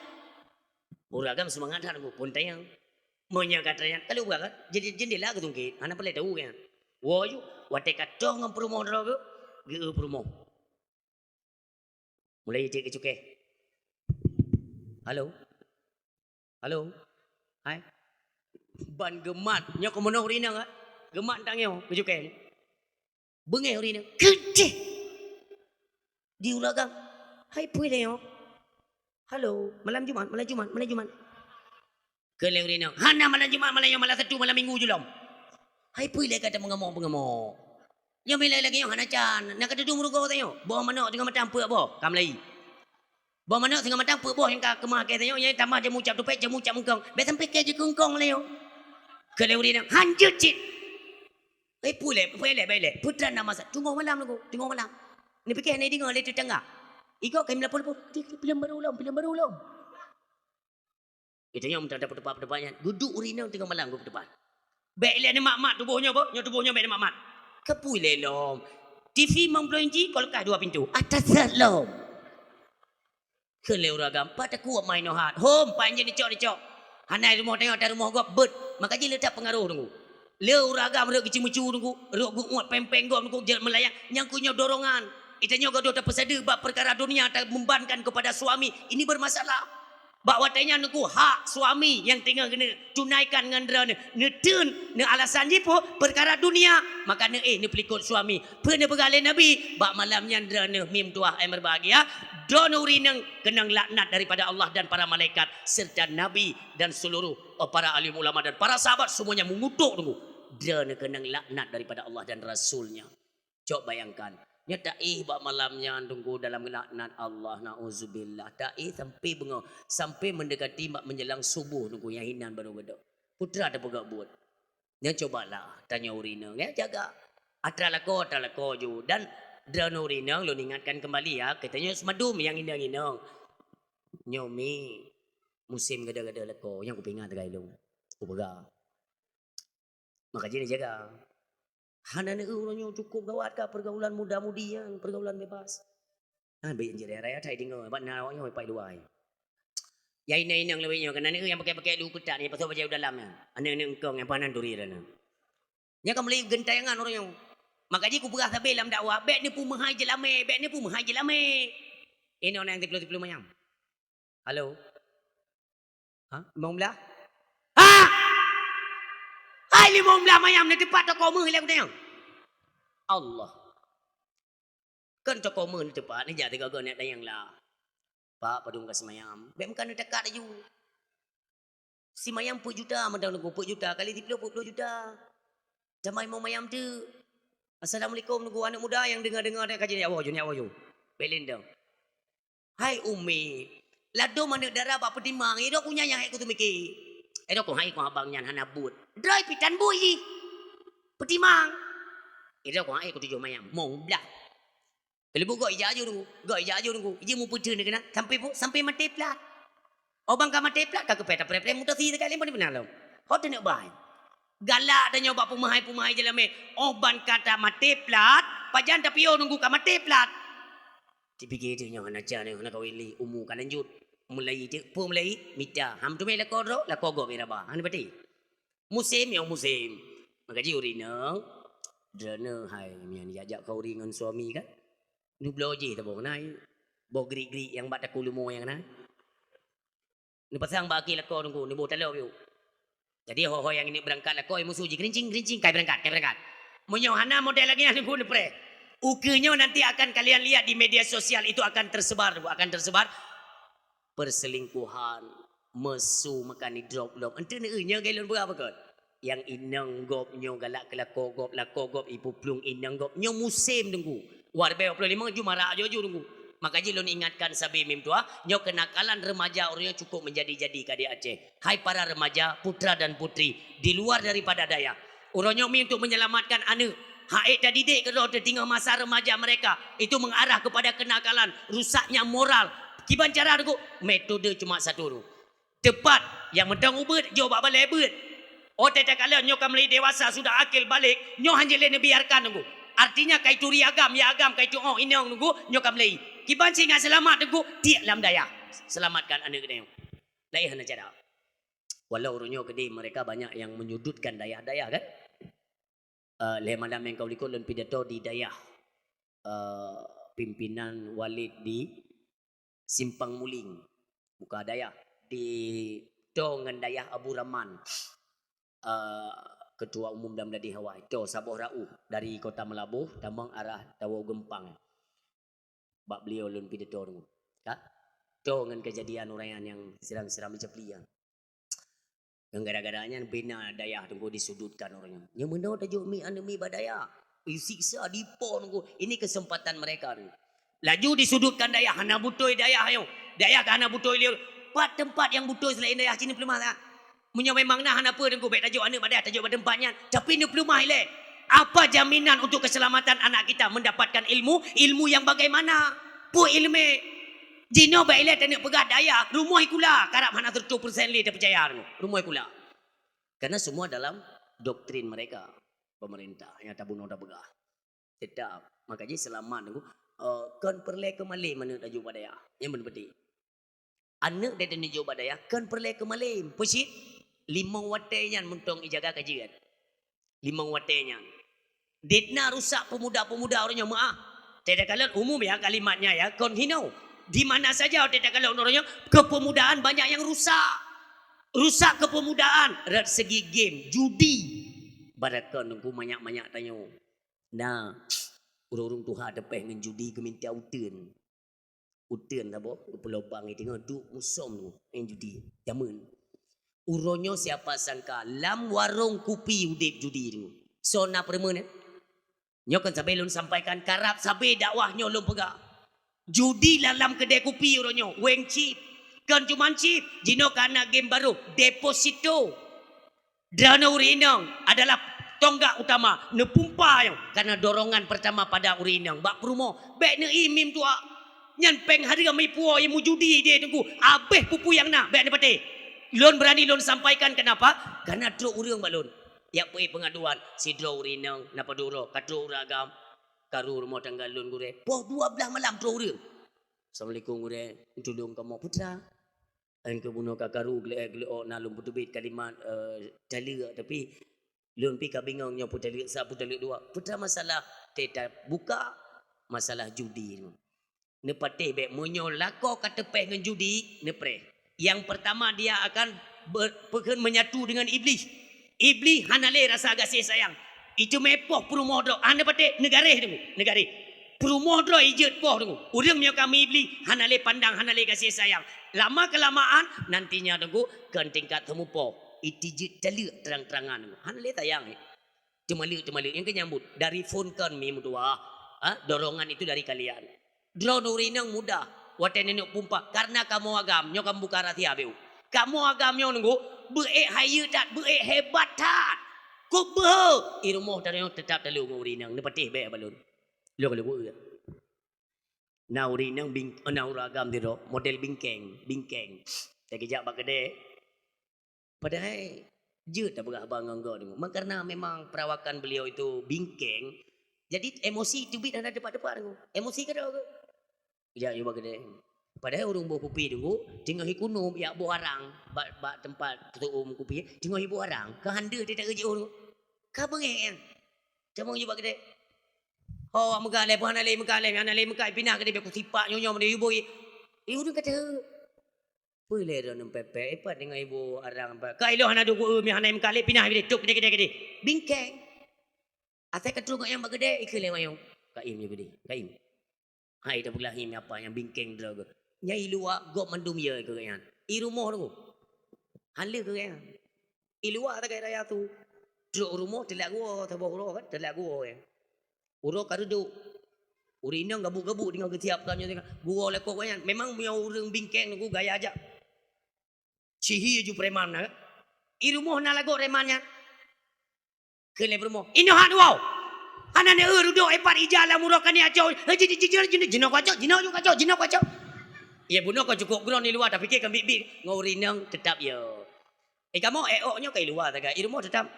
Ureueng agam seumangat that teungku, phôn tanyong. Meunyoe ka tanyong, ka lheueh buka kan? Jadi jeundela geutungkét, hana peureulèe tahu kan? Woe ju, watèe ka toh ngon peurumoh droe geuh, geu-eu peurumoh. Mulai jijak keu cukée. Halo? Halo? Hai? Ban geumat, nyoe keumeunong ureueng inong, eh? Geumat tang nyoe keu cukée. Beungéh ureueng inong, keudeh! Di uroe agam, hai peue lé nyoe? Halo, malam Jumat, malam Jumat, malam Jumat. Kheun lé ureueng inong, hana malam Jumat, malam nyoe malam Sabtu, malam Minggu ju lom. Hai peue lé gata meungamok-meungamok. Nyoe milai lagèe nyoe hana can, na ka teudong rugoe tanyoe. Boh manok teungoh matang peuet boh, ka meulayi. Boh manok teungoh matang peuet boh nyang ka keumah keu tanyoe, nyang tamah jamu cap tupée, jamu cap eungkong. Bèk sampai keu jikeu eungkong lé nyoe. Kheun lé ureueng inong, han jeuet cit. Eh, peue lé, peue lé, bèk lé. Peue teuma na masa, teungoh malam lagoe, teungoh malam. Neupiké hana deungoe lé tetangga. Igoe keu meulapor-lapor, "Di, di, filem barô lom, filem barô lom." Geutanyoe meuteumpat-teumpat nyan, geuduek ureueng inong teungoh malam geupeuteupat. Bèk lé neumat-mat tuboh nyoe boh, nyoe tuboh nyoe bèk neumat-mat. Keupeue lé lom? T V limong ploh inci, kulkas dua pintu. Atas lom. Kheun lé ureueng agam, "Pat takue mai nyoe hat." "Hom, pat jeuet nicok-nicok." Hana i rumoh tanyoe, ata rumoh gob beuet. Maka jih le that peungaroh Teungku. Le ureueng agam rhot geuceumeucue Teungku, rhot geuuet péng-péng gob Teungku, jeuet meulayang. Nyang keuh nyoe dorongan. Geutanyoe gadoh tapeusadeue bak peukara dunia, tabebankan kepada suami. Ini bermasalah. Bak watée nyan Teungku, hak suami nyang teungoh geuneuk tunaikan ngon droeneuh, neuteun, neualasan jih peue, peukara dunia, maka neuéh neupeulikot suami. Peue neupeugah lé Nabi, bak malam nyan droeneuh mim tuah ai meubahgia, droeneuh ureueng inong keunong laknat daripada Allah dan para malaikat, serta Nabi dan seluruh, eh, para alim ulama dan para sahabat semuanya mengutuk Teungku. Droeneuh keunong laknat daripada Allah dan Rasul-Nya. Cok bayangkan, nyoe taéh bak malam nyan Teungku dalam laknat Allah, nauzubillah. Taéh sampai beungoh, sampai mendekati mak menjelang subuh Teungku, nyang hinan baru gadôh. Peue teuma tapeugah buet. Nyan cubalah tanyoe ureueng inong, ya, jaga. Atra lakoe, atra lakoe ju. Dan droeneuh ureueng inong, lôn ingatkan kembali, ya, geutanyoe seumadum nyang inong-inong. Nyoe mi musém gada-gada lakoe, nyang kupeuingat lagée lôn. Kupeugah. Maka jih neujaga. Hana neueu uroe nyoe cukup gawat ka pergaulan muda-mudi nyan, pergaulan bebas. Nah, bèk jih raya-raya that deungoe, bak na awak nyoe pai luwai. Ya inong-inong lawét nyoe, keunan nyang pakai-pakai lu keutak ni, pasoe bajèe u dalam nyan. Aneuk-aneuk eungkong nyang panan turi dah na. Nyan ka mulai geuntèngan ureueng nyoe. Maka jih kupeugah sabe lam dakwah, bèk neupeumeuhai jeulamé, bèk neupeumeuhai jeulamé. Inoe nyang tiplôh-tiplôh manyam. Halo? Ha? Limong blah? Ha? Hai limong blah manyam, neuteupat toko meuh lé kutanyong. Allah. Kan toko meuh neuteupat, neujak teuga-ga neuk tanyong lah. Pak, padum ka simayam? Bèk meukan neutakat laju. Simayam peuet juta mantong Teungku, peuet juta kali siplôh, peuet plôh juta. Tamai limong manyam teuk. Assalamualaikum Teungku, aneuk muda nyang deungoe-deungoe ka jih, ya Allah, ju, ya Allah, ju. Bèk lé dong. Hai Umi, ladôm aneuk dara bak peutimang, idok kunyang nyang hèk kuteumiki. Idok kuhai kuh abang nyan hana buet. Droe pitan buet jih. Peutimang. Idok kuhai kutujoh manyam, mong blah. Keuleubuk gok ijak aju Teungku, gok ijak aju Teungku. Iji mupeuteun keunan, sampai pu-, sampai maté plat. Oh ban ka maté plat, ka keupée tapreh-preh mutasi teuka lé pon dipeunalam. Ho teuneuk bai. Galak tanyoe bak peumeuhai-peumeuhai jeulamé. Oh ban ka tamaté plat, pajan tapiôh Teungku ka maté plat. Tipike teuk nyoe hana can nyoe hana kawén lé, umu ka lanjut. Mulai teuk peue mulai mita. Ham teumé lakoe droe, lakoe gob iraba. Hana pati. Musém nyang musém. Maka jih ureueng inong, droeneuh hai nyan jak-jak khanduri ngon suami kan. Neubloe jih tabong na, boh grik-grik nyang bak takue leumo nyang na. Neupasang bak aki lakoe Teungku, neuboh taloe piôh. Jadi ho-ho nyang neuk beurangkat lakoe musoh jih gerincing-gerincing, kai beurangkat, kai beurangkat. Meunyoe hana model lagèe nyan Teungku neupreh. Ukeue nyoe nanti akan kalian lihat di media sosial, itu akan tersebar, akan tersebar. Perselingkuhan, mesum akan idrop lom. Enteuk neueu nyoe lagèe lôn peugah beukon. Nyang inong gob nyoe galak keu lakoe gob, lakoe gob ipeuplueng inong gob. Nyoe musém Teungku. Wah ribèe dua puluh lima ju marak aju-aju Teungku. Maka jih lôn ingatkan sabe mim tuah, nyoe keunakalan remaja ureueng nyoe cukup menjadi-jadi ka di Aceh. Hai para remaja, putra dan putri di luar daripada dayah. Uroe nyoe mi untuk menyelamatkan aneuk. Hak ék tadidik keudroe teuh teungoh masa remaja mereka, itu mengarah kepada kenakalan, rusaknya moral. Kiban cara Teungku, metode cuma satu Teungku. Teupat, nyang mantong ubeuet, jok bak balèe beuet. Oh teuka kalon nyoe ka mulai dewasa, sudah akil balig, nyoe hanjeuet lé neubiarkan Teungku. Artinya ka ituri agam, ya agam ka itu'oh inong Teungku, nyoe ka mulai. Kiban singat seulamat Teungku, tiek lam dayah. Selamatkan aneuk geutanyoe. Laén hana cara. Walau uroe nyoe keudeh mereka banyak yang menyudutkan dayah-dayah kan. Eh, lhèe malam nyang ka u likot lôn pidato di dayah, eh, pimpinan walid di Simpang Muling, buka dayah, di toe ngon dayah Abu Raman, eh, ketua umum dan meuladi hawai, toe saboh rauh dari Kota Meulaboh tamong arah Tawoe Geumpang. Bak beliau lôn pidato Teungku. Ka? Toe ngon keujadian ureueng nyan nyang siram-siram icaplien. Nyang gara-gara nyan bina dayah Teungku disudutkan ureueng nyan. Nyang meunoe tajok mi aneuk mi bak dayah. Isiksa dipo Teungku. Ini kesempatan mereka Teungku. Laju disudutkan dayah, hana beutôi dayah nyoe. Dayah ka hana beutôi lé. Pat teumpat nyang beutôi seulaén dayah cit neupeuleumah that. Meunyoe memang na hana peue Teungku, bèk tajok aneuk bak dayah, tajok bak teumpat nyan. Tapi neupeuleumah ilèe. Apa jaminan untuk keselamatan anak kita mendapatkan ilmu? Ilmu yang bagaimana? Peue ileumèe? Jinoe bak ilèe taneuk peugah dayah, rumoh ikula, karab hana seratus persen lé tapeucaya Teungku. Rumoh ikula. Karena semua dalam doktrin mereka, pemerintah, nyang tabunoe tapeugah. Teutap. Maka jih seulamat nunggu, eh, kon peureulée keu malem aneuk tajok bak dayah. Nyang beuneuh peudeh. Aneuk dai tanyoe jok bak dayah kon peureulée keu malem. Peue cit? Limong watée nyan mantong ijaga ka jeuet. Limong watée nyan. Dek na rusak peumuda-peumuda uroe nyoe meu'ah. Teuka lôn umum ya kalimat nyan ya, kon hino. Di mana saja teuka lôn uroe nyoe, kepemudaan banyak yang rusak. Rusak kepemudaan, rot segi game, judi. Barakon nunggu manyak-manyak tanyoe. Nah, ureuëng-ureuëng tuha teupeh ngon judi geuminta uteuen. Uteuen saboh, geupeulobang i teungoh duek musom nyan judi. Jameun. Uroe nyoe siapa sangka lam warong kupi udeb judi teungoh. Soe na peureumeun, eh? Nyoe kan sabe lôn sampaikan, karab sabe dakwah nyoe lôn peugah. Judi lam, lam keudè kupi uroe nyoe, weng chip. Kon cuman chip, jinoe ka na game baru, deposito. Droeneuh ureuëng inong adalah tonggak utama, neupumpa nyoe karena dorongan pertama pada ureuëng inong bak peurumoh. Bék neuimim tuha. Nyan péng hareuem ipuwoe, imujudi ideh teungku. Abéh peue-peue nyang na, bék neupatéh. Lôn beurani lôn sampaikan keunapa? Karena trok ureuëng bak lôn. Yak peuék peungaduan, sidroe ureuëng inong na padub uroe, ka trok ureuëng agam, karu rumoh tangga lôn gurée. Poh dua blaih malam trok ureuëng. Assalamualaikum gurée, tulông kamoe putra. Engkeu bunoe ka karu geulék-, geulék na lôn peuteubiet kalimat, eh, taleuek, tapi lôn pi ka bingong nyoe peue taleuek sa, peue taleuek dua. Peue masalah teutab buka masalah judi nyoe. Neupatéh bék meunyoe lakoe ka teupeh ngon judi, neupreh. Yang pertama dia akan ber-, peukheun menyatu dengan Iblih. Iblih hana lé rasa gaséh sayang. Icuma poh peurumoh droe, hana patéh neugaréh deungoe, neugaréh. Peurumoh droe ijeuet poh deungoe. Ureuëng meunyoe ka meuiblih, hana lé pandang, hana lé gaséh sayang. Lama kelamaan, nantinya deungoe kon tingkat teumupoh. Itijeuet taleuek terang-terangan deungoe. Hana lé sayang, eh. Teumaleuek-teumaleuek nyang keu nyambut. Dari phone kon mi meutuah. Ha? Dorongan itu dari kalian. Droeneuh ureuëng inong mudah watée neuneuk pumpa, karena kamoe agam nyoe ka buka rahsia beu. Kamoe agam nyoe nunggu beuék hayeue that, beuék hebat that. Kok beuhe, i rumoh tanyoe teutap taleuek ngon ureuëng inong, neupatéh bék bak lôn. Lôn ka lôn beuhe. Na ureuëng inong bing-, na ureuëng agam sidroe model bingkeng, bingkeng. Lagi jak bak keudè, padahai jeuet tapeugah haba ngon gob deungoe. Maka karena memang perawakan beliau itu bingkeng, jadi emosi teubiet hana tepat-tepat deungoe. Emosi keudroe geuh. Jak yue bak keudè. Padahai ureuëng boh kupi deungoe teungoh ikunum yak boh arang bak, bak teumpat tuum kupi, teungoh iboh arang, ka han deuh teutak geujiôh deungoe. Ka beungéh nyan. Tamong yue bak keudè. Ho, meukat lé, hana lé meukat lé, hana lé meukat, pinah keudè, bék kusipak nyoe-nyoe, meunyoe yue bui. Yue ureuëng ka teuh. Peue lé droeneuh pépé, ipat deungon ibu arang pat. Ka ilôn hana duek, mi hana meukalé, pinah bidé, tok, keudè, keudè, keudè. Bingkeng. Asai ka trok gobnyan bak keudè, ikheun lé mayong. Kaim nyoe bidé, kaim. Hai, tapeugah im apa nyang bingkeng droe geuh. Nyang i luwa gob mandum yö keu gobnyan. I rumoh tu. Han lheueh keu gobnyan. I luwa sagai raya tu. Trok rumoh, teulat geuwoe, saboh uroe kan, teulat geuwoe. Uroe ka reudok. Ureuëng inong gabuk-gabuk deungon geusiap ka nyoe, geuwoe lakoe gobnyan. Memang meunyoe ureuëng bingkeng nunggu gaya jak. Sihie ju preman na. I rumoh na lagoe preman nyan. Kheun lé peurumoh, "Inoe han woe. Hana neueu reudok ipat ija lam uroe kaniak cok. Hei, ji-, ji-, ji-, ji-, jinoe kacok, jinoe ju kacok, jinoe kacok." Iya bunoe ka cukôp groen i luwa, tapiké ka biet-biet ngon ureuëng inong teutap ya. Eh, kamoe ék ôk nyoe ka i luwa sagai, i rumoh teutap.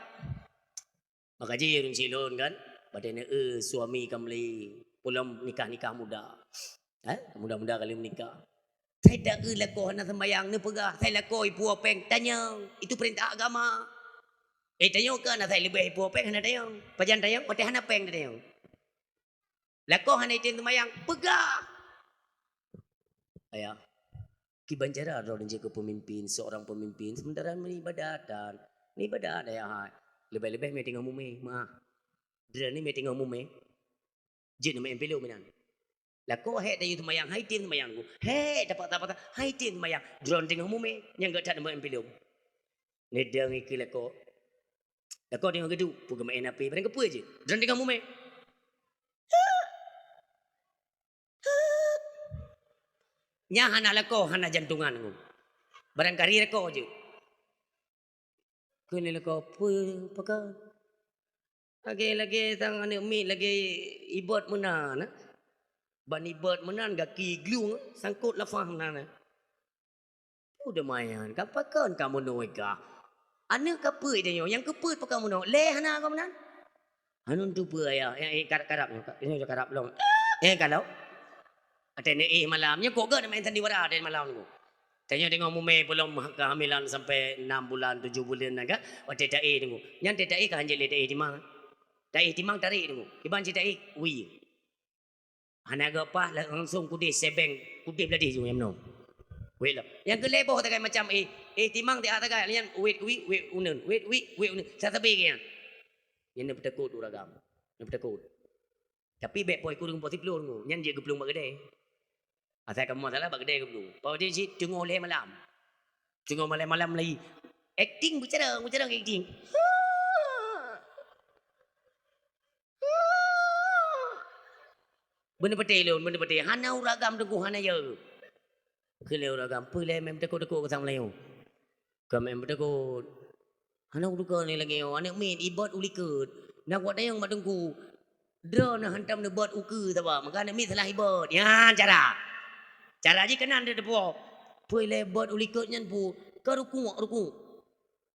Maka jih ureuëng silôn kan, padahai neueu suami ka meuli, peulom nikah-nikah muda. Eh, muda-muda kali meunikah. Sai taeu lakoe hana seumayang neupeugah, sai lakoe ipuwoe péng tanyong, itu peurintah agama. Eh, tanyong keu hana sai leubeh ipuwoe péng hana tanyong. Pajan tanyong, watée hana péng tanyong. Lakoe hana item seumayang, peugah. Ayah, kiban cara droeneuh jeuet keu peumimpin, seurang peumimpin, sementara meuibadat dan meuibadat ayah hai. Leubeh-leubeh mé teungoh mumé, meuah. Droeneuh mé teungoh mumé. Jeuet neumeu'en pilu meunan. Lakoe hék tayue seumayang, hai tem seumayang ku. Hék tapaksa-paksa, hai tem seumayang. Droeneuh teungoh mumé, nyang geuh that neumeu'en pilu. Neudong ikeu lakoe. Lakoe teungoh geuduek, peue geumeu'en api, barang keupeue jeuet. Droeneuh teungoh mumé. Nyan hana lakoe, hana jantungan ku. Barangkali lakoe jeuet. Kheun lé lakoe, "Peue pakon?" Lagée-lagée sang aneuëk miet lagée ibot meunan, eh. Ban ibot meunan gaki glung, sangkot lafah meunan, eh. Peue deumayan, ka pakon ka meunoe kah? Aneuëk ka peuet tanyoe, nyang keu peuet pakon meunoe, lé hana ka meunan? Anun tu peue ayah, eh, eh, karab-karab nyoe, ka-, nyoe karab lom. Eh, kalau. Watèe neuéh malam, nyoe kok gèt main sandiwara watèe malam nyoe. Tanyoe teungoh mumè peulom kehamilan sampai enam bulan, tujuh bulan nyan kan. Watèe taéh nyoe. Nyan taéh ka hanjeuet lé taéh timang. Taéh timang tarék nyoe. Kiban cit taéh, wie. Hana geupaih la-, langsung kudeh sebeng, kudeh bladeh jih nyang meunoe. Wet lom. Nyang keu lhèe boh tagai macam, eh, eh, timang tiah tagai, nyan wet wie, wet uneun, wet wie, wet uneun. Sasabe geuh nyan. Nyan neupeutakot ureueng agam. Neupeutakot. Tapi bèk po ikureueng po siplôh nyoe, nyan jeuet geuplueng bak keudè. Asai kamoe salah bak keudè geuplueng. Po jih cit teungoh lhèe malam. Teungoh malam-malam lagi. Akting beucarông, beucarông akting. Beuneupatéh lôn, beuneupatéh. Hana ureueng agam teungku, hana yö. Kheun lé ureueng agam, peue lé meutakot-takot keu sang meulayeue. Ka meutakot. Hana ureueng lagèe nyoe, aneuk miet, ibot u likot. Na kuat tayong bak teungku. Droeneuh hantom neubot ukeue saban, maka aneuk miet salah ibot. Nyan cara. Cara jih keunan teupeue. Peue lé bot u likot nyan peue? Ka rukuk, rukuk.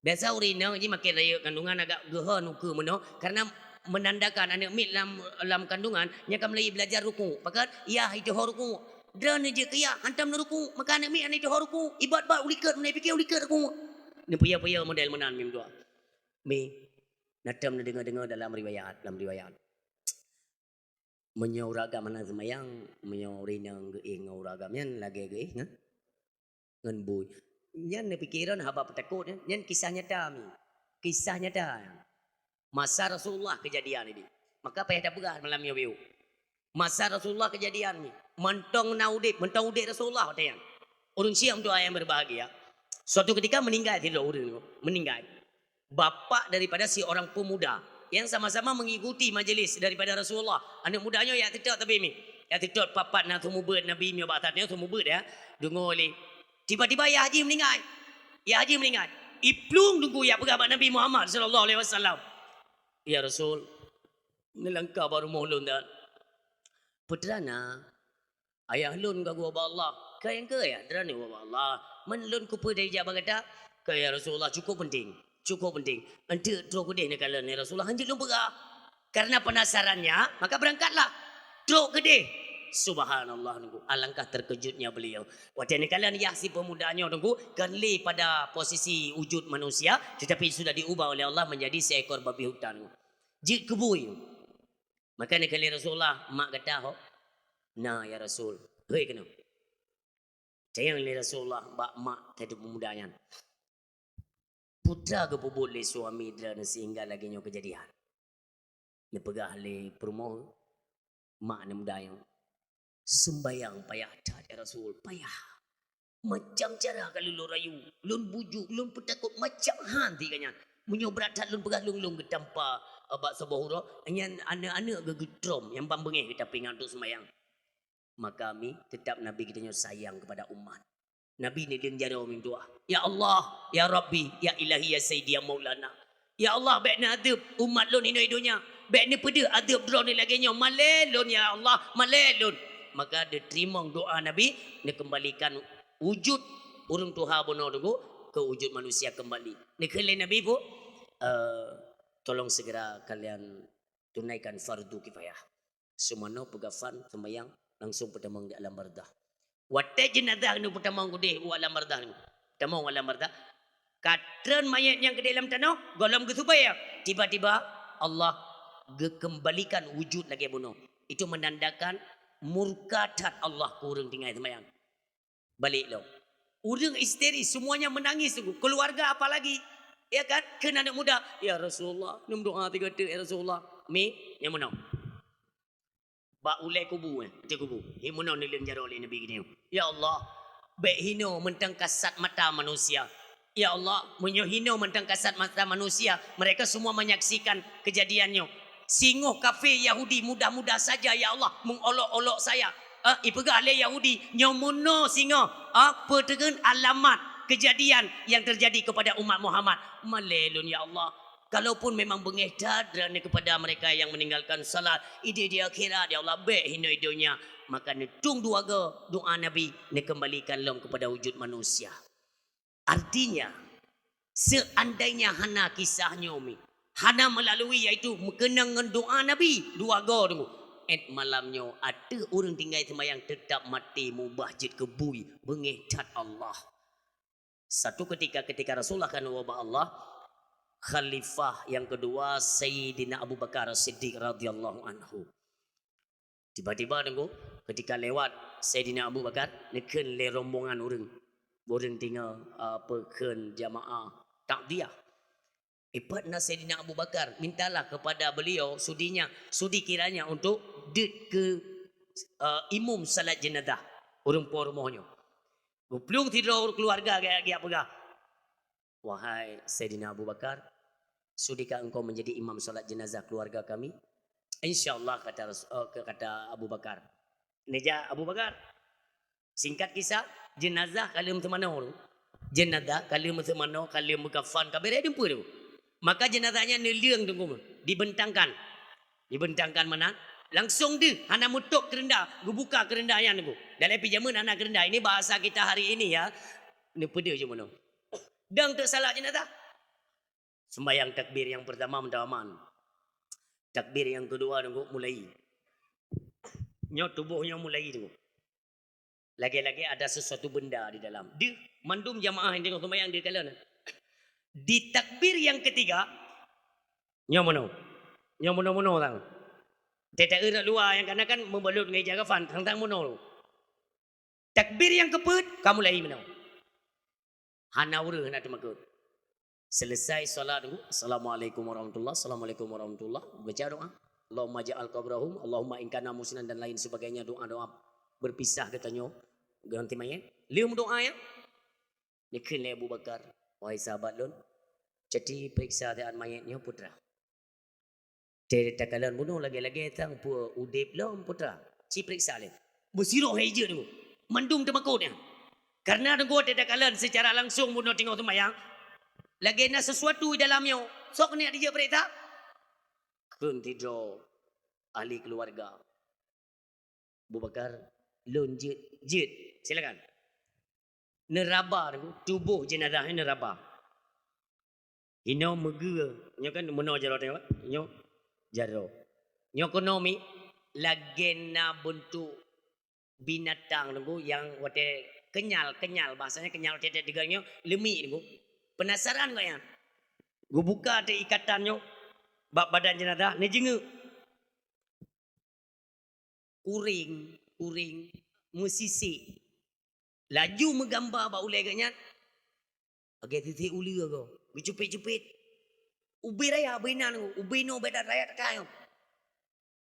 Biasa ureueng inong jih makin rayeuk kandungan agak geuhon ukeue meunoe, karena menandakan aneuk miet lam, lam kandungan nyan ka mulai belajar rukuk. Pakon? Yah iteuho rukuk. Droeneuh jeuet keu yah, hantom neurukuk. Maka aneuk miet hana iteuho rukuk. Ibot-bot u likot, meunan pike u likot rukuk. Neupeuyo-peuyo model meunan mim dua. Mi, na tom neudeungo-deungo dalam riwayat, lam riwayat. Meunyoe ureueng agam hana seumayang, meunyoe ureueng inong geuéh ngon ureueng agam nyan lagèe geuéh ngon, ngon bui. Nyan neupike droen haba peutakot nyan, nyan kisah nyata mi. Kisah nyata. Masa Rasulullah keujadian ini. Maka payah tapeugah malam nyoe biôh. Masa Rasulullah keujadian mi. Mantong na udép, mantong udép Rasulullah watèe nyan. Ureueng syiek meutuah nyang berbahagia. Suatu ketika meninggal sidroe ureueng, meninggal. Bapak daripada si orang pemuda yang sama-sama mengikuti majlis daripada Rasulullah. Aneuk muda nyoe jak seutôt tapi mi. Jak seutôt pat-pat na seumeubeuet Nabi nyoe bak saat nyoe seumeubeuet ya. Deungoe lé. Tiba-tiba yah jih meuninggai. Yah jih meuninggai. Iplueng teungku jak peugah bak Nabi Muhammad sallallahu alaihi wasallam. "Ya Rasul, neulangkah bak rumoh lôn dan peue teuma na ayah lôn ka geuwoe bak Allah." "Keu nyang keu ayah droeneuh woe bak Allah. Man lôn keupeue dari jak bak gata?" "Keu ya Rasulullah, cukup penting. Cukup penting. Enteuk trok keudeh neukalon ya Rasulullah, hanjeuet lôn peugah. Karena penasarannya, maka berangkatlah. Trok keudeh." Subhanallah, teungku. Alangkah terkejutnya beliau. Watèe neukalon yah si pemuda nyoe, teungku, kon lé pada posisi wujud manusia, tetapi sudah diubah oleh Allah menjadi seekor babi hutan. Jeuet keu bui. Maka neukheun lé Rasulullah, "Mak gata ho?" "Na, ya Rasul." "Hei keunoe." Tanyong lé Rasulullah bak mak teuh pemuda nyan, "Peue teuma geupeubuet lé suami droeneuh sehingga lagèe nyoe keujadian?" Neupeugah lé peurumoh mak aneuk muda nyan, "Seumbayang payah that, ya Rasul, payah. Macam cara ka lôn rayu, lôn bujuk, lôn peutakot macam han sigoe nyan. Meunyoe brat that lôn peugah lôn-lôn geutampa, eh, bak saboh uroe, nyan aneuk-aneuk geuh geutrom nyang ban beungéh geutapingan untuk seumbayang. Maka mi, tetap Nabi geutanyoe sayang kepada umat." Nabi neuleueng jaroe meudoa, "Ya Allah, ya Rabbi, ya Ilahi, ya Sayyidi, ya Maulana. Ya Allah, bèk neuadeueb umat lôn hinoe donya. Bèk neupeudeuh adeueb droeneuh lagèe nyoe. Malèe lôn, ya Allah, malèe lôn." Maka neuteurimong doa Nabi, neukeumbalikan wujud ureueng tuha bunoe teungku keu wujud manusia keumbali. Neukheun lé Nabi peue, eh, "Tolong segera kalian tunaikan fardu kifayah." Seumanoe peukafan, seumayang, langsung peutamong di alam barzakh. Watèe jeunazah nyoe peutamong keudeh u alam barzakh nyoe. Peutamong u alam barzakh. Ka treun manyèt nyan keudeh lam tanoh, gohlom geusubé. Tiba-tiba Allah geukeumbalikan wujud lagèe bunoe. Itu menandakan murka that Allah keu ureueng tinggai seumayang. Balek lom. Ureueng histeris, semuanya menangis teungku. Keluarga apalagi. Ya kan? Kheun aneuk muda, "Ya Rasulullah, neumeudoa sigoe teuk, ya Rasulullah." Mi, nyang meunoe. Bak ulèe kubu, eh, di kubu. Hi meunoe neuleueng jaroe lé Nabi geutanyoe. Ya Allah, bèk hinoe mantong kasat mata manusia. Ya Allah, meunyoe hinoe mantong kasat mata manusia, mereka semua menyaksikan kejadian nyoe. Singoh kafé Yahudi mudah-mudah saja, ya Allah, mengolok-olok saya. Ah, ipeugah lé Yahudi, nyoe meunoe singoh, ah, peuteukeun alamat kejadian yang terjadi kepada umat Muhammad. Malèe lôn, ya Allah. Kalaupun memang beungéh that droeneuh kepada mereka yang meninggalkan salat, idéh di akhirat, ya Allah, bèk hinoe donya. Maka neutueng dua go doa Nabi, neukeumbalikan lom kepada wujud manusia. Artinya, seandainya hana kisah nyoe mi, Hana meulalui, yaitu meukeunong ngon doa Nabi dua goe teungku. Ét malam nyoe ateueh ureuëng tinggai seumayang teutap maté mubah jeuet keu bui, beungéh that Allah. Satu ketika, ketika Rasulullah ka neuwoe bak Allah, khalifah nyang keudua Sayyidina Abu Bakar As-Siddiq radhiyallahu anhu. Tiba-tiba teungku, ketika lewat Sayyidina Abu Bakar, neukheun lé rombongan ureuëng. Ureuëng tinggai, eh, peukheun jamaah takziah. Ipat na Sayyidina Abu Bakar, mintalah kepada beliau sudinya, sudi kiranya untuk deuet keu, eh, imum salat jenazah ureuëng po rumoh nyoe. Geuplueng sidroe keuluwarga geujak peugah, "Wahai Sayyidina Abu Bakar, sudikah engkau menjadi imam salat jenazah keluarga kami?" "Insya Allah," kata Ras-, eh, kata Abu Bakar. Neujak Abu Bakar. Singkat kisah, jenazah ka lheueh meuseumanoe tu. Jenazah ka lheueh meuseumanoe, ka lheueh meukafan, ka beureh dumpeue tu. Maka jenazah nyan neuleueng teungku, dibentangkan. Dibentangkan meunan, langsung deuh, hana meutôp keureunda, geubuka keureunda nyan teungku. Dalam pih jameun hana keureunda. Ini bahasa kita hari ini ya. Neupeudeuh jeuet meunoe. Dang teuk salat jenazah. Sembahyang takbir yang pertama meutamah. Takbir yang kedua teungku mulai. Nyoe tuboh nyoe mulai teungku. Lagée-lagée ada sesuatu benda di dalam. Deuh, mandum jamaah nyang teungoh seumayang deuh kalon. Di takbir yang ketiga, nyoe meunoe. Nyoe meunoe-meunoe tang. Teuta ureuëng luwa nyang kana kan meubalot ngon ija kafan, tang-tang meunoe. Takbir nyang keupeuet, ka mulai meunoe. Hana ureuëng hana teumakot. Selesai salat, "Assalamualaikum warahmatullah, assalamualaikum warahmatullah." Baca doa. "Allahumma ja'al qabrahum, Allahumma in kana musliman," dan lain sebagainya, doa-doa berpisah geutanyoe ngon mayét. Lheueh meudoa nyan, neukheun lé Abu Bakar, "Wahai sahabat lôn, cati periksa siat mayét nyoe putra." Teuh takalon bunoe lagée-lagée sang peue udeb lom putra. Ci periksa lé. Beusiroh hai jeuet teungku. Mandum teumakot nyan. Karena teungku teuh takalon secara langsung bunoe teungoh seumayang. Lagée na sesuatu di dalam nyoe. Sok niat dijak periksa. Kheun sidroe ahli keluarga. Abu Bakar, "Lôn jeuet." "Jeuet, silakan." Neuraba teungku, tuboh jenazah nyan neuraba. Inoe meugeue, nyoe kan meunoe jaroe teuh, nyoe jaroe. Nyoe keunoe mi lagée na beuntuk binatang teungku nyang watée kenyal, kenyal, bahasanya kenyal watée teudeungoe nyoe leumik teungku. Penasaran gobnyan. Geubuka teuh ikatan nyoe bak badan jenazah, neujeungeuk. Kuring, kuring, meusisik. Laju meugamba bak ulée geuh nyan. Lagée sisik uleue goe, geucupet-cupet. Ubé raya, ubé inan, ubé inoe bak raya takai.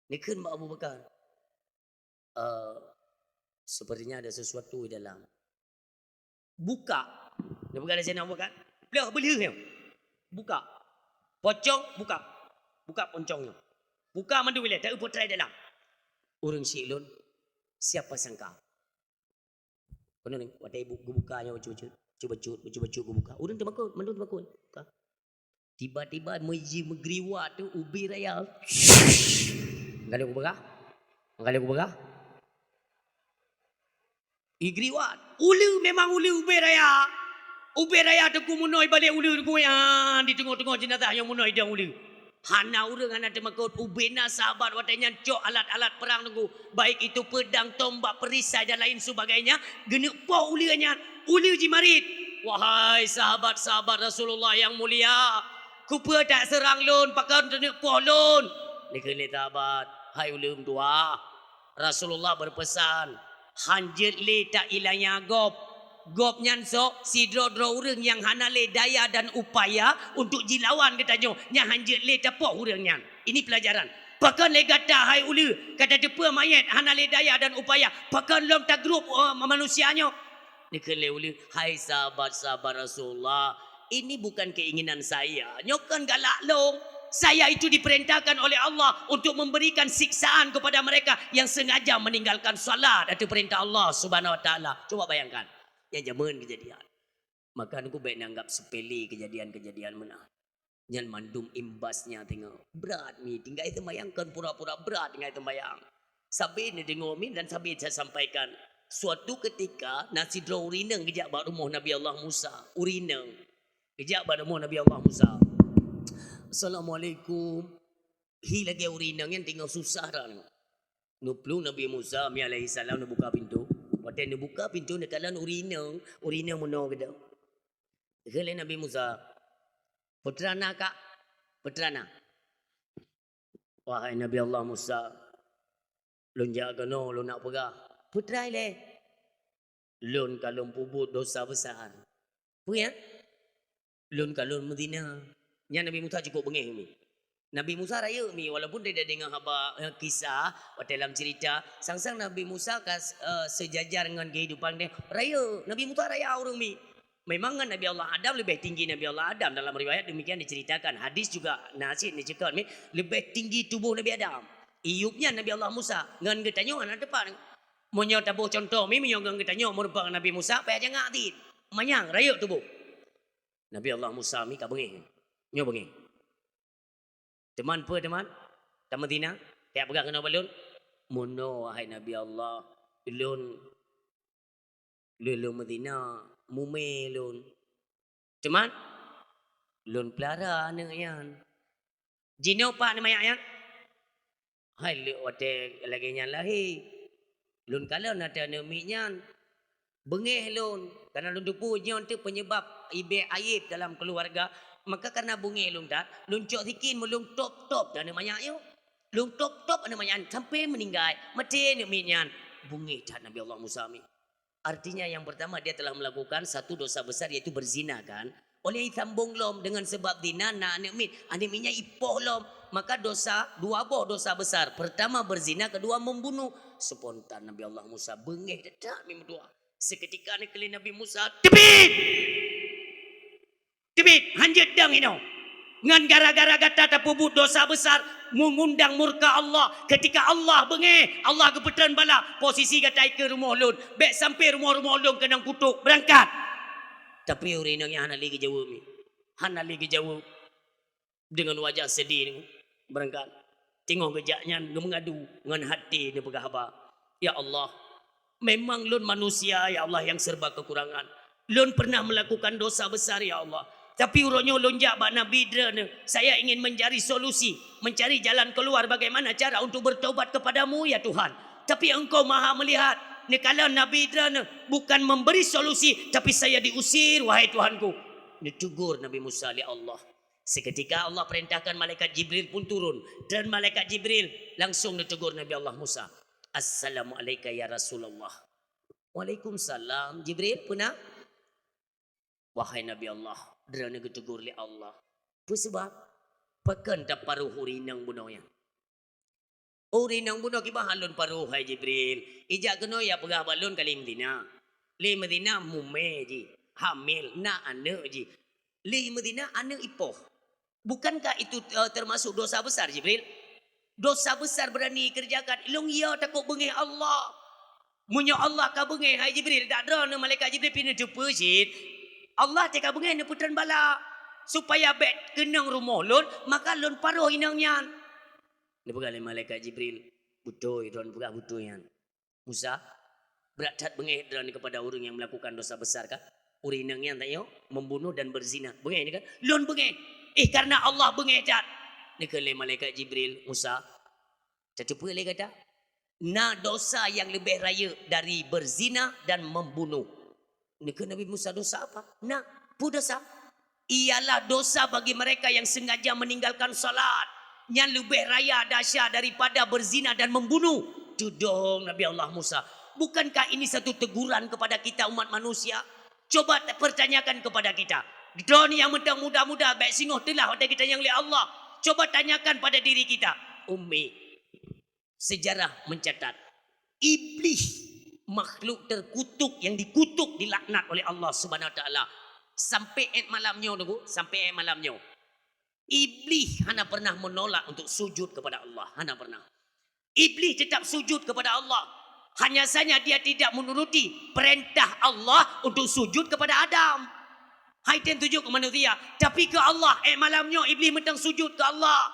Neukheun bak Abu Bakar, "Eh, sepertinya ada sesuatu di dalam." Buka. Neupeugah lé Saidina Abu Bakar, "Pleueh beulheueh nyoe. Buka. Pocong, buka. Buka pocong nyoe. Buka mandum ilée, taeu peue teurai dalam." Ureuëng syiek lôn, siapa sangka. Keunoe watée ibu geubuka nyoe bacut-bacut, bacut-bacut, bacut-bacut geubuka. Ureuëng teumakot, mandum teumakot. Buka. Tiba-tiba meujih meugriwat teuh ubé raya. Ka lheueh kupeugah? Ka lheueh kupeugah? Igriwat. Uleue memang uleue ubé raya. Ubé raya teungku meunoe ibalek uleue teungku nyan di teungoh-teungoh jenazah nyang meunoe idong uleue. Hana ureuëng hana teumakot, ubé na sahabat watée nyan cok alat-alat perang teungku. Baik itu pedang, tombak, perisai dan lain sebagainya, geuneuk poh uleue nyan, uleue jimarit. "Wahai sahabat-sahabat Rasulullah yang mulia, keupeue taseurang lôn, pakon taneuk poh lôn?" Neukheun lé sahabat, "Hai ulôn tuha, Rasulullah berpesan, hanjeuet lé tailanya gob. Gob nyan soe? Sidroe-droe ureuëng nyang hana lé daya dan upaya untuk jilawan geutanyoe, nyang hanjeuet lé tapoh ureuëng nyan." Ini pelajaran. Pakon lé gata hai uleue, ka tateupeue manyét hana lé daya dan upaya, pakon lom tagrôp, eh, manusia nyoe? Neukheun lé uleue, "Hai sahabat-sahabat Rasulullah, ini bukan keinginan saya. Nyoe kon galak lôn. Saya itu diperintahkan oleh Allah untuk memberikan siksaan kepada mereka yang sengaja meninggalkan salat atau perintah Allah Subhanahu wa Taala." Coba bayangkan, nyang jameun keujadian. Maka neuku bék neuanggap seupele keujadian-keujadian meunan. Nyan mandum imbasnya teungoh. Brat mi, tinggai seumayang kon pura-pura brat tinggai seumayang. Sabe neudeungoe mi dan sabe saya sampaikan. Suatu ketika, na sidroe ureuëng inong geujak bak rumoh Nabi Allah Musa. Ureuëng inong geujak bak rumoh Nabi Allah Musa. "Assalamualaikum." Hi lagèe ureueng inong nyan teungoh susah that. Neuplueng Nabi Musa mi alaihissalam neubuka pintoe. Watèe neubuka pintoe neukalon ureueng inong, ureueng inong meunoe keudroe. Geukheun lé Nabi Musa, "Peue treuk na, Kak? Peue treuk na?" "Wahai Nabi Allah Musa, lôn jak keunoe lôn nak peugah." "Peue treuk lé?" "Lôn ka lôn peubuet dosa besar." "Peue nyan?" "Lôn ka lôn meuzina." Nyan Nabi Musa cukup beungéh mi. Nabi Musa rayeuk mi, walaupun dia deungoe haba, eh, kisah, watèe lam cerita, sang-sang Nabi Musa ka, eh, sejajar ngon kehidupan dia. Rayeuk, Nabi Musa raya ureueng mi. Memang ngon Nabi Allah Adam leubeh tinggi Nabi Allah Adam, dalam riwayat demikian diceritakan. Hadis juga na cit neuceukeut mi, leubeh tinggi tuboh Nabi Adam. Iyup nyan Nabi Allah Musa, ngon geutanyoe hana tepat. Meunyoe taboh cuntoh mi, meunyoe ngon geutanyoe meurumpok ngon Nabi Musa, payah jangak cit. Manyang rayeuk tuboh. Nabi Allah Musa mi ka beungéh. Nyoe beungéh. "Teuma peue, teuma? Tameuzina? Tajak peugah keunoe bak lôn?" "Meunoe, wahai Nabi Allah, lôn, lôn, lôn meuzina, mumè lôn. Teuma lôn peulara aneuk nyan." "Jinoe pat aneuk manyak nyan?" "Hai lheueh watèe lagèe nyan lahé, lôn kalon atra aneuk miet nyan. Beungéh lôn, karena lôn teupeue nyoe teuk penyebab ibèe aéb dalam keuluwarga. Maka karena beungéh lôn that, lôn cok sikin meulôn top-top aneuk manyak nyoe. Lôn top-top aneuk manyak nyan sampai meuninggai, maté aneuk miet nyan." Beungéh that Nabi Allah Musa mi. Artinya, yang pertama, dia telah melakukan satu dosa besar, yaitu berzina, kan? Oleh sambong lom dengan sebab zina na aneuk miet. Aneuk miet nyan ipoh lom. Maka dosa, dua boh dosa besar. Pertama berzina, kedua membunuh. Spontan Nabi Allah Musa beungéh that mi meudoa. Seketika neukalon Nabi Musa, teubiet! Teubiet, hanjeuet dong inoe. Ngon gara-gara gata tapeubuet dosa besar, mengundang murka Allah. Ketika Allah beungéh, Allah geupeutreun bala, posisi gata ikeue rumoh lôn. Bèk sampai rumoh-rumoh lôn keunong kutok. Beurangkat! Tapi ureueng inong nyan hana lé geujaweueb mi. Hana lé geujaweueb. Deungon wajah seudeh, beurangkat. Teungoh geujak nyan geumeungadu ngon até neupeugah haba, "Ya Allah, memang lôn manusia, ya Allah, yang serba kekurangan. Lôn pernah melakukan dosa besar, ya Allah. Tapi uroe nyoe lôn jak bak Nabi Droeneuh, saya ingin mencari solusi, mencari jalan keluar bagaimana cara untuk bertobat kepada-Mu, ya Tuhan. Tapi Engkau Maha Melihat." Neukalon Nabi Droeneuh bukan memberi solusi, tapi, "Saya diusir, wahai Tuhanku." Neutegur Nabi Musa lé Allah. Seketika Allah perintahkan malaikat Jibril pun turun, dan malaikat Jibril langsung neutegur Nabi Allah Musa, "Assalamu'alaika ya Rasulullah." "Waalaikumsalam, Jibril, peue na?" "Wahai Nabi Allah," Droeneuh geutegur lé Allah. "Peue seubab? Pakon taparoh ureueng inong bunoe nyan?" "Ureueng inong bunoe kiban han lôn paroh, hai Jibril. Ijak keunoe ya peugah bak lôn ka lheueh meuzina. Lheueh meuzina mumè jih, hamil, na aneuk jih. Lheueh meuzina aneuk ipoh. Bukankah itu, eh, termasuk dosa besar, Jibril?" "Dosa besar berani ikerjakan, lôn yo takot beungéh Allah." "Meunyoe Allah ka beungéh, hai Jibril," dak droeneuh malaikat Jibril pih neuteupeue cit, "Allah teuka beungéh neupeutreun bala, supaya bèk keunong rumoh lôn, maka lôn paroh inong nyan." Neupeugah lé malaikat Jibril, "Beutôi, droeneuh peugah beutôi nyan. Musa, brat that beungéh droeneuh kepada ureueng yang melakukan dosa besar, kan? Ureueng inong nyan tanyoe membunuh dan berzina. Beungéh nyan, kan? Lôn beungéh. Ih, karena Allah beungéh that." Neukheun lé malaikat Jibril, "Musa, tateupeue lé gata? Na dosa yang leubeh rayeuk dari berzina dan membunuh." Neukheun Nabi Musa, "Dosa apa?" "Na, peue dosa?" "Ialah dosa bagi mereka yang sengaja meninggalkan salat. Nyan leubeh raya dahsyat daripada berzina dan membunuh." Teudong Nabi Allah Musa, "Bukankah ini satu teguran kepada kita umat manusia? Coba ta-, pertanyakan kepada kita. Droeneuh nyang mantong muda-muda, bèk singoh teulah watèe geutanyong lé Allah. Coba tanyakan pada diri kita." Ummi, sejarah mencatat, Iblih, makhluk terkutuk yang dikutuk, dilaknat oleh Allah Subhanahu Wa Taala. Sampai 'et malam nyoe, Teungku, sampai 'et malam nyoe, Iblih hana pernah menolak untuk sujud kepada Allah, hana pernah. Iblih tetap sujud kepada Allah. Hanya saja dia tidak menuruti perintah Allah untuk sujud kepada Adam. Hai tem sujud keu manusia, tapi keu Allah, 'et malam nyoe Iblih mantong sujud keu Allah.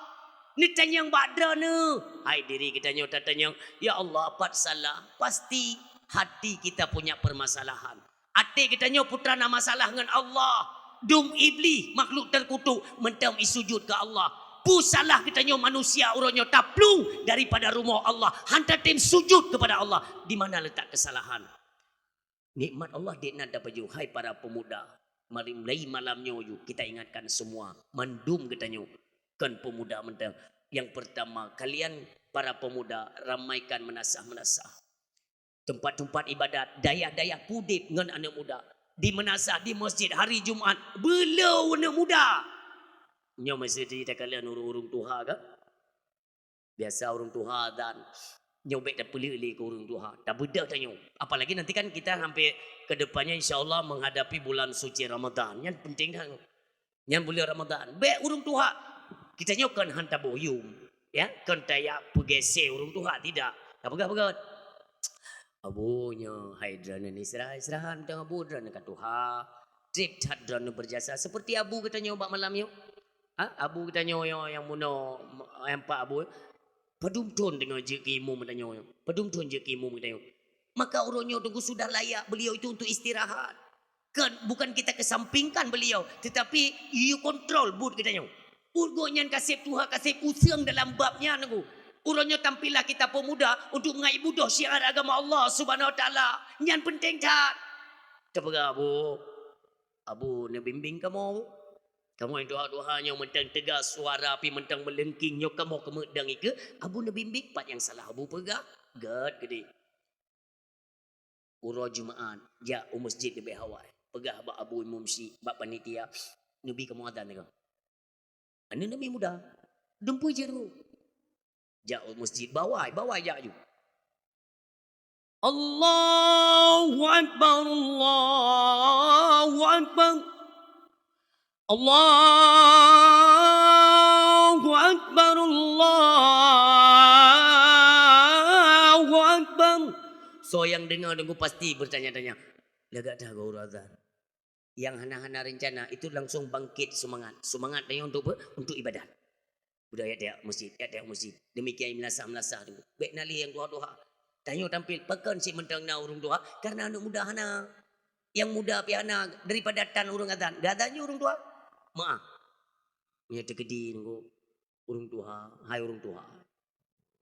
Neutanyong bak droeneuh, hai diri geutanyoe tatanyong, "Ya Allah, pat salah?" Pasti hati kita punya permasalahan. Até geutanyoe peue treuk na masalah ngon Allah. Dum Iblih, makhluk teukutuk, mantong isujud keu Allah. Peue salah geutanyoe manusia uroe nyoe taplueng daripada rumoh Allah, han tatem sujud keupada Allah? Di mana letak kesalahan? Nikmat Allah di nan tapajoh, hai para pemuda. Mari mulai malam nyoe ju kita ingatkan semua, mandum geutanyoe, kon pemuda mantong. Yang pertama, kalian para pemuda, ramaikan meunasah-meunasah. Teumpat-teumpat ibadat, dayah-dayah pudeb ngon aneuk muda. Di meunasah, di masjid, hari Jumat, beulo aneuk muda. Nyoe meuseujid takalon ureueng-ureueng tuha kan? Biasa ureueng tuha dan nyoe bèk tapeuleueh lé keu ureueng tuha. Tabeudôh tanyoe. Apalagi nanti kan kita hampir ke depannya insya Allah menghadapi bulan suci Ramadan. Nyan penting kan. Nyan buleuen Ramadan. Bèk ureueng tuha. Geutanyoe kon han taboh yum. Ya, kon tajak peugesé ureueng tuha, tidak. Tapeugah-peugah. Abu nyoe hai droeneuh istirahat-istirahat, mantong abu droeneuh ka tuha. Trép that droeneuh berjasa seperti abu geutanyoe bak malam nyoe. Ha? Abu geutanyoe nyoe nyang munoe, nyang pat abu. Padum thon teungoh jeuet keu imum geutanyoe nyoe. Padum thon jeuet keu imum geutanyoe. Maka uroe nyoe teungku sudah layak beliau itu untuk istirahat. Kan, bukan kita kesampingkan beliau, tetapi you control buet geutanyoe. Buet gobnyan ka sép tuha, ka sép useueng dalam bab nyan teungku. Uroe nyoe tampillah kita pemuda untuk mengaibudoh syiar agama Allah Subhanahu Wa Taala. Nyan penting that. Tapeugah abu, abu neubimbing kamoe. Kamoe nyang tuha-tuha nyoe mantong teuga suara pih mantong meulengking nyoe kamoe keumeudang ikeue, abu neubimbing pat nyang salah abu peugah. Gèt keudéh. Uroe Jumaat, jak u masjid leubeh awai. Peugah bak abu imum syiek, bak panitia, neubi kamoe azan nyoe. Aneuk neubi muda, dumpeue jeuet ru. Jak u masjid, bawai, bawai jak ju. Allahu Akbar, Allahu Akbar. Allahu Akbar, Allahu Akbar. Soe nyang deungoe teungku pasti bertanya-tanya, "Lagak that goe ureueng azan?" Nyang hana-hana rencana itu langsung bangkit semangat. Semangat tanyoe untuk be-, untuk ibadat. Udah, jak, jak masjid, jak, jak masjid. Demikian meulasah-meulasah teungku. Bèk na lé nyang tuha-tuha. Tanyoe tampil, pakon sit mantong na ureueng tuha? Karena aneuk muda hana. Nyang muda pih hana, daripada tan ureueng azan. Geuazan ju ureueng tuha. Meu'ah. Meunyoe teukeudi teungku, ureueng tuha, hai ureueng tuha.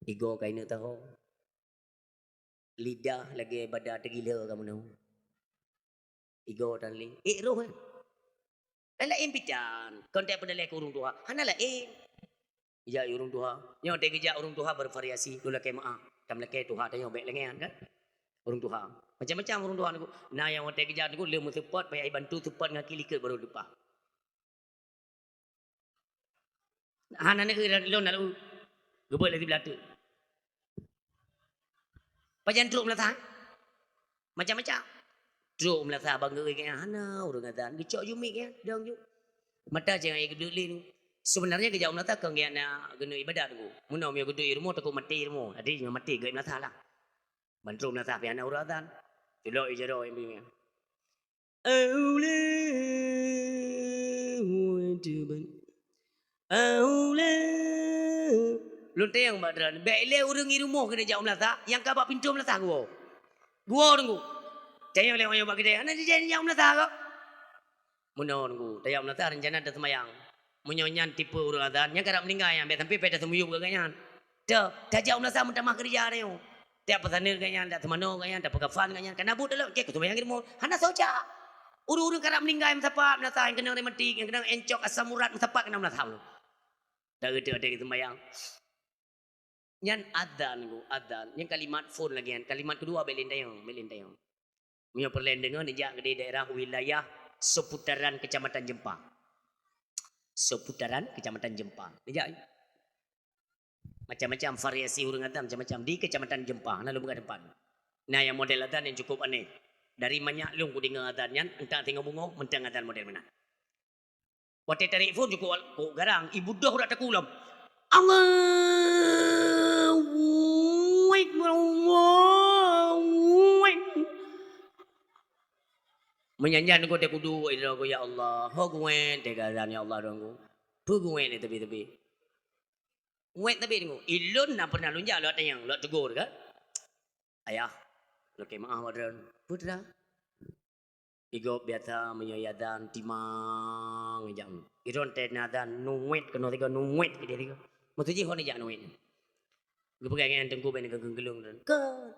Igoe kaineuk taho. Lidah lagèe bada teugila kamoe nyoe. Igoe tan lé. Ék roh, eh. Laén-laén pih tan. Kon tajak peudalèh keu ureueng tuha. Hana laén. Jak ureueng tuha. Nyoe watèe geujak ureueng tuha bervariasi. Lôn lakèe meu'ah. Tam lakèe tuha tanyoe bèk lagèe nyan kan. Ureueng tuha. Macam-macam ureueng tuha teungku. Na nyang watèe geujak teungku, lé meuseupôt, payah ibantu seupôt ngon aki likot baru leupah. Hana neukheun lôn lalu geubeuet lé siblah teuk. Pajan trok meulasah? Macam-macam. Trok meulasah bang geuh geuh hana ureueng azan. Geucok ju mic nyan, dong ju. Mata jangan ai geudeuek lé nu. Sebenarnya geujak u meulasah kon geuh na geuneuk ibadat teungku. Meunoe meunyoe geuduek i rumoh takot maté i rumoh. Jadi nyoe maté geuh meulasah lah. Ban trok meulasah pih hana ureueng azan. Culok i jaroe nyang bingung. Aula, Allahu Akbar. Aula. Lôn tanyong bak droeneuh, bèk ilèe ureueng i rumoh keuneuk jak u meulasah, nyang ka bak pintoe meulasah geuwoe. Geuwoe teungku. Tanyong lé ureueng bak keudè, "Hana jijak jak u meulasah kah?" Meunoe teungku, tajak u meulasah rencana taseumayang. Meunyoe nyan tipe ureueng azan, nyan karab meuninggai nyan, bèk sampai payah taseumuyueb keu gobnyan. Teuh, tajak u meulasah meutamah keureuja tanyoe. Tajak peusaneut gobnyan, tajak seumanoe gobnyan, tajak peukafan gobnyan, ka na buet lom, keu seumayang di rumoh. Hana soe jak. Ureueng-ureueng karab meuninggai meusapat meulasah, nyang keunong rematik, nyang keunong encok, asam urat meusapat keunan meulasah. Dak geutek watèe geuseumayang. Nyan azan, Teungku, azan. Nyan kalimat phon lagèe nyan. Kalimat keudua bèk lé tanyong, bèk lé tanyong. Meunyoe peureulèe deungö, neujak di daerah wilayah seputaran Kecamatan Jeumpa. Seputaran Kecamatan Jeumpa. Neujak. Macam-macam variasi ureueng azan, macam-macam di Kecamatan Jeumpa. Na lôn peugah teumpat. Na nyang model azan nyang cukup aneh. Dari manyak lôn kudeungö azan nyan, entah singoh beungoh, mantong azan model meunan. Watèe tarék phon jukuk, kok garang, ibu doh urat takue lom. Allahu Akbar, Allahu Akbar. Meunyan-nyan ku teukudu, ya Allah, ho guwet teuga azan, ya Allah, dong ku. Peue guwet di tebi-tebi. Guwet tebi dong ku. Ilôn na pernah lôn jak lôn tanyong, lôn tegur kan. Ayah, lôn keu maah wadon. Peue teuga? Igob biasa meunyoe azan timang jak. Idon teuh na azan nuet keunoe tiga nuet keu dia tiga. Meutuji hon jak nuet. Geupeugah ngon teungku bèk neukeugeulong-geulong. Kon.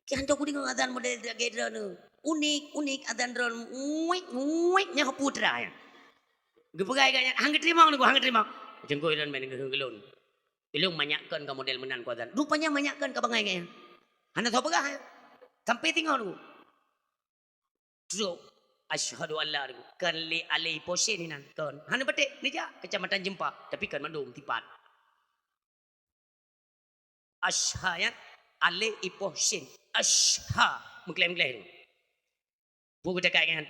Kian tu kudeungoe azan model lagèe droeneuh. Unik, unik azan droeneuh. Uik, uik, nyan putra nyan. Geupeugah lagèe nyan, han geuteurimong teungku, han geuteurimong. Teungku ilôn bèk neukeugeulong. Ilôn manyak kon ka model meunan ku azan. Rupanya manyak kon ka bangai nyan. Hana soe peugah. Sampai teungoh teungku. Trok. Asyhadu an la ilaha illallah. Kon lé alèh ipoh syen inan. Kon. Hana patéh, neujak Kecamatan Jeumpa. Tapi kon mandum tipat. Asyha nyan, alèh ipoh syen. Asyha. Meuklèh-meuklèh tu. Peue geucakap nyan?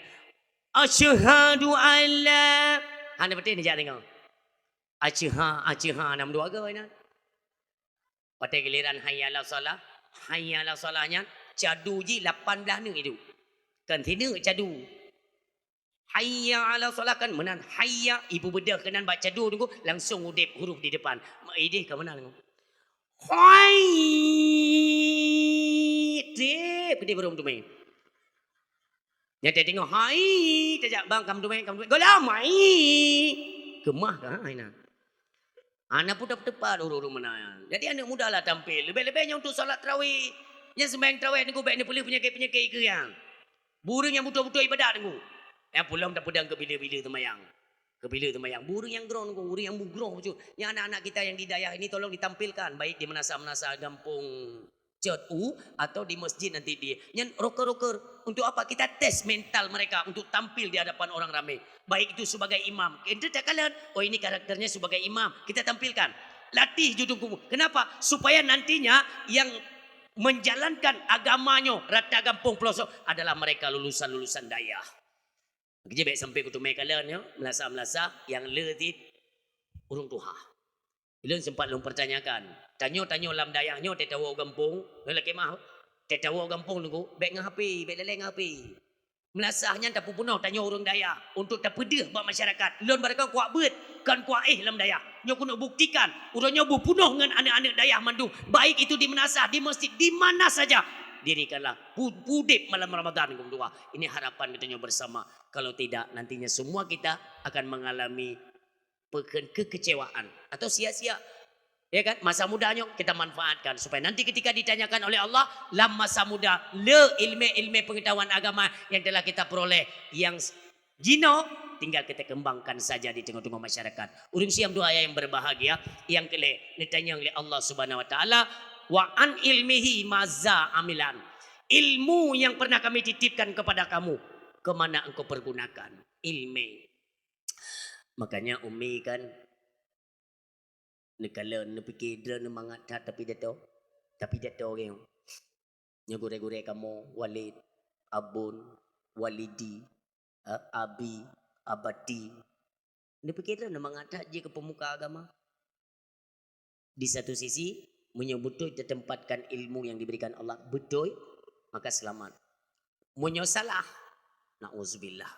Asyhadu an la. Hana patéh neujak teungoh. Asyha, asyha, na meudua goe nyan. Watèe giliran hayya 'alas shalah, hayya 'alas shalah nyan, cadu jih lapan blaih neuk iduek. Kon sineuk cadu. Hayya 'alas shalah kan meunan, hayya, ibu beudôh keunan bak cadu teungku, langsung udép huruf di depan. Idéh ka meunan teungku. Hoi! Tép, geude burông teumé. Nyan teudeungoe, hai, tajak bang, kam teumé, kam teumé. Gohlom, hai! Keumah ka hai na. Hana peue teupeu teupat ureueng-ureueng meunan. Jadi aneuk muda lah tampil. Leubeh-leubeh nyoe untuk salat tarawih. Nyan seumayang tarawih teungku bèk neupeuleueh peunyakét-peunyakét ikeue nyan. Beu ureueng nyang beutôi-beutôi ibadat teungku. Nyang peulom tapeudong keu bila-bila seumayang. Keu bila seumayang. Beu ureueng nyang groh teungku, ureueng nyang beugroh bacut. Nyang anak-anak kita yang di dayah ini tolong ditampilkan, baik di meunasah-meunasah gampông Cot U atau di masjid nanti di. Nyan roker-roker. Untuk apa? Kita tes mental mereka untuk tampil di hadapan orang ramai. Baik itu sebagai imam. Kita tak kalon, oh, ini karakternya sebagai imam. Kita tampilkan. Latih ju teungku. Kenapa? Supaya nantinya yang menjalankan agama nyoe rata gampông peulosok adalah mereka lulusan-lulusan dayah. Keujeuet bèk sampai kuteumé kalon nyoe, meulasah-meulasah nyang le cit ureueng tuha. Ulôn sempat lôn pertanyakan, tanyoe-tanyoe lam dayah nyoe teuh tawoe gampông, nyoe lakèe meu'ah, teuh tawoe gampông teungku, bèk ngon H P, bèk lalè ngon H P. Meulasah nyan tapeupunoh tanyoe ureueng dayah untuk tapeudeuh bak masyarakat. Lôn barokon kuak beuet, kon kuak éh lam dayah. Nyoe keuneuk buktikan, uroe nyoe beupunoh ngon aneuk-aneuk dayah mandum, baik itu di meunasah, di masjid, di mana saja. Dirikanlah pu-, udép malam Ramadan geumeudua. Ini harapan geutanyoe bersama. Kalau tidak, nantinya semua kita akan mengalami peukheun kekecewaan atau sia-sia. Ya kan? Masa muda nyoe kita manfaatkan supaya nanti ketika ditanyakan oleh Allah, lam masa muda, le ilmé-ilmé pengetahuan agama yang telah kita peroleh, yang s-, jinoe tinggal kita kembangkan saja di tengah-tengah masyarakat. Ureueng siam dua ayah yang berbahagia, yang keulhèe, neutanyong lé Allah Subhanahu wa Taala, "Wa an ilmihi maza amilan." Ilmu yang pernah kami titipkan kepada kamu, ke mana engkau pergunakan? Ilmé. Makanya Umi kan Neukalon, neupike droeneuh mangat that tapidato. Tapidato geuh. Nyoe gurèe-gurèe kamoe, Walid, Abon, Walidi, eh, Abi, Abati. Neupike droeneuh mangat that jih keu peumuka agama. Di satu sisi, meunyoe beutôi teutempatkan ilmu yang diberikan Allah, beutôi, maka selamat. Meunyoe salah, na'uzubillah.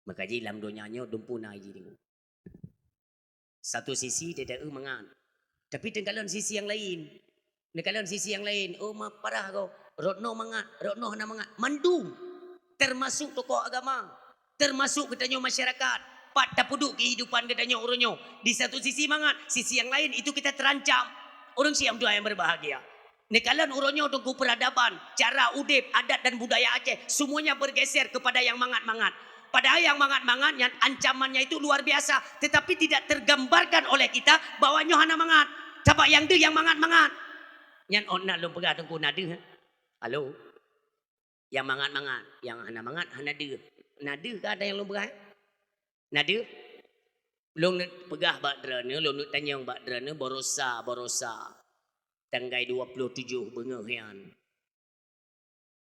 Maka jih lam donya nyoe dumpeue na jih deungoe. Satu sisi teuh mangat. Tapi teukalon sisi nyang laén. Neukalon sisi nyang laén. Oh, ma parah goe. Rot nyoe mangat, rot nyoe hana mangat. Mandum. Termasuk tokoh agama. Termasuk geutanyoe masyarakat. Pat tapeuduek kehidupan geutanyoe uroe nyoe. Di satu sisi mangat, sisi nyang laén itu kita terancam. Ureueng siam dua yang berbahagia. Neukalon uroe nyoe teungku peradaban, cara udép, adat dan budaya Aceh, semuanya bergeser kepada yang mangat-mangat. Padahal yang mangat-mangat nyan ancamannya itu luar biasa, tetapi tidak tergambarkan oleh kita bahwa nyoe hana mangat. Sabab nyang deuh nyang mangat-mangat. Nyan ôn na lôn peugah teungku na deuh, eh. Halo. Nyang mangat-mangat, nyang hana mangat hana deuh. Na deuh ka ada nyang lôn peugah, eh? Na deuh? Lôn neuk peugah bak droeneuh, lôn neuk tanyong bak droeneuh, barosa, barosa. Tanggai dua ploh tujoh beungoh nyan.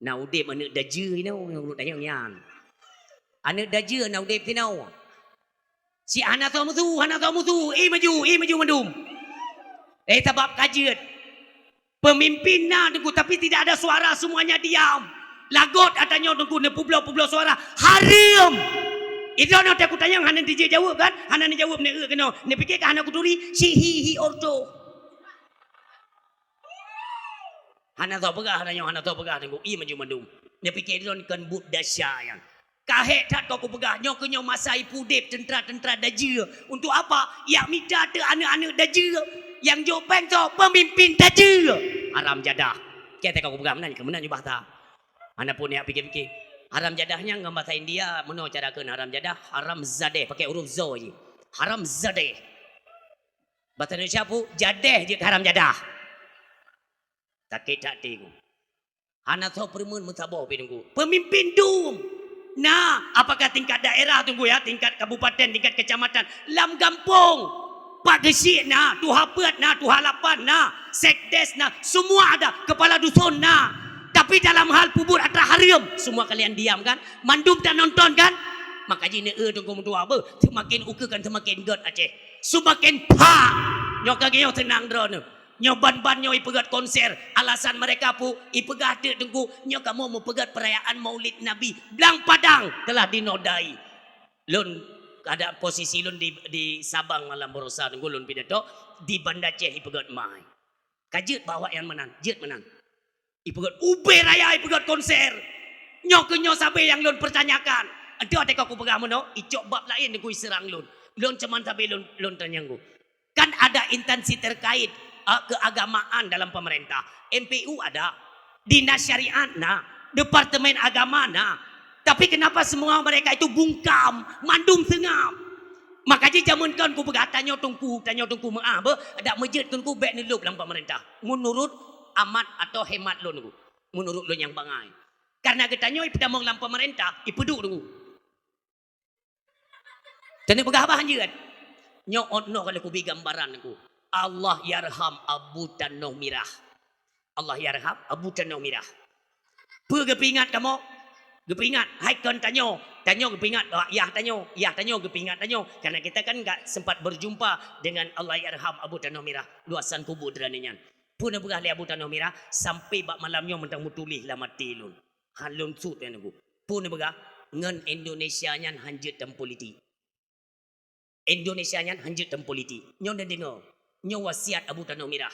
Na udép aneuk dajeue inoe nyang lôn tanyong nyan. Aneuk dajeue na udép sinoe. Si hana soe musu, hana soe musu, i maju, i maju mandum. Eh, sabab ka jeuet. Pemimpin na teungku, tapi tidak ada suara, semuanya diam. Lagot ata nyoe teungku, neupubloe-publoe suara. Hareuem! Idroeneuh teuh kutanyong hana dijaweueb kan? Hana neujaweueb, neueu keunoe. Neupike ka hana kuturi? Si hi hi orto. Hana soe peugah, hana nyoe, hana soe peugah teungku. Ie maju mandum. Nyoe pike droeneuh kon buet desya nyan. Ka hék that ka kupeugah, nyoe keuh nyoe masa ipudeb teuntra-teuntra dajeue. Untuk apa? Yak mita teuk aneuk-aneuk dajeue. Nyang jok péng soe? Peumimpin dajeue. Haram jadah. Ka teuka kupeugah meunan, keu meunan nyoe bahasa. Hana pun yak pike-pike. Haram jadah nyan ngon bahasa India, meunoe cara kheun haram jadah, haram zadeh, pakai huruf zo jih. Haram zadeh. Bahasa Indonesia pu, jadeh jeuet haram jadah. Sakét that até ku. Hana soe peureumeun meusaboh pih Teungku. Peumimpin dum. Na, apakah tingkat daerah Teungku ya, tingkat kabupaten, tingkat kecamatan, lam gampông. Pak Geuchik na, Tuha Peuet na, Tuha Lapan na, sekdes na, semua ada, kepala dusun na. Tapi dalam hal peubuet atra hareuem, semua kalian diam kan? Mandum tanonton kan? Maka jih neu-eu Teungku meutuah beuh, seumaken ukeue kan seumaken gét Aceh. Seumaken phak. Nyoe ka geuyue seunang droeneuh. Nyoe ban-ban nyoe ipeugét konser. Alasan mereka pu, ipeugah teuk Teungku, nyoe kamoe meupeugét perayaan Maulid Nabi. Blang Padang telah dinodai. Lôn ada posisi lôn di, di Sabang malam baroesa Teungku lôn pidato, di Banda Aceh ipeugét mai. Ka jeuet bak awaknyan meunan, jeuet meunan. Ipeugét ubé raya, ipeugét konser. Nyoe keuh nyoe sabe nyang lôn peutanyakan. Adak teuka kupeugah meunoe, icok bab laén Teungku iseurang lôn. Lôn cuman sabe lôn, lôn tanyong Teungku. Kan ada instansi terkait, eh, keagamaan dalam pemerintah. M P U ada, Dinas Syariat na, Departemen Agama na. Tapi kenapa semua mereka itu bungkam, mandum seungab? Maka jih jameun kon kupeugah, tanyoe Teungku, tanyoe Teungku meu'ah beuh, dak meujeuet Teungku bék neulôb lam pemerintah. Menurut amat atau hemat lôn Teungku. Menurut lôn nyang bangai. Karena geutanyoe ipeutamong lam pemerintah, ipeuduek Teungku. Teuneuk peugah bah hanjeuet. Nyoe ot noe ka lheueh kubi gambaran Teungku. Allahyarham Abu Tanoh Mirah. Allahyarham Abu Tanoh Mirah. Peue geupeuingat kamoe? Geupeuingat, hai kon tanyoe. Tanyoe geupeuingat, oh, yah tanyoe. Yah tanyoe geupeuingat tanyoe. Karena kita kan enggak sempat berjumpa dengan Allahyarham Abu Tanoh Mirah. Luasan kubu droeneuh nyan. Peue neupeugah lé Abu Tanoh Mirah, sampai bak malam nyoe mantong meutuléh lam até lôn. Han lôn sut nyan Teungku. Peue neupeugah, ngon Indonesia nyan hanjeuet tam politik. Indonesia nyan hanjeuet tam politik. Nyoe neudeungoe. Nyoe wasiat Abu Tanoh Mirah.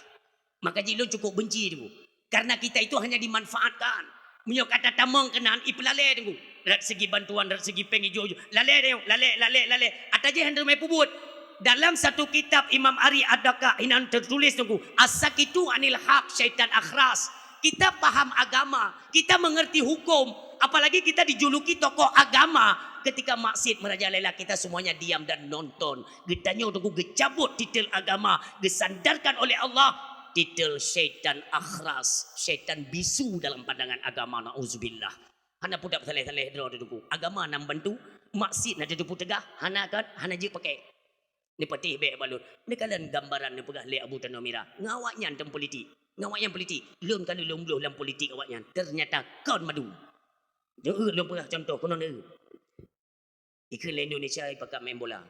Maka jih lôn cukup benci Teungku. Karena kita itu hanya dimanfaatkan. Meunyoe ka tatamong keunan, ipeulalé Teungku. Dari segi bantuan, dari segi péng ijo-ijo. Lalé Teungku, lalé, lalé, lalé. Ata jih han teumé peubuet. Dalam satu kitab Imam Ari Ad-Dakka inan teutuléh Teungku, "As-sakitu anil haq syaitan akhras." Kita paham agama, kita mengerti hukum, apalagi kita dijuluki tokoh agama. Ketika maksiat merajalela, kita semuanya diam dan nonton. Geutanyoe Teungku geucabut titel agama, geusandarkan oleh Allah titel syaitan akhras, syaitan bisu dalam pandangan agama, naudzubillah. Hana peue tapeusaléh-saléh droe Teungku. Agama na bantu, maksiat na teupeuteugah, hana kan, hana jeuet pakai. Neupatéh bék bak lôn. Neukalon gambaran neupeugah lé Abu Tanoh Mirah. Ngon awaknyan tam politik. Ngon awaknyan politik. Lôn ka lôn bloh lam politik awaknyan. Ternyata kon madu. Nyoe lôn peugah contoh, keunoe neu. Ikheun lé Indonesia ipakat main bola.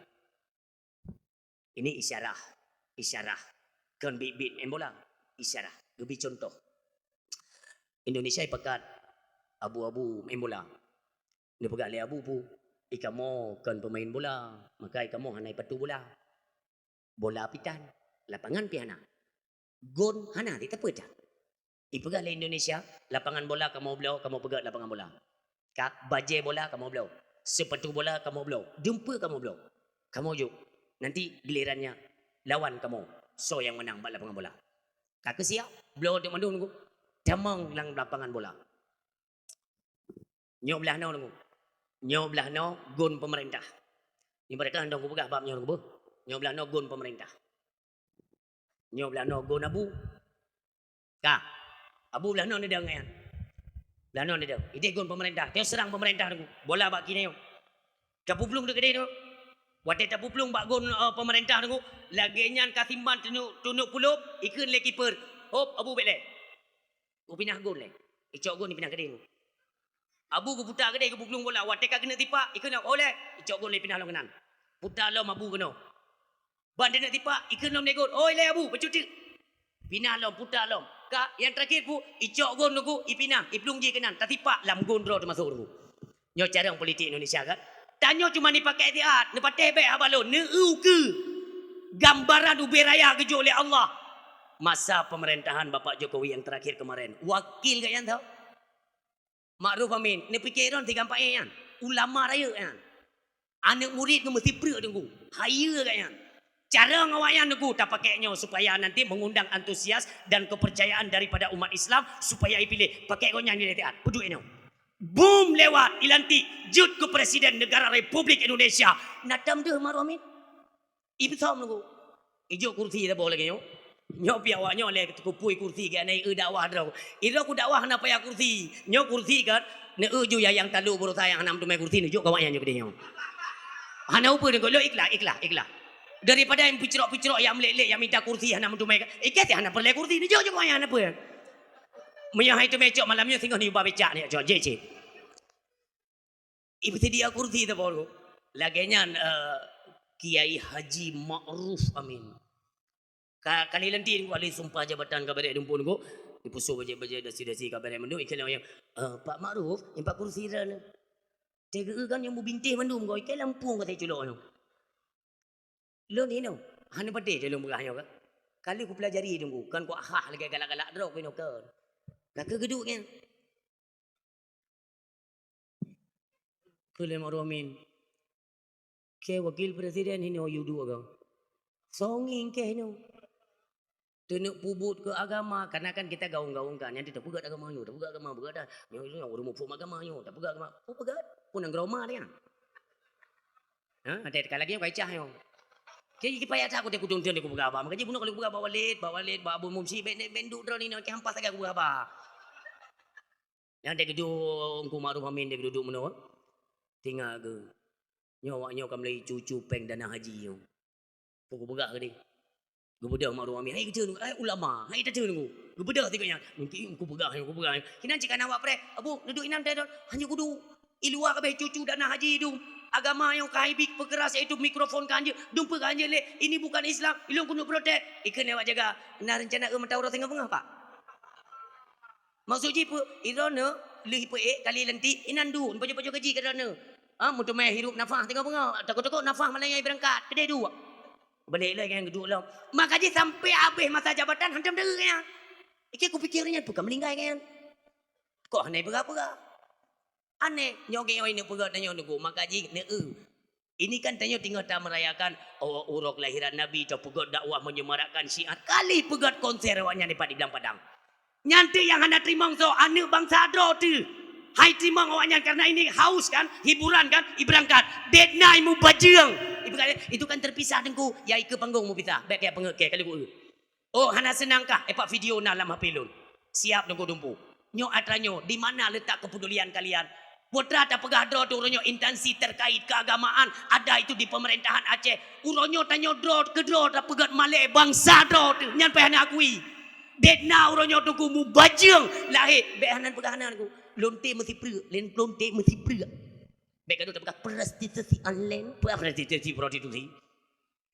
Ini isyarah. Isyarah. Kon biet-biet main bola. Isyarah. Geubi contoh. Indonesia ipakat abu-abu main bola. Neupeugah lé abu pu, "Ikamoe kon peumain bola, maka ikamoe hana ipatu bola. Bola pih tan, lapangan pih hana. Gon hana, di teupeu that." Ipeugah lé Indonesia, "Lapangan bola kamoe bloe, kamoe peugét lapangan bola. Ka bajée bola kamoe bloe, seupatu bola kamoe bloe, dumpeue kamoe bloe. Kamoe jok. Nanti gilirannya lawan kamoe, soe nyang meunang bak lapangan bola." Ka keusiab, bloe teuk mandum Teungku. Tamong lam lapangan bola. Nyoe blaih noe Teungku. Nyoe blaih noe gon peumeurintah. Ibarat kata hana kupeugah bab nyoe Teungku beuh. Nyoe blaih noe gon peumeurintah. Nyoe blaih noe gon abu. Ka. Abu blaih noe neudong nyan. Blaih noe neudong. Ideh gon peumeurintah. Teuseurang peumeurintah Teungku. Bola bak kiri nyoe. Tapeuplueng deukeudeh tu. Watée tapeuplueng bak gon, eh, peumeurintah Teungku. Lagée nyan ka simban tuneuk, tuneuk pulop, ikheun lé kiper. Hop, abu bék lé. Kupinah gon lé. Icok gon ipinah keudeh. Abu geuputa keudeh geuplueng bola. Watée ka keuneuk tipak, ikheun, "Oh lé." Icok gon lé ipinah lom keunan. Puta lom abu keunoe. Ban keuneuk tipak, ikheun lom lé gon. "Oh lé abu, bacut teuk." Pinah lom, puta lom. Ka, nyang terakhir pu, icok gon Teungku, ipinah, iplueng jih keunan. Tatipak lam gon droe teumasok Teungku. Nyoe carông politik Indonesia kan? Tanyoe cuma dipakai siat, neupatéh bék haba lôn, neu-eu ukeue. Gambaran ubé raya geujok lé Allah. Masa pemerintahan Bapak Jokowi yang terakhir kemarin, wakil gobnyan tau. Ma'ruf Amin, neupike droen tiga empat nyan. Ulama rayeuk nyan. Aneuk murit ngon meusipreuk teungku. Hayeue gata nyan. Cara ngon awaknyan teungku tapakek nyoe supaya nanti mengundang antusias dan kepercayaan daripada umat Islam supaya ipiléh. Pakek gobnyan di latihan. Peuduek nyoe. Bum lewat ilantik jeuet keu Presiden Negara Republik Indonesia. Na tam deuh Ma'ruf Amin. Ipeusöm teungku. Ijok kursi saboh lagèe nyoe. Nyoe pih awak nyoe lé teukupui kursi keu aneuk eu dakwah droe. Idroe ku dakwah hana payah kursi. Nyoe kursi kan, neu eu ju ya nyang talo baroesa nyang hana meuteumé kursi neujok keu awaknyan nyoe keudeh nyoe. Hana upeue nyoe, lôn ikhlas, ikhlas, ikhlas. Daripada nyang picrok-picrok nyang meulet-let nyang mita kursi hana meuteumé. Ikei hana peureulèe kursi neujok ju keu awaknyan hana peue. Meunyoe hai teumé cok malam nyoe singoh neuba becak nyoe cok jih cit. Ipeuseudia kursi saboh. Lagèe nyan, eh, Kiai Haji Ma'ruf Amin. Ka, kali lantik nyoe ahli sumpah jabatan ka bèrèh dumpon nyoe. Ipeusoe bajèe-bajèe dasi-dasi ka bèrèh mandum, ikheun lagèe nyan, "Eh, Pak Ma'ruf, nyoe pat kursi droeneuh." Teugeue kan nyang meubintéh mandum nyoe, ikheun lampôh ka teuculok nyoe. Lôn inoe, hana patéh lôn peugah nyoe ka. Kali kupeulajari teungku, kan ku ahah lagèe galak-galak droe keunoe kan. Ka keu geuduek nyan. Keu lé Ma'ruf Amin. Keu wakil presiden inoe yue duek agam. Songeng keu inoe. Teuneuk peubuet keu agama, karena kan kita gaung-gaung kan, nyan tapeugöt agama nyoe, tapeugöt agama, peugöt dah. Nyoe, nyoe, ureueng muphom agama nyoe, tapeugöt agama. Peugöt, pun nanggroe ma nyan. Ha, ada sekali lagi yang kacah nyoe. Jadi, payah that aku dia kudong dia kupeugah apa. Makanya bunoe kalau kupeugah bak Walid, bak Walid, bak Abu Mumsi, ben, ben, ben duduk droe ni, nak hampas lagi aku peugah apa. Nyang dek keudua Teungku Ma'ruf Amin dek duduek meunoe. Tingat keu. Nyoe awak nyoe ka meulai cu-cu péng dana haji nyoe. Peue kupeugah keudeh. Geubeudôh Ma'ruf Amin, "Hai keuceue, hai ulama, hai taceue nunggu." Geubeudôh sigoe nyan. Mungkin kupeugah nyoe, kupeugah nyoe. Kinan cit ka na awak preh, "Abu, neuduek inan teuh, hana kudu. I luwa kabeh cu-cu dana haji dum. Agama nyang ka hai bi peukeras, yaitu mikrofon ka hanjeuet. Dum peue ka hanjeuet lé. Ini bukan Islam." Ilôn keuneuk protes. Ikheun awak jaga. Na reuncana eu mata uroe singoh beungoh, Pak? Maksud jih peue? Droeneuh lheueh peuék kali lantik, inan duek, pajoh-pajoh gaji keu droeneuh. Ha, meuteumé hirup nafah singoh beungoh, takot-takot nafah malam nyan beurangkat, keudeh duek. Balek lé nyang geuduek lom. Maka jih sampai habéh masa jabatan hantom deuh nyan. Ikheun kupikir nyan peue ka meuninggai nyan. Kok hana peugah-peugah. Aneh, nyoe geuh nyoe ineuk peugah tanyoe nunggu, maka jih neu eu. Ini kan tanyoe teungoh tamerayakan, oh, uroe kelahiran Nabi, tapeugöt dakwah menyemarakkan syiar. Kali peugöt konser awaknyan dipat di Blang Padang. Nyan teuh nyang hana teurimong soe, aneuk bansa droe teuh. Hai teurimong awaknyan karena ini haus kan, hiburan kan, ibeurangkat. Dek nai mubajeueng. Ibeurangkat, itu kan terpisah Teungku, ya ikeue panggong meupisah. Bèk keu peungeuet keu kali ku. Oh, hana seunang kah? Eh, pat video na lam H P lôn. Siap Teungku dumpu. Nyoe atra nyoe, di mana letak kepedulian kalian? Putra tapeugah droe teuh uroe nyoe instansi terkait keagamaan ada itu di pemerintahan Aceh. Uroe nyoe tanyoe droe keu droe tapeugöt malèe bansa droe teuh. Nyan payah na akui. Dek na uroe nyoe Teungku mubajeueng lahé. Bèk hana peugah hana Teungku. Lonte meusipreuk, len lonte meusipreuk. Bèk gadoh tapeugah prostitusi online. Peue prostitusi, prostitusi?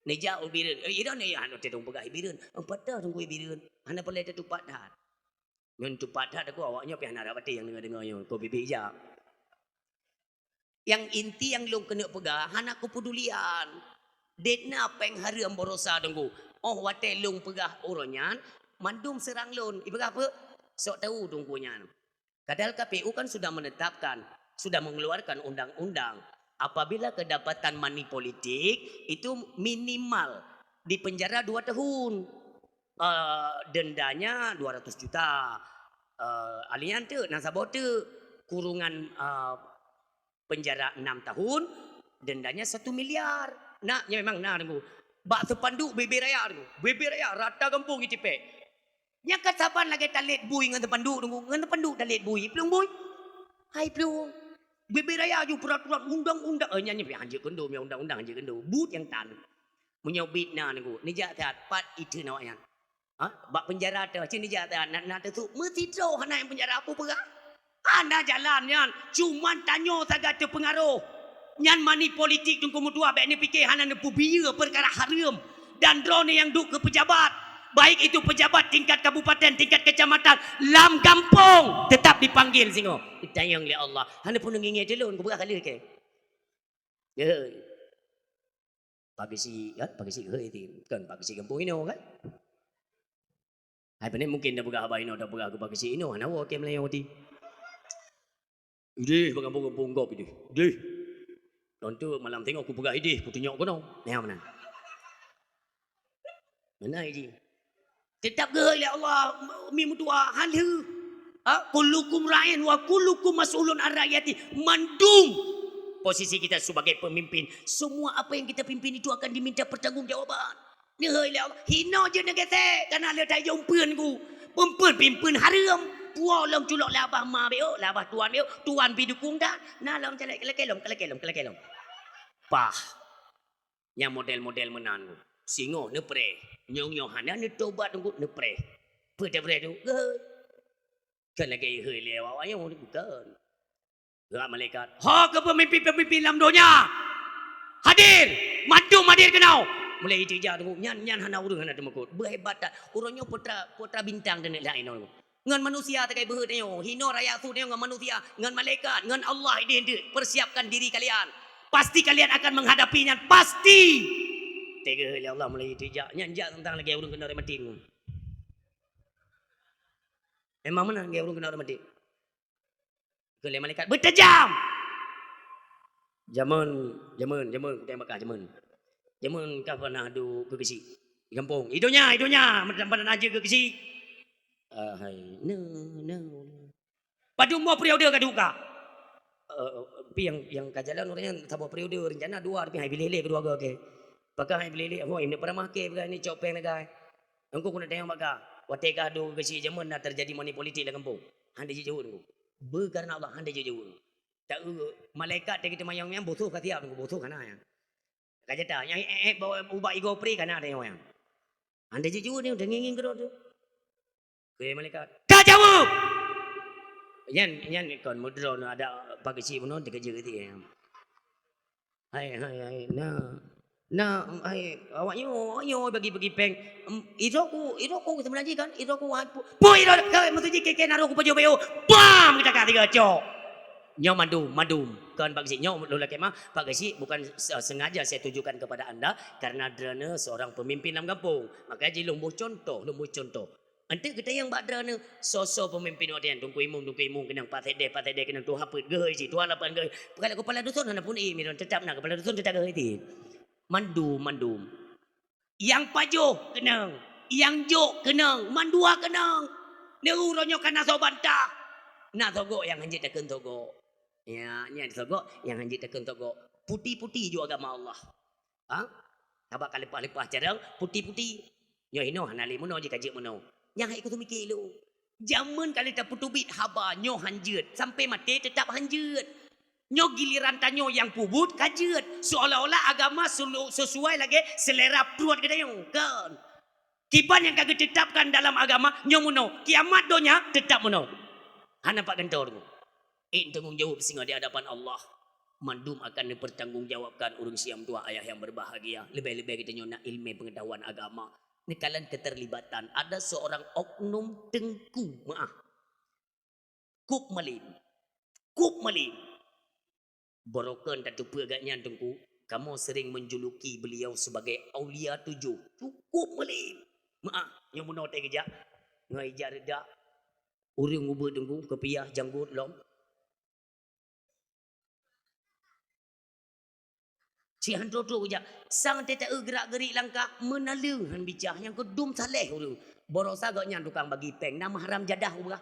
Neujak u Bireuen. Eh, idong neu hana teutung peugah i Bireuen. Patah Teungku i Bireuen. Hana peureulèe tatupat that. Ngon tupat that aku awak nyoe pih hana rap até nyang deungoe-deungoe nyoe. Ko bibit jak. Nyang inti nyang lôn keuneuk peugah, hana kupedulian. Dek na péng hareuem baroesa Teungku. Oh watèe lôn peugah uroe nyan, mandum seurang lôn. Ipeugah peue? Sok tau Teungku nyan. Padahal K P U kan sudah menetapkan, sudah mengeluarkan undang-undang, apabila kedapatan money politik itu minimal dipenjara dua tahun. Eh, dendanya dua ratus juta. Eh, alian tu, nasabah tu kurungan, eh, penjara enam tahun, dendanya satu miliar. Nah, ya memang nah Teungku. Bak seupanduk bebe raya Teungku. Bebe raya rata gampông itipek. Nyan ka saban lagèe talét bui ngon seupanduk Teungku. Ngon seupanduk talét bui. Plueng bui. Hai plueng. Bebe raya ju peraturan undang-undang. Eh, nyan, nyan hanjeuet keundo, nyan undang-undang hanjeuet keundo. Buet nyang tan. Meunyoe bit na Teungku. Neujak that pat iteun awaknyan. Ha? Bak penjara teuh, cit neujak teuh, na, na teuh su, meusidroe hana nyang penjara, peue peugah? Hana jalan nyan, cuman tanyoe sagai teupeungaroh. Nyan money politik Teungku meutuah, bèk neupike hana neupeubiyeu peukara hareuem. Dan droeneuh nyang duek keu pejabat, baik itu pejabat tingkat kabupaten, tingkat kecamatan, lam gampông, tetap dipanggil singoh. Tanyong lé Allah. Hana peuneuk ngieng-ngieng lôn, kupeugah ka lheueh kèe. Ye. Pak Geuchik kan, Pak Geuchik hei ti, kan Pak Geuchik gampông inoe kan. Hai, pane mungkin dah peugah haba inoe, dah peugah keu Pak Geuchik inoe, hana woe kèe meulayeue ti. Idéh bak gampông-gampông gob idéh. Idéh. Lôn teuk malam singoh kupeugah idéh, kutunyok keunoe. Nyan meunan. Meunan jih. Teutap geuhôi lé Allah, mi meutuah, han lheueh. Ha? Kullukum ra'in wa kullukum mas'ulun an ra'iyati. Mandum posisi kita sebagai pemimpin, semua apa yang kita pimpin itu akan diminta pertanggungjawaban. Neuhôi lé Allah. Hinoe jeuet neugesek, kana le that jeuet umpeuen ku. Umpeuen pih umpeuen hareuem. Puwoe lom culok lé abah ma beu, lé abah tuan beu, tuan pih dukung that. Na lom calek, lakée lom, lakée lom, lakée lom. Pah. Nyang model-model meunan. Singoh neupreh. Nyong-nyong hana neutobat teungku neupreh. Peue tapreh tu? Geuh. Kan lagée hôi lé awak nyoe bukan. Gerak malaikat. Ho keu peumimpin-peumimpin lam donya. Hadir. Mandum hadir keunoe. Mulai itija teungku. Nyan, nyan hana ureuëng hana teumeukot. Beuhebat that. Uroe nyoe putra, putra bintang dan lain-lain. Ngon manusia takai beuhe tanyoe, hinoe raya su tanyoe ngon manusia, ngon malaikat, ngon Allah idéh-idéh. Persiapkan diri kalian. Pasti kalian akan menghadapi nyan, pasti. Teuga lé Allah mulai tijak, nyan jak teuntang lagée ureuëng keunoe reumatik. Memang meunan lagée ureuëng keunoe reumatik. Keu lé malaikat, "Beutajam!" Jameun, jameun, jameun, kuteng bakah jameun. Jameun ka pernah duek keu geuchik di gampông. Idonya, idonya, meutampan aja keu geuchik. Ah, hai, no, no. Padum boh periode ka duek ka? Eh, pi nyang, nyang ka jalan ureuëng nyan saboh periode, rencana dua, tapi hai bilih lé keudua goe ke. Pakon hai bilih lé, hoi, ni pernah makai bukan ni cok peng nagai. Engkau kena tengok baka. Watée ka duek keu geuchik jameun na terjadi money politik lam gampông. Hana jijaweueb engkau. Beu karena Allah hana jijaweueb. Tak malaikat teuka teumanyong nyan bosoh ka siap, bosoh ka na nyan. Ka jata, nyang eh, eh, bawa ubak igoe pri ka na teuka nyan. Andai jijaweueb nyan, teungieng-ngieng keudroe tu. Keu malaikat, "Ka jaweueb!" Nyan, nyan kon meudroe na ada pageusi bunoe teukeujeuet nyan. Hai, hai, hai, na. Na, hai, awak nyoe, awak nyoe bagi-bagi peng. Em, idroe ku, idroe ku sebenarnya kan, idroe ku, hai, pu-, pu idroe, kawai maksud jih keke naruh ku pajoh bayo. Bam! Kita ka tiga cok. Nyoe mandum, mandum. Kon Pak Geuchik nyoe lôn lakée mah, Pak Geuchik bukan se-, sengaja saya tujukan kepada anda, karena droeneuh seorang pemimpin lam gampông. Maka jih lôn boh contoh, lôn boh contoh. Eunteuk geutanyong bak droeneuh, soe-soe peumimpin watée nyan, Teungku Imum, Teungku Imum keunong, Pak Sekdes, Pak Sekdes keunong, tuha peuet geuhôi cit, tuha lapan geuhôi. Kepala, kepala dusun hana pun ié, teutap na kepala dusun teutap geuhôi cit. Mandum, mandum. Nyang pajoh keunong, nyang jok keunong, mandua keunong. Neuroe nyoe ka na soe bantah. Na sogok nyang hanjeuet takheun sogok. Ya, nyan sogok nyang hanjeuet takheun sogok. Puti-puti ju agama Allah. Ha? Haba ka leupah-leupah carông puti-puti. Nyoe hinoe hana lé meunoe jih ka jeuet meunoe. Nyang hai kuseumiké lôn. Jameun ka lheueh tapeuteubiet haba nyoe hanjeuet, sampai maté teutap hanjeuet. Nyoe giliran tanyoe nyang peubuet ka jeuet, seolah-olah agama selu-, sesuai lagée selera pruet geutanyoe. Kon. Kiban nyang ka geutetapkan dalam agama nyoe meunoe, kiamat donya teutap meunoe. Hana pat gantoe deungoe. Ék tanggong jaweueb singoh di hadapan Allah. Mandum akan neupeurtanggong jawabkan ureuëng siam tuha ayah nyang berbahagia. Leubeh-leubeh geutanyoe na iéleumé peungeutahuan agama. Neukalon keterlibatan ada seorang oknum teungku, meuah. Kup malém. Kup malém. Barokon tateupeue gobnyan teungku, kamoe sering menjuluki beliau sebagai aulia tujoh. Cukup malém. Meuah, nyang bunoe teuh geujak. Ngon ija reudak. Ureuëng ubeut teungku, keupiah janggot lom. Sihan trok-trok geujak. Sang teuta-eu geurak-geurik langkah, meunaleueng han bicah nyang keudum saleh ureuëng. Baroesa gobnyan tukang bagi péng, na mahram jadah ubeurah.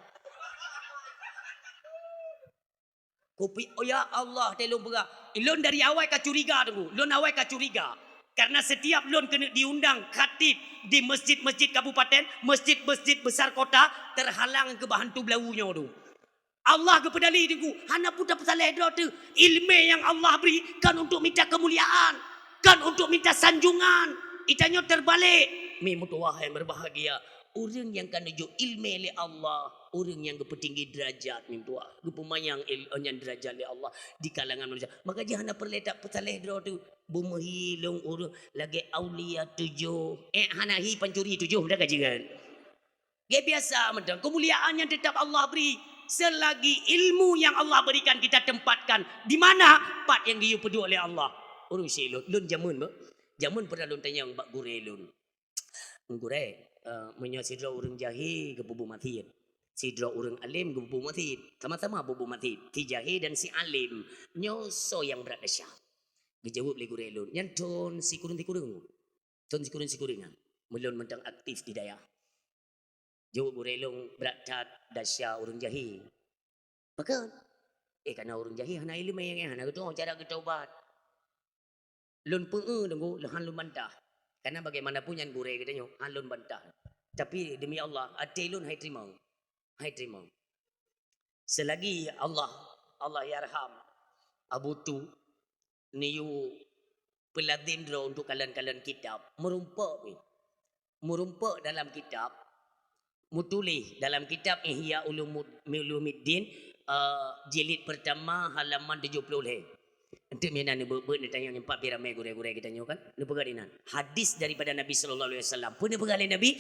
Kupi, oh ya Allah, teuh lôn peugah. Lôn dari awai ka curiga teungku. Lôn awai ka curiga. Karena setiap lôn keuneuk diundang khatib di masjid-masjid kabupaten, masjid-masjid besar kota, terhalang keu bah hantu beulawu nyoe tu. Allah geupeudali teungku, hana peue tapeusaléh droe teuh. Iéleumé nyang Allah bri kon untuk minta keumuliaan, kon untuk minta sanjungan. Itanyoe teubalék. Mi meutuwah hai berbahagia. Ureuëng nyang ka neujok iéleumé lé Allah, ureuëng nyang geupeutinggi deurajat mi meutuwah. Geupeumanyang il-, nyan deurajat lé Allah di kalangan manusia. Maka jih hana peureulée tapeusaléh droe teuh. Beumeuhi lôn ureuëng lagée aulia tujoh. Eh, hana hi pancuri tujoh, dah kaji kan? Gét biasa mantong, keumuliaan nyang teutap Allah bri. Selagi ilmu nyang Allah berikan kita tempatkan di mana, pat nyang geuyue peuduek lé Allah. Ureuëng syik lôn, lôn jameun beuh. Jameun pernah lôn tanyong bak gurée lôn. Gurée, eh, meunyoe sidroe ureuëng jahé geupeubuet maksiet, Sidroe ureuëng além geupeubuet masjid, sama-sama peubuet masjid, si jahé dan si além. Nyoe soe nyang brat desya? Geujaweueb lé gurée lôn, nyan thon sikureueng-sikureueng. Thon sikureueng-sikureueng nyan, meulôn mantong aktif di dayah. Jaweueb gurée lôn, brat that desya ureuëng jahé. Pakon? Eh, kana ureuëng jahé hana iéleumé, hana geutuoh cara geutaubat. Lôn peu-eu deungoe, lôn han lôn bantah. Karena bagaimanapun nyan gurée geutanyoe, han lôn bantah. Tapi demi Allah, até lôn hai teurimong. Hai teurimong. Selagi Allah, Allah yarham Abu Tu, neuyue peulazem droe untuk kalon-kalon kitab, meurumpok ni. Meurumpok dalam kitab, meutuléh dalam kitab Ihya Ulumud-, Ulumuddin, eh, jilid pertama halaman tujoh puluh lhée. Enteuk meunan neubeuet-beuet neutanyong nyang pat pi ramé gurée-gurée geutanyoe kan? Neupeugah dinan. Hadis daripada Nabi sallallahu alaihi wasallam. Peue neupeugah lé Nabi?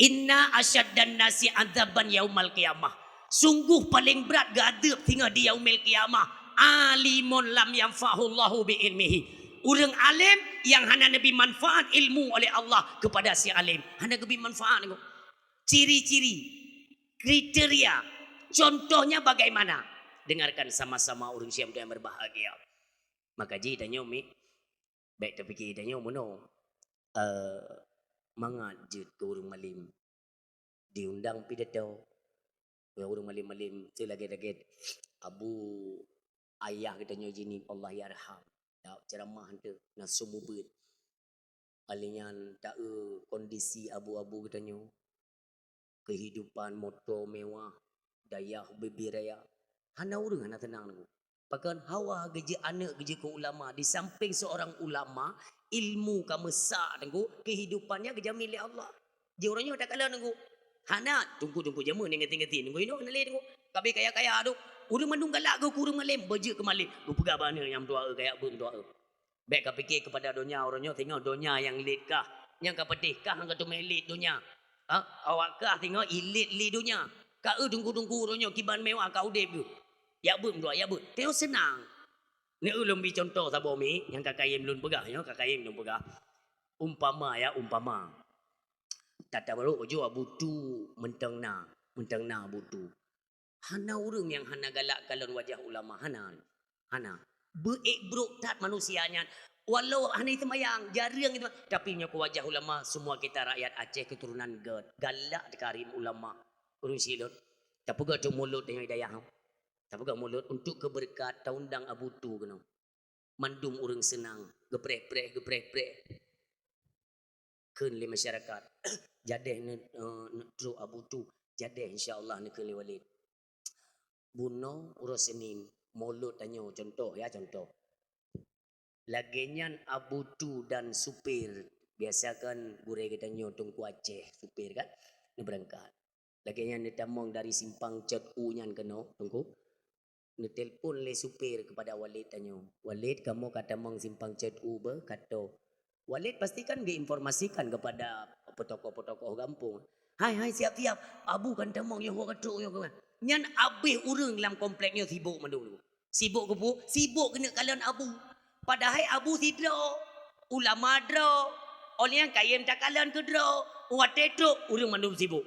"Inna asyaddan nasi adzaban yaumal qiyamah." Sungguh paléng brat geuadeueb singoh di yaumil qiyamah, "Alimun lam yanfa'hullahu bi ilmihi." Ureuëng além nyang hana neubi manfaat ilmu oleh Allah kepada si além. Hana geubi manfaat nyoe. Ciri-ciri, kriteria, contohnya bagaimana? Dengarkan sama-sama ureuëng syiah yang berbahagia. Maka jih tanyoe mi, bék tapike tanyoe meunoe, eh, mangat jeuet keu ureuëng malém. Diundang pidato, ya, ureuëng malém-malém, teu lagée-lagée Abu Ayah geutanyoe jini, Allah yarham. Ya, ceramah tu na seumeubeuet. Alèh nyan taeu kondisi abu-abu geutanyoe. Kehidupan moto mewah, dayah ubé-bé raya. Hana ureuëng hana teunang nangku. Pakon hawa geujeuet aneuk geujeuet keu ulama, di samping seorang ulama, ilmu ka meusak nangku, kehidupannya geujamin lé Allah. Jeuet uroe nyoe takalon nangku. Hana, teungku-teungku jameun nyang geuti-geuti nangku, inoe hana lé nangku. Ka abéh kaya-kaya tu. Ureuëng mandum galak geuh keu ureuëng malém, beujeuet keu malém. Geupeugah bak aneuk nyang meutuah eu, kaya beuet meutuah eu. Bék kapike keupada donya uroe nyoe, singoh donya nyang lét kah, nyang ka patéh kah nyang ka teumé lét donya. Ha? Awak kah singoh ilét lé donya. Ka eu teungku-teungku uroe nyoe kiban mewah ka udeb geuh. Jak beuet meutuah, jak beuet. Teungoh seunang. Neu lôn bi cuntoh saboh mi nyang ka kayém lôn peugah nyoe, ka kayém lôn peugah. Umpama ya, umpama. Tata barô ujoe abu tu meuntang na, meuntang na abu tu. Hana ureuëng nyang hana galak kalon wajah ulama, hana. Hana. Beuék brok that manusia nyan. Walau hana seumayang, jareueng itu, tapi nyoe keu wajah ulama, semua kita rakyat Aceh keturunan Gôt, galak teuka alim ulama. Ureuëng silot. Tapeugah tu mulod deungon hidayah. Tapeugah mulod untuk keubeureukat taundang abu tu keunoe. Mandum ureuëng seunang, geupreh-preh, geupreh-preh. Kheun lé masyarakat, jadeh ne-, eh, neutrok abu tu, jadeh insya Allah neukheun lé Walid. Bunoe uroe Senin, mulod tanyoe, contoh ya, contoh. Lagée nyan abu tu dan supir, biasa kan gurée geutanyoe Teungku Aceh, supir kan, neubeurangkat. Lagée nyan neutamong dari simpang Cot U nyan keunoe, Teungku. Neutelepon lé supir keupada Walid tanyoe, "Walid, kamoe ka tamong simpang Cot U beuh, ka troh." Walid pasti kan geuinformasikan keupada peutokoh-peutokoh gampông. "Hai, hai, siap-siap, abu kan tamong nyoe ka troh nyoe." Nyan abéh ureuëng lam komplek nyoe sibok mandum. Sibok keupeue? Sibok keuneuk kalon abu. Padahai abu sidroe, ulama droe, óh lheueh nyan kayém takalon keudroe, watée trok ureuëng mandum sibok.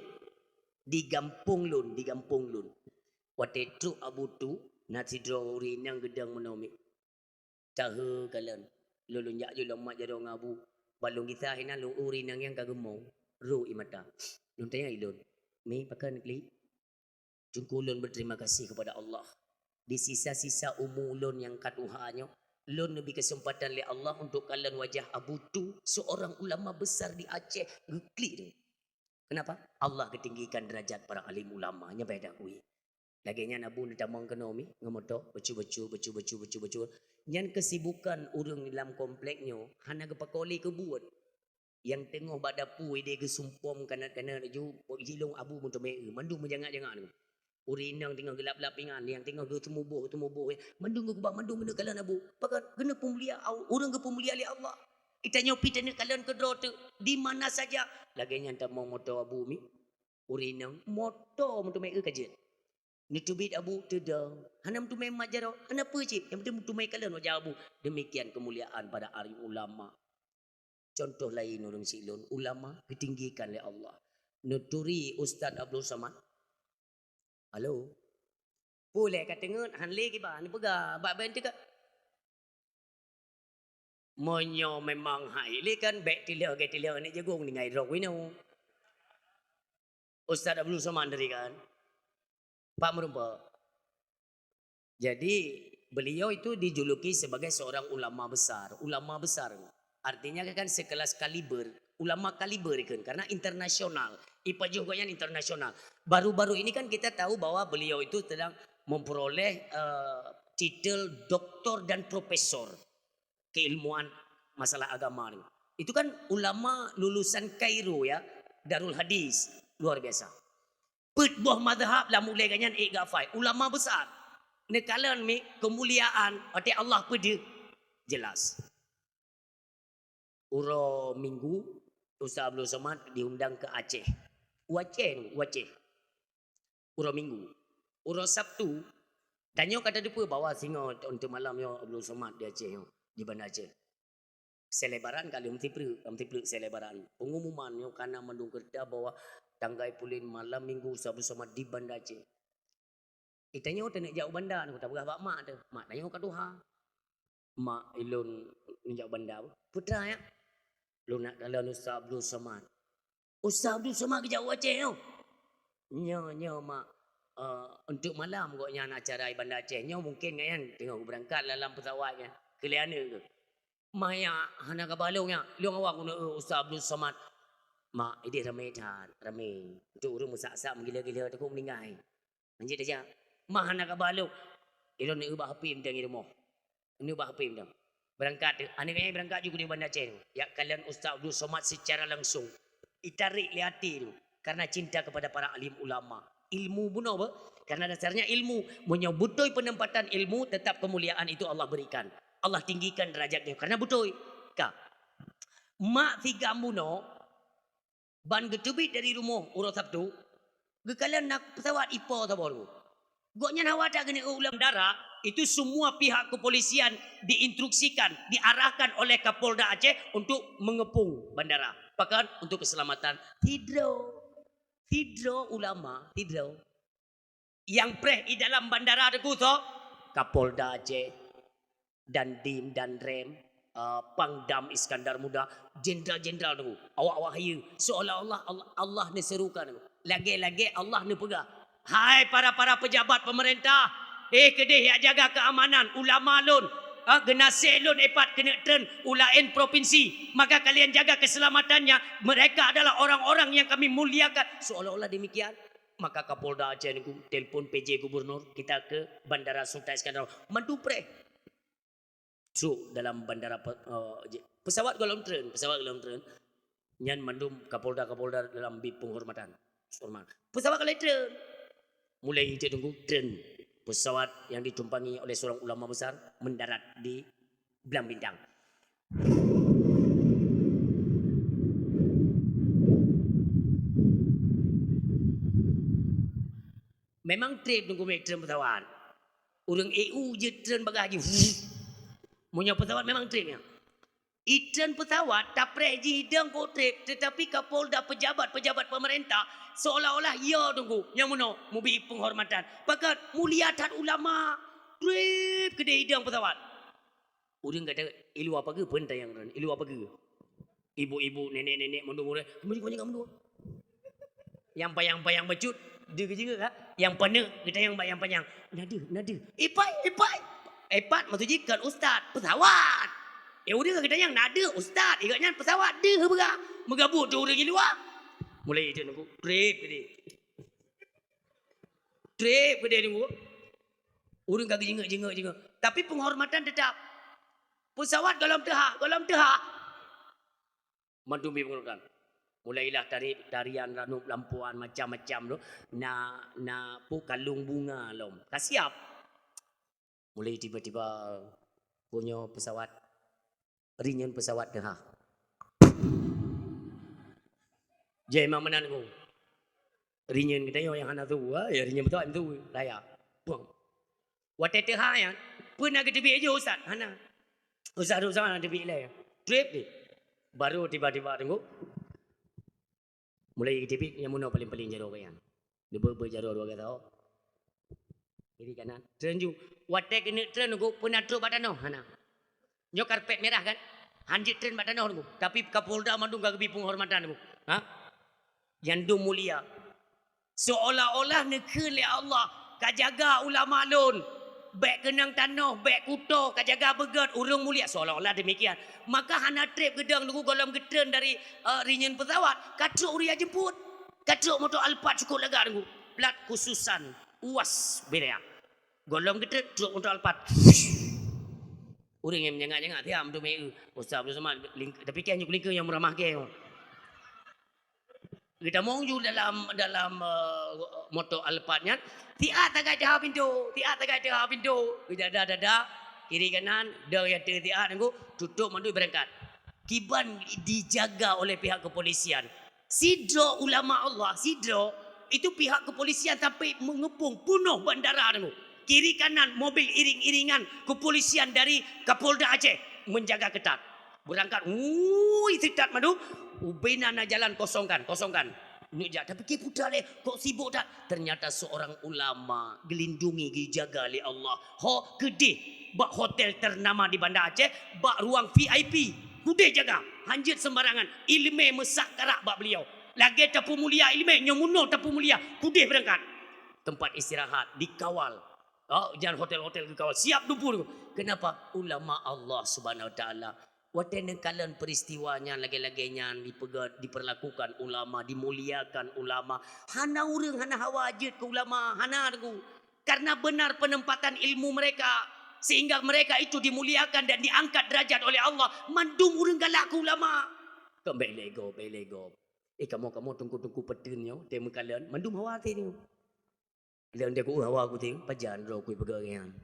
Di gampông lôn, di gampông lôn. Watée trok abu tu, na sidroe ureuëng inong geudong meunoe miet. Tahe kalon, lôn, lôn jak jok lom mat jaroe ngon abu. Bak lôn gisa hinan lôn ureuëng inong nyang ka geumong, rhot ie mata. Lôn tanyong ilôn, "Mi, pakon neuklik?" Teungku, lôn berterima kasih kepada Allah. Di sisa-sisa umu lôn nyang ka tuha nyoe, lôn neubi keuseumpatan lé Allah untuk kalon wajah abu tu, seorang ulama besar di Aceh, geuklik tu. Kenapa? Allah geutinggikan derajat para alim ulama, nyan beda kui. Lagée nyan abu neutamong keunoe mi, ngon moto, bacu-bacu, bacu-bacu, bacu-bacu. Nyan keusibukan ureuëng lam komplek nyoe, hana geupako lé keubuet. Nyang teungoh bak dapu ideh geusumpom kanat-kanat laju, bak jilong abu meuteumé, mandum meujangak-jangak nyoe. Ureuëng inong teungoh geulap-lap pingan, nyang teungoh geuteumu boh, teumu boh, mandum geukeubah, mandum geuneuk kalon abu. Pakon? Geuneuk peumulia, ureuëng geupeumulia lé Allah. Geutanyoe pih taneuk kalon keudroe teuk, di mana saja. Lagée nyan tamong moto abu mi, ureuëng inong moto meuteumé eu ka jeuet. Neuteubiet abu teudong, hana meuteumé mat jaroe, hana peue cit, nyang penting meuteumé kalon wajah abu. Demikian kemuliaan para alim ulama. Contoh laén ureuëng silôn, ulama geutinggikan lé Allah. Neuturi Ustaz Abdul Samad, Halo. Pulèh ka teungeut, han lé kiban, neupeugah bak bèe teuka. Meunyoe memang hai lé kan, bèk tileuh lagèe tileuh aneuk jagong tinggai droe keunoe. Ustaz Abdul Somad tadi kan. Pak meureumpok. Jadi, beliau itu dijuluki sebagai seorang ulama besar. Ulama besar. Artinya kan sekelas kaliber. Ulama kaliber kan, karena internasional. Ipajoh gobnyan internasional. Baru-baru ini kan kita tahu bahwa beliau itu sedang memperoleh, eh, titel doktor dan profesor keilmuan masalah agama ni. Itu kan ulama lulusan Kairo ya, Darul Hadis, luar biasa. Peuet boh mazhab lam ulèe gobnyan ék gafai, ulama besar. Neukalon mi keumuliaan watèe Allah peudeuh jelas. Uroe Minggu, Ustaz Abdul Somad diundang ke Aceh. U Aceh, u Aceh. Uroe Minggu. Uroe Sabtu, tanyoe ka tateupeue bahwa singoh untuk malam nyoe Abdul Somad di Aceh nyoe, di Banda Aceh. Selebaran ka lheueh meusiplek, ka meusiplek selebaran. Pengumuman nyoe ka na mandum keureuta bahwa tanggai pulen malam Minggu Ustaz Abdul Somad di Banda Aceh. Geutanyoe taneuk jak u banda, tapeugah bak mak teuh. Mak tanyoe ka tuha. Mak, ilôn neujak u banda. Peue teuma, ya? Lôn neuk kalon Ustaz Abdul Somad. Ustaz Abdul Somad geujak u Aceh nyoe? Nyoe, nyoe, Mak. Eh, untuk malam gobnyan acara di Banda Aceh. Nyoe mungkin gobnyan teungoh geubeurangkat lam, lam peusawat nyan. Keu lé aneuk geuh. Maya hana kaba lôn nyan, lôn awak guna, eh, Ustaz Abdul Somad. Mak, idéh ramé that, ramé. Untuk ureueng meusak-sak meugila-gila takot meuninggai. Lanjut aja. Mah hana kaba lôn. Ilôn neuba H P mantong di rumoh. Neuba H P mantong. Berangkat, aneuk nyan berangkat juga di Banda Aceh tu. Jak kalon Ustaz Abdul Somad secara langsung. Ditarik lé até tu. Karena cinta kepada para alim ulama. Ilmu bunoe beuh. Karena dasarnya ilmu. Meunyoe beutôi penempatan ilmu, tetap kemuliaan itu Allah berikan. Allah tinggikan derajatnya karena beutôi. Ka. Mak sigam bunoe, ban geuteubiet dari rumoh uroe Sabtu, geukalon na pesawat ipo saboh. Gobnyan hawa that geuneuk u lam bandara, itu semua pihak kepolisian diinstruksikan, diarahkan oleh Kapolda Aceh untuk mengepung bandara. Pakon? Untuk keselamatan. Sidroe, sidroe ulama, sidroe. Nyang preh di dalam bandara teungku soe? Kapolda Aceh, Dandim, Danrem, eh, Pangdam Iskandar Muda, jenderal-jenderal teungku. Awak-awak hayeue, seolah-olah Allah, Allah neuserukan teungku. Lagèe-lagèe Allah neupeugah, "Hai para-para pejabat pemerintah, eh keudéh jak jaga keamanan ulama lôn, ah, geunaséh lôn ipat keuneuk treun u laén provinsi, maka kalian jaga keselamatannya. Mereka adalah orang-orang yang kami muliakan." Seolah-olah demikian. Maka Kapolda Aceh nunggu telepon P J gubernur kita ke Bandara Sultan Iskandar. Mandum preh. Truk dalam bandara pe-, eh, je-, pesawat golom treun, pesawat golom treun. Nyan mandum Kapolda-Kapolda dalam bib penghormatan. Hormat. Pesawat golom treun. Mulai itu tunggu treun. Pesawat yang ditumpangi oleh seorang ulama besar mendarat di Blang Bintang. Memang treb teungku mé treun pesawat. Ureueng E U je treun bagah ji. Meunyoe pesawat memang treb nyan. Itreun pesawat tapreh jih idong kok treb, tetapi Kapolda, pejabat-pejabat pemerintah seolah-olah yo teungku nyang meunoe mubi penghormatan. Pakon? Mulia that ulama. Treb keudeh idong pesawat. Ureueng kata, "Iluwa pageue peun tayang nyan? Iluwa pageue?" Ibu-ibu, nenek-nenek, mandum ureueng, "Kamu juga, kamu juga." Nyang panyang-panyang bacut, deuh geujingeuk, ha? Nyang paneuk geutanyong bak nyang panyang, "Na deuh, na deuh?" "Ipai, ipai." Ipat maksud jih kon ustaz, pesawat. Eh, ureueng geutanyong, "Na deuh, ustaz?" Ingat nyan pesawat deuh beurah. Meugabut tu ureueng di luwa. Mulai itu nunggu, treb keudeh. Treb keudeh nunggu. Ureueng ka geujingeuk-jingeuk-jingeuk. Tapi penghormatan tetap. Pesawat golom teuhah, golom teuhah. Mandum ibu nurkan. Mulailah tari, tarian ranup lampuan macam-macam tu. Na, na pu kalung bunga lom. Ka siap. Mulai tiba-tiba punyo pesawat, rinyeun pesawat teuhah. Jai memang meunan ku. Rinyeun geutanyoe nyang hana su, ha, ya rinyeun pesawat su, raya. Puang. Watèe teuhah nyan, peue na geuteubiet ju ustaz? Hana. Ustaz, ustaz hana teubiet lé. Treb deh. Baru tiba-tiba teungku. Mulai geuteubiet nyang meunoe paléng-paléng jaroe gobnyan. Geubeuet-beuet jaroe dua gasoe. Kiri kanan. Treun ju. Watèe keuneuk treun Teungku, peue na trok bak tanoh? Hana. Nyoe karpet mirah kan? Hanjeuet treun bak tanoh Teungku. Tapi Kapolda mandum ka geubri peunghormatan Teungku. Ha? Nyang dum mulia. Seolah-olah neukheun lé Allah, "Ka jaga ulama lôn. Bèk keunong tanoh, bèk kuto, ka jaga beugöt, ureueng mulia." Seolah-olah demikian. Maka hana trép geudong Teungku gohlom geutreun dari, eh, rinyeun peusawat. Ka trok ureueng jak jemput. Ka trok moto Alphard cukôp lagak Teungku. Plat khususan. Uas berea. Gohlom geutreun, trok moto Alphard. Ureueng nyang meujangak-jangak siat meuteumeue. Ustaz Abdul Somad, ling-, tapi kèe nyoe lingkeue nyang meuramah kèe. Geutamong ju dalam, dalam, eh, moto Alphard nyan. Siat tagak teuhah pintoe, siat tagak teuhah pintoe. Geudada-dada, kiri kanan, dong nyang teusiat Teungku, tutôp mandum beurangkat. Kiban dijaga oleh pihak kepolisian. Sidroe ulama Allah, sidroe, itu pihak kepolisian sampai mengepung, peunoh bandara Teungku. Kiri kanan mobil iring-iringan kepolisian dari Kapolda Aceh menjaga ketat. Beurangkat, wui, seutat mandum, ubena na jalan kosongkan, kosongkan. Neuk jak, tapi keu putra lé, kok sibuk that? Ternyata seorang ulama geulindungi, geujaga lé Allah. Ho keudeh bak hotel ternama di Banda Aceh, bak ruang V I P. Keudeh jaga, hanjeuet sembarangan. Ileumèe meusak karak bak beliau. Lagèe tapeumulia ileumèe, nyoe meunoe tapeumulia, keudeh beurangkat. Tempat istirahat, dikawal. Oh, jan hotel-hotel geukawal. Siap dumpeue. Kenapa? Ulama Allah Subhanahu Wa Taala. Watèe neukalon peristiwa nyan lagèe-lagèe nyan dipeugah, diperlakukan ulama, dimuliakan ulama. Hana ureueng hana hawa jeuet keu ulama, hana Teungku. Karena benar penempatan ilmu mereka, sehingga mereka itu dimuliakan dan diangkat derajat oleh Allah. Mandum ureueng galak keu ulama. Kok bèk lé gob, bèk lé gob. Eh, kamoe-kamoe teungku-teungku peutreun nyoe, teuh meukalon, mandum hawa até nyoe. Lôn teuh ku hawa kutem, pajan droe kui peugah nyan.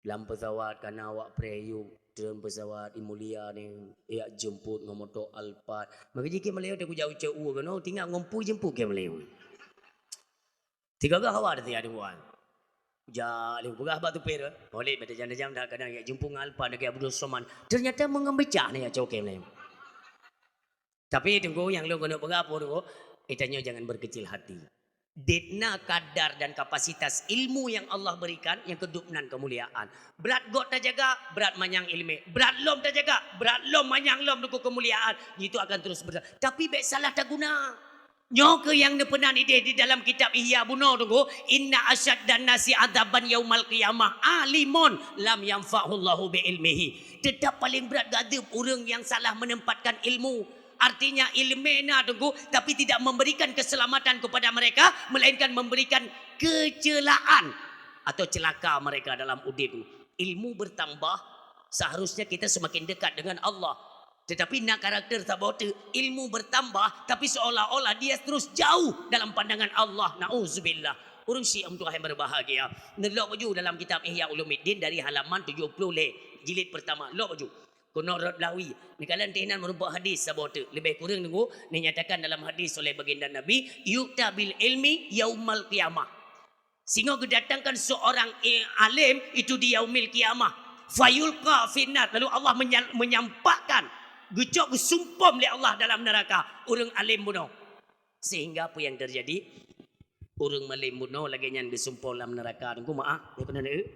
Lam pesawat kana awak preh yuk, treun pesawat i mulia ni, jak jemput ngon moto Alphard. Maka jih keu meulayeue teuh kujak ucok ueh keunoe, tinggai ngon peue jemput keu meulayeue. Tiga gah hawa teuh siat deungon. Jak lé peugah bak supir, "Holét bak tajam-tajam dah kadang jak jemput ngon Alphard lagèe Abdul Somad." Ternyata meungon becak na jak cok keu meulayeue. Tapi teungku nyang lôn keuneuk peugah peue teungku, geutanyoe jangan berkecil hati. Dek na kadar dan kapasitas ilmu yang Allah berikan, nyang keudup nan keumuliaan. Brat göt tajaga, brat manyang ileumèe. Brat lom tajaga, brat lom manyang lom teungku keumuliaan. Itu akan terus berjalan. Tapi bèk salah taguna. Nyoe keuh nyang neupeunan idéh di dalam kitab Ihya bunoe teungku, "Inna asyaddan nasi adzaban yaumal qiyamah alimun lam yanfa'hullahu bi ilmihi." Tetap paling brat geuadeueb ureueng nyang salah menempatkan ilmu. Artinya, ileumèe na teungku, tapi tidak memberikan keselamatan kepada mereka, melainkan memberikan kecelakaan atau celaka mereka dalam udép. Ilmu bertambah, seharusnya kita semakin dekat dengan Allah. Tetapi na karakter saboh teuk, ilmu bertambah, tapi seolah-olah dia terus jauh dalam pandangan Allah. Nauzubillah. Ureueng syiek meutuah yang berbahagia. Neulok baju dalam kitab Ihya Ulumuddin dari halaman tujuh puluh lé, jilid pertama. Lok baju. Keunoe rot Blawi. Neukalon teuh inan meurumpok hadis saboh teuk. Leubeh kureueng teungku, neunyatakan dalam hadis oleh baginda Nabi, "Yu'ta bil ilmi yaumal qiyamah." Singoh geudatangkan seorang, eh, alim itu di yaumil qiyamah. Fayulqa finnar. Lalu Allah menyal-, menyampakkan, geucok geusumpom lé Allah dalam neraka ureueng alim bunoe. Sehingga apa yang terjadi? Ureueng alim bunoe lagèe nyan geusumpom lam neraka. Teungku maaf, ya keunan, eh?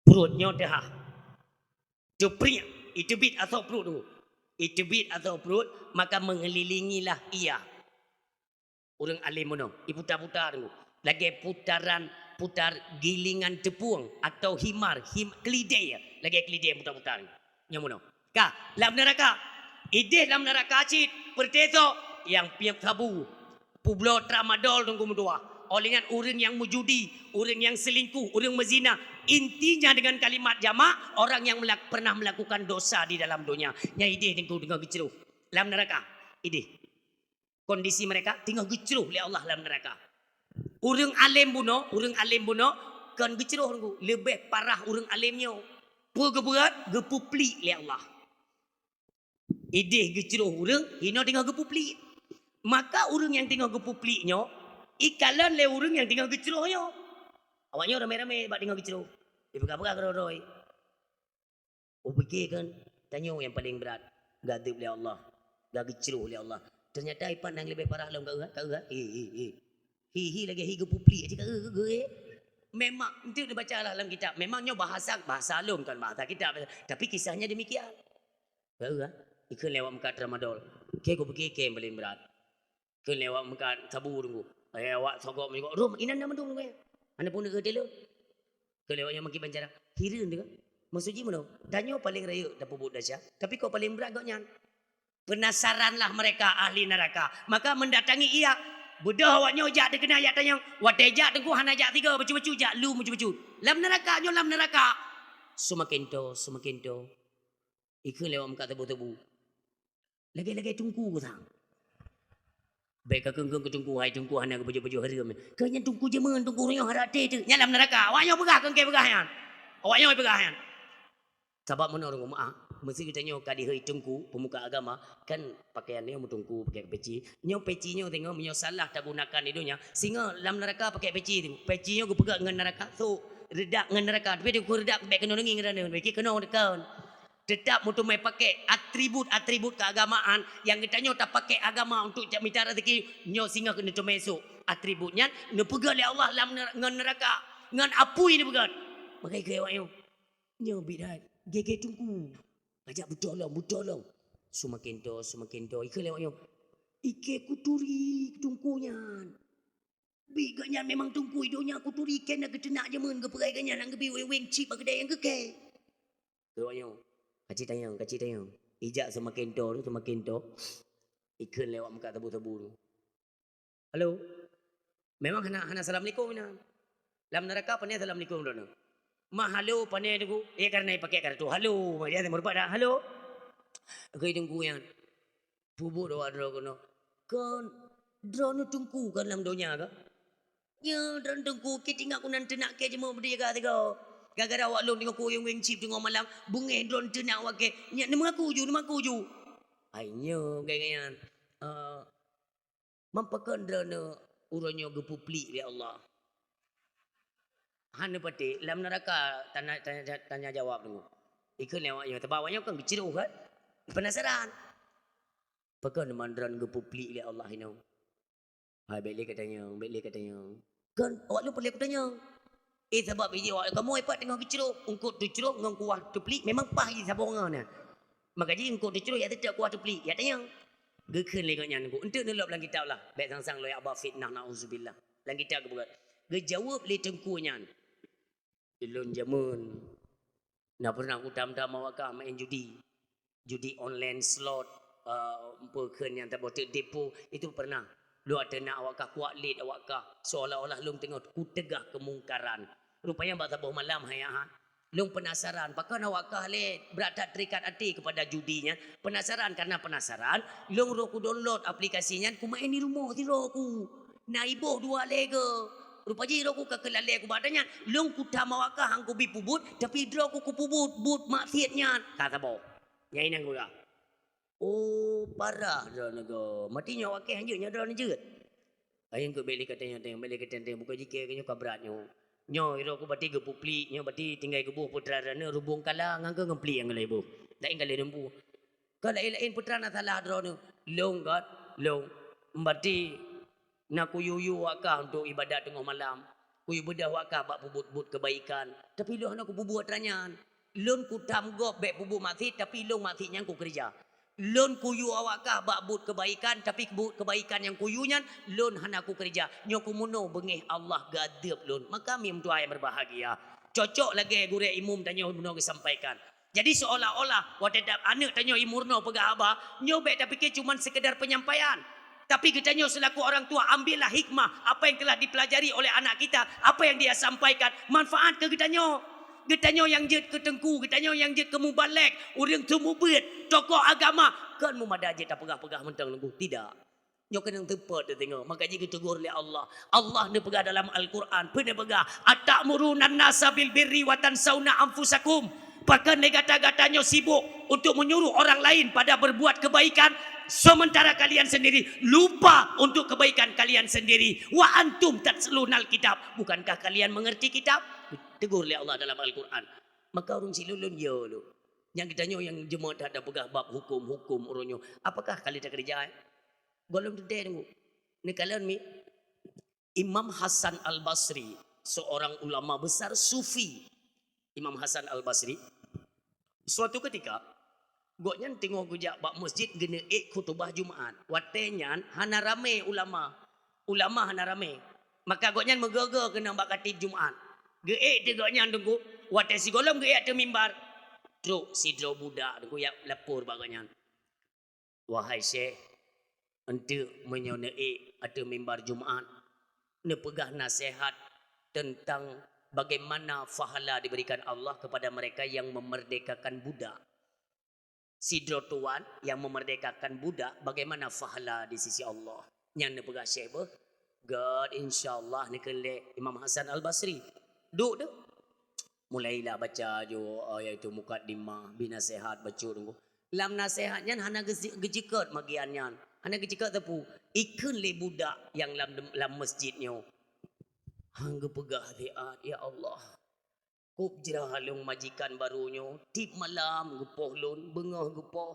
Pruet nyoe teuhah. Teupriek, iteubiet asoe pruet teungku. Iteubiet asoe pruet, maka mengelilingilah ia. Ureueng alim bunoe, iputa-puta teungku. Lagèe putaran, putar gilingan teupueng atau himar, him-, keulidèe, lagèe keulidèe puta-puta teungku. Nyoe bunoe. Ka, lam neuraka. Idéh lam neuraka cit, peureuté soe nyang piep sabu. Peubloe tramadol teungku meutuah. Óh lheueh nyan ureueng nyang meujudi, ureueng nyang seulingkuh, ureueng meuzina. Intinya dengan kalimat jamak, orang yang melak-, pernah melakukan dosa di dalam dunia. Nyan idéh teungku teungoh geucroh lam neuraka. Idéh. Kondisi mereka teungoh geucroh lé Allah lam neuraka. Ureueng alim bunoe, ureueng alim bunoe kon geucroh teungku, leubeh parah ureueng alim nyoe. Peue geubuet? Geupeuplik lé Allah. Idéh geucroh ureueng, hinoe teungoh geupeuplik. Maka ureueng nyang teungoh geupeuplik nyoe, ikalon lé ureueng nyang teungoh geucroh nyoe. Awak nyoe ramé-ramé bak teungoh geucroh. Ipeugah-peugah keudroe-droe. Upike kan, tanyoe nyang paleng brat, geuadeueb lé Allah, geucroh lé Allah. Teunyata ipat nyang leubeh parah lom ka eu, ka eu, eh, eh, eh. Hi, hi lagèe hi geupeuplik cit ka eu, ka eu, eh. Memang, enteuk neubaca lah lam kitab. Memang nyoe bahasa, bahasa lôn, kon bahasa kitab. Tapi kisahnya demikian. Baru, ha? Ikheun lé awak meukat tramadol. Kèe kupeuki kèe paléng brat. Kheun lé awak meukat sabu teungku. Eh, awak sogok meunyoe rum, inan na mandum teungku, ya. Hana pun deuh teuh lôn. Kheun lé awak nyang meuki bancara. Hireuen teuh. Maksud jih meunoe, tanyoe paléng rayeuk tapeubuet desya, tapi kok paléng brat gobnyan. Penasaranlah mereka, ahli neraka, maka mendatangi ia. Beudôh awak nyoe jak teukeuna jak tanyong. Watèe jak teungku hana jak tiga, bacut-bacut jak, lu bacut-bacut. Lam neraka, nyoe lam neraka. Seumaken toe, seumaken toe. Ikheun lé awak meukat teubô-teubô. Lagèe-lagèe teungku sang. Bèk kakheun-kheun keu teungku, hai teungku hana geupajoh-pajoh hareuem. Keu nyan teungku jameun, teungku nyoe hana até teuh. Nyan lam neraka. Awak nyoe peugah, keu engkèe peugah nyan. Awak nyoe peugah nyan. Sabab meunoe teungku, meu'ah, meusé geutanyoe ka dihôi teungku, peumuka agama, kan pakaian nyoe meuteungku, pakai peci. Nyoe peci nyoe teungoh meunyoe salah tagunakan di donya, singoh lam neraka pakai peci teungku. Peci nyoe geupeugöt ngon neraka, sok, reudak ngon neraka. Tapi teungku reudak bèk keunoe deungi ngon droeneuh, bèk keunoe deukon. Teutap meuteumé pakai atribut-atribut keagamaan nyang geutanyoe tapakai agama untuk cak mita rezeki, nyoe singoh keuneuk teumé sôk. Atribut nyan neupeugöt lé Allah lam ner-, ngon neuraka, ngon apui neupeugöt. Maka ikheun awak nyoe, nyoe biet that, gèt-gèt teungku. Ajak beutolong, beutolong. Seumaken toe, seumaken toe. Ikheun lé awak nyoe, ikheun kuturi teungku nyan. Bit gobnyan memang teungku, i donya kuturi kèe na geuteunak jameun geupeugah gobnyan, nyang geubi weng-weng cit bak keudè nyang keu kèe. Keu awak nyoe, ka ci tanyong, ka ci tanyong. Ijak seumaken toe, seumaken toe. Ikheun lé awak meukat sabu-sabu tu. Halo. Memang hana, hana assalamualaikum inan. Lam neuraka pane assalamualaikum droeneuh. Ma halo pane teungku, eh, karena pakai kartu halo, ma dia meurupak dah halo. Keu teungku nyan. Peubuet awak droe keunoe. Kon droeneuh teungku kan lam donya ka? Nyo droeneuh teungku, keu tinggai ku nan teunak kèe jeumoe beudiga tiga. Gara-gara awak lôn teungoh kuyong weng cit teungoh malam, beungèh droeneuh teunak awak kèe. Nyan neumeungaku ju, neumeungaku ju. Hai nyo, gaya nyan. Eh, man pakon droeneuh uroe nyoe geupeuplik lé Allah? Hana patéh, lam neuraka tanya, tanya, tanya jawab teungku. Ikheun lé awak nyoe, sabab awak nyoe kan geucroh kan? Penasaran. Pakon man droeneuh geupeuplik lé Allah inoe? Hai, bèk lé katanyong, bèk lé katanyong. Kan, awak lôn peureulèe kutanyong. Eh, sabab biji awak kamoe pat teungoh geucroh, eungkôt teucroh ngon kuah teuplik memang paih jih saboh ngon nyan. Maka jih eungkôt teucroh, ya teutap kuah teuplik, ya tanyong. Geukheun lé gobnyan, eungkôt enteuk neulop lam kitab lah. Bèk sang-sang lôn jak ba fitnah, nauzubillah. Lam kitab geupeugah. Geujaweueb lé teungku nyan. Ulôn jameun na pernah kutam-tam awak kah main judi. Judi online slot, eh, peue kheun nyang taboh teuk depo, itu pernah. Lôn teunak awak kah, kuat lét awak kah, seolah-olah lôn teungoh kuteugah keumungkaran. Rupanya bak saboh malam, hai, ha, lôn penasaran, pakon awak kah lé brat that terikat hati kepada judi nyan. Penasaran, karena penasaran, lôn roh kudownload aplikasi nyan, kumaén di rumoh sidroe ku. Na iboh dua lé geu. Rupa jih droe ku ka keulalé kubak tanyan. Lôn kutam awak kah han kubi peubuet, tapi droe ku kupeubuet buet maksiet nyan. Ka saboh. Nyang inong kupeugah. Oh, parah droeneuh geuh. Maté nyoe awak kèe hanjeuet nyoe droeneuh jeuet. Ayeueng keu bèk lé katanyong-tanyong, bèk lé katanyong-tanyong. Buka jikèe nyoe ka brat nyoe. Nyoe droe ku bati geupeuplik, nyoe bati tinggai geuboh putra droeneuh rubung kala ngon keu ngon plik nyang lhèe boh. Laén ka lhèe dumpeue. Ka laén-laén putra na salah droeneuh. Lôn kan, lôn. Bati na kuyue-yue awak kah untuk ibadat teungoh malam. Kuyue beudôh awak kah bak peubuet-buet keubaikan. Tapi lôn hana kupeubuet ranyan. Lôn kutam gob bèk peubuet maksiet, tapi lôn maksiet nyan kukeureuja. Lôn kuyue awak kah bak buet keubaikan, tapi buet keubaikan nyang kuyue nyan lôn hana kukeureuja. Nyoe kumeunoe beungèh Allah geuadeueb lôn. Maka mi meutuah nyang berbahagia. Cocok lagèe gurèe imum tanyoe bunoe geusampaikan. Jadi, seolah-olah watèe dap aneuk tanyoe imum bunoe peugah haba, nyoe bèk tapike cuman sekedar penyampaian. Tapi geutanyoe selaku orang tua, ambillah hikmah apa yang telah dipelajari oleh anak kita, apa yang dia sampaikan, manfaat keu geutanyoe. Geutanyoe nyang jeuet keu teungku, geutanyoe nyang jeuet keu mubalek, ureueng seumeubeuet, tokoh agama, kon meumada jeuet tapeugah-peugah mantong teungku. Tidak. Nyoe keunong teupot teudeungoe, maka jih geutegur lé Allah. Allah neupeugah dalam Al-Quran, peue neupeugah, "Atamuruna nasa bil birri wa tansawna anfusakum?" Pakon lé gata-gata nyoe sibok untuk menyuruh orang lain pada berbuat kebaikan, sementara kalian sendiri lupa untuk kebaikan kalian sendiri. "Wa antum tatlunal kitab." Bukankah kalian mengerti kitab? Tegur lé Allah dalam Al-Quran. Maka ureueng silôn lôn yo lôn. Nyang geutanyoe nyang jeuet that tapeugah bab huköm-huköm uroe nyoe. Apakah ka lheueh takeureuja, eh? Gohlom teuntèe teungku. Neukalon mi Imam Hasan Al-Basri. seorang ulama besar sufi, Imam Hasan Al-Basri. Suatu ketika, gobnyan teungoh geujak bak masjid geuneuék khutubah Jumat. Watée nyan hana ramé ulama. Ulama hana ramé. Maka gobnyan meugoe-goe keunoe bak khatib Jumat. Geuék teuk gobnyan Teungku, watée sigohlom geuék ateueh mimbar, trok sidroe budak Teungku jak lapor bak gobnyan. "Wahai Syekh, eunteuk meunyoe neuék ateueh mimbar Jumat, neupeugah naseuhat teuntang bagaimana pahala diberikan Allah kepada mereka yang memerdekakan budak. Sidroe tuan yang memerdekakan budak, bagaimana pahala di sisi Allah?" Nyan neupeugah Syekh beuh. Gét, insya Allah, neukheun lé Imam Hasan Al-Basri. Duek deuh. Mulailah baca ju, eh, yaitu mukadimah, bri naseuhat bacut Teungku. Lam naseuhat nyan hana geusi-, geuceukeut magian nyan. Hana geuceukeut teupeu. Ikheun lé budak nyang lam, lam masjid nyoe. Han geupeugah siat, "Ya Allah, kub jrah lôn majikan barô nyoe, tiep malam geupoh lôn, beungoh geupoh.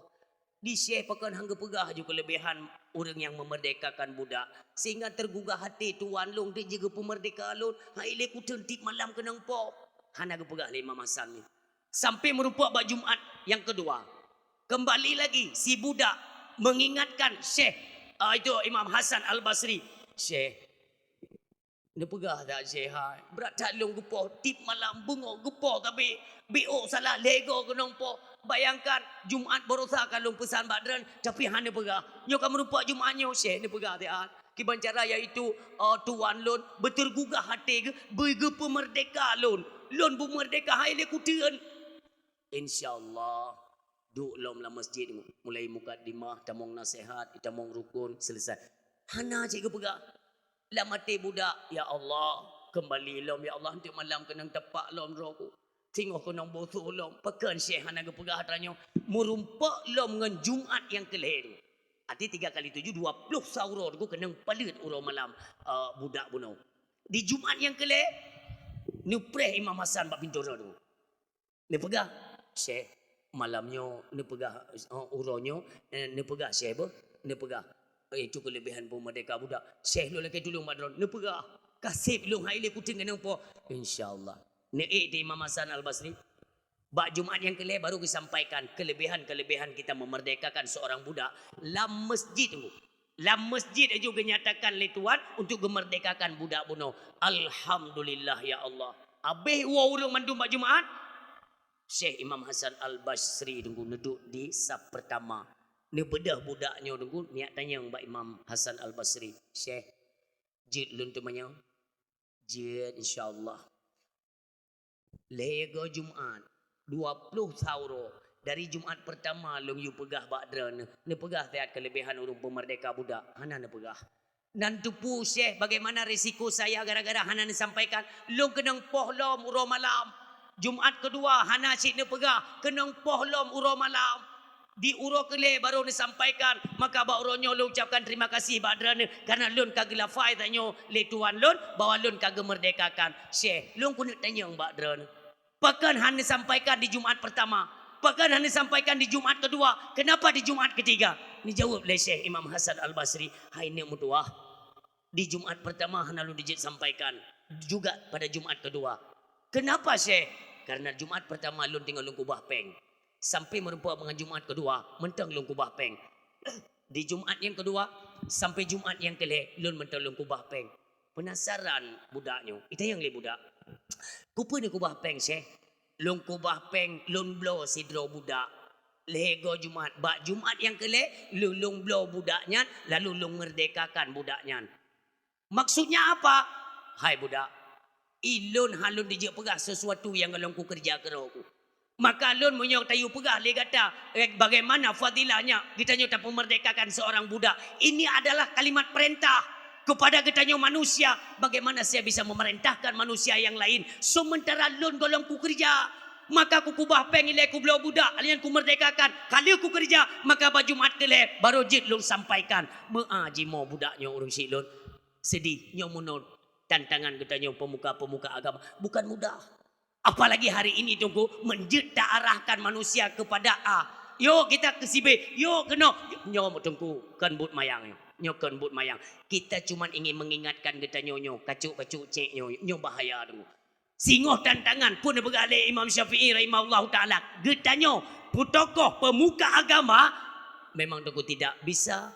Di Syekh pakon han geupeugah ju keuleubehan ureuëng nyang meumerdekakan budak, sehingga teugugah até tuan lôn teuk jeuet geupeumeurdeka lôn, han ék lé kuteun tiep malam keunong poh." Hana geupeugah lé Imam Hasan nyoe. Sampai meurumpok bak Jumat nyang keudua. Kembali lagi si budak mengingatkan Syekh, ah, itu Imam Hasan Al-Basri, "Syekh, neupeugah that Syekh hai, brat that lôn geupoh tiep malam, beungoh geupoh, tapi biôk salah lhée goe keunong poh. Bayangkan, Jumat baroesa ka lôn peusan bak droeneuh, tapi hana neupeugah. Nyoe ka meurumpok Jumat nyoe, Syekh, neupeugah siat. Kiban cara yaitu, eh, tuan lôn beuteugugah até geuh, beu-, geupeumeurdeka lôn. Lôn beumeurdeka han ék lé kuteun." Insya Allah, duek lom lam masjid, mulai mukadimah, tamong naseuhat, tamong rukun, selesai. Hana cit geupeugah. Lam até budak, "Ya Allah, kembali lom, ya Allah, eunteuk malam keunong tepak lom droe ku. Singoh keunong bosoh lom." Pakon Syekh hana geupeugah atra nyoe? Meurumpok lom ngon Jumat nyang keulhée tu. Arti tiga kali tujuh, dua ploh sa uroe Teungku keunong paleuet uroe malam, eh, budak bunoe. Di Jumat nyang keulhée, neupreh Imam Hasan bak pintoe droe Teungku. Neupeugah, "Syekh, malam nyoe neupeugah, eh, uroe nyoe, eh, neupeugah Syekh beuh, neupeugah, eh, itu keuleubehan peumeurdeka budak. Syekh lôn lakée tulông bak droeneuh, neupeugah. Ka seb lôn han ék lé kuteun keunong poh." Insya Allah. Neuék di Imam Hasan Al-Basri. Bak Jumat nyang keulhée baru geusampaikan keuleubehan-keuleubehan kita meumerdekakan seurang budak lam masjid Teungku. Lam masjid laju geunyatakan lé tuan untuk geumeurdekakan budak bunoe. Alhamdulillah, ya Allah. Abéh woe ureuëng mandum bak Jumat, Syekh Imam Hasan Al-Basri Teungku neuduek di saf peurtama. Neubeudôh budak nyoe Teungku, neujak tanyong bak Imam Hasan Al-Basri, "Syekh, jeuet lôn teumanyong?" "Jeuet, insya Allah." Lhée goe Jumat, dua ploh sa uroe, dari Jumat peurtama lôn yue peugah bak droeneuh, neupeugah siat keuleubehan ureuëng peumeurdeka budak, hana neupeugah. Nan teupeu Syekh, bagaimana risiko saya gara-gara hana neusampaikan? Lôn keunong poh lom uroe malam. Jumat keudua hana cit neupeugah, keunong poh lom uroe malam. Di uroe keulhée baru neusampaikan, maka bak uroe nyoe lôn ucapkan terima kasih bak droeneuh, karena lôn ka geulafai tanyoe lé tuan lôn bahwa lôn ka geumeurdekakan. "Syekh, lôn keuneuk tanyong bak droeneuh, pakon hana neusampaikan di Jumat peurtama? Pakon hana neusampaikan di Jumat keudua? Kenapa di Jumat ketiga?" Neujaweueb lé Syekh Imam Hasan Al-Basri, "Hai neuëk meutuwah, di Jumat peurtama hana lôn jeuet sampaikan, juga pada Jumat keudua." "Kenapa, Syekh?" "Karena Jumat peurtama lôn teungoh lôn kubah péng. Sampai meurumpok ngon Jumat keudua, mantong lôn kubah péng. Di Jumat nyang keudua sampai Jumat nyang keulhée, lôn mantong lôn kubah péng." Peunasaran budak nyoe, itanyong lé budak, "Keupeue neukubah péng, Syekh?" "Lôn kubah péng, lôn bloe sidroe budak. Lhée goe Jumat, bak Jumat nyang keulhée, lôn, lôn bloe budak nyan, lalu lôn meurdekakan budak nyan." "Maksudnya apa?" "Hai budak, ulôn hana lôn jeuet peugah sesuatu nyang gohlom kukeureuja keudroe ku. Maka lôn meunyoe tayue peugah lé gata, eh, bagaimana fadilahnya geutanyoe tapeumeurdekakan seurang budak. Ini adalah kalimat peurintah kepada geutanyoe manusia. Bagaimana saya bisa memerintahkan manusia nyang laén, seumeuntara lôn gohlom kukeureuja? Maka kukubah péng ilée kubloe budak, lheueh nyan kumeurdekakan. Ka lheueh kukeureuja, maka bak Jumat keulhée barô jeuet lôn sampaikan." Meu'ah jimoe budak nyoe ureuëng syiek lôn. Seudeh, nyoe meunoe tantangan geutanyoe peumuka-peumuka agama. Bukan mudah. Apalagi hari ini, Teungku, meunjeuet ta arahkan manusia kepada A. Yok kita keu si B, yok keunoe. Nyoe, Teungku, kon buet mayang nyoe. Nyoe kon buet mayang. Kita cuman ingin mengingatkan geutanyoe nyoe, kacok-kacok cek nyoe, nyoe bahaya tu. Singoh tantangan pun dipeugah lé Imam Syafi'i rahimahullahu taala, geutanyoe peutokoh pemuka agama memang Teungku tidak bisa,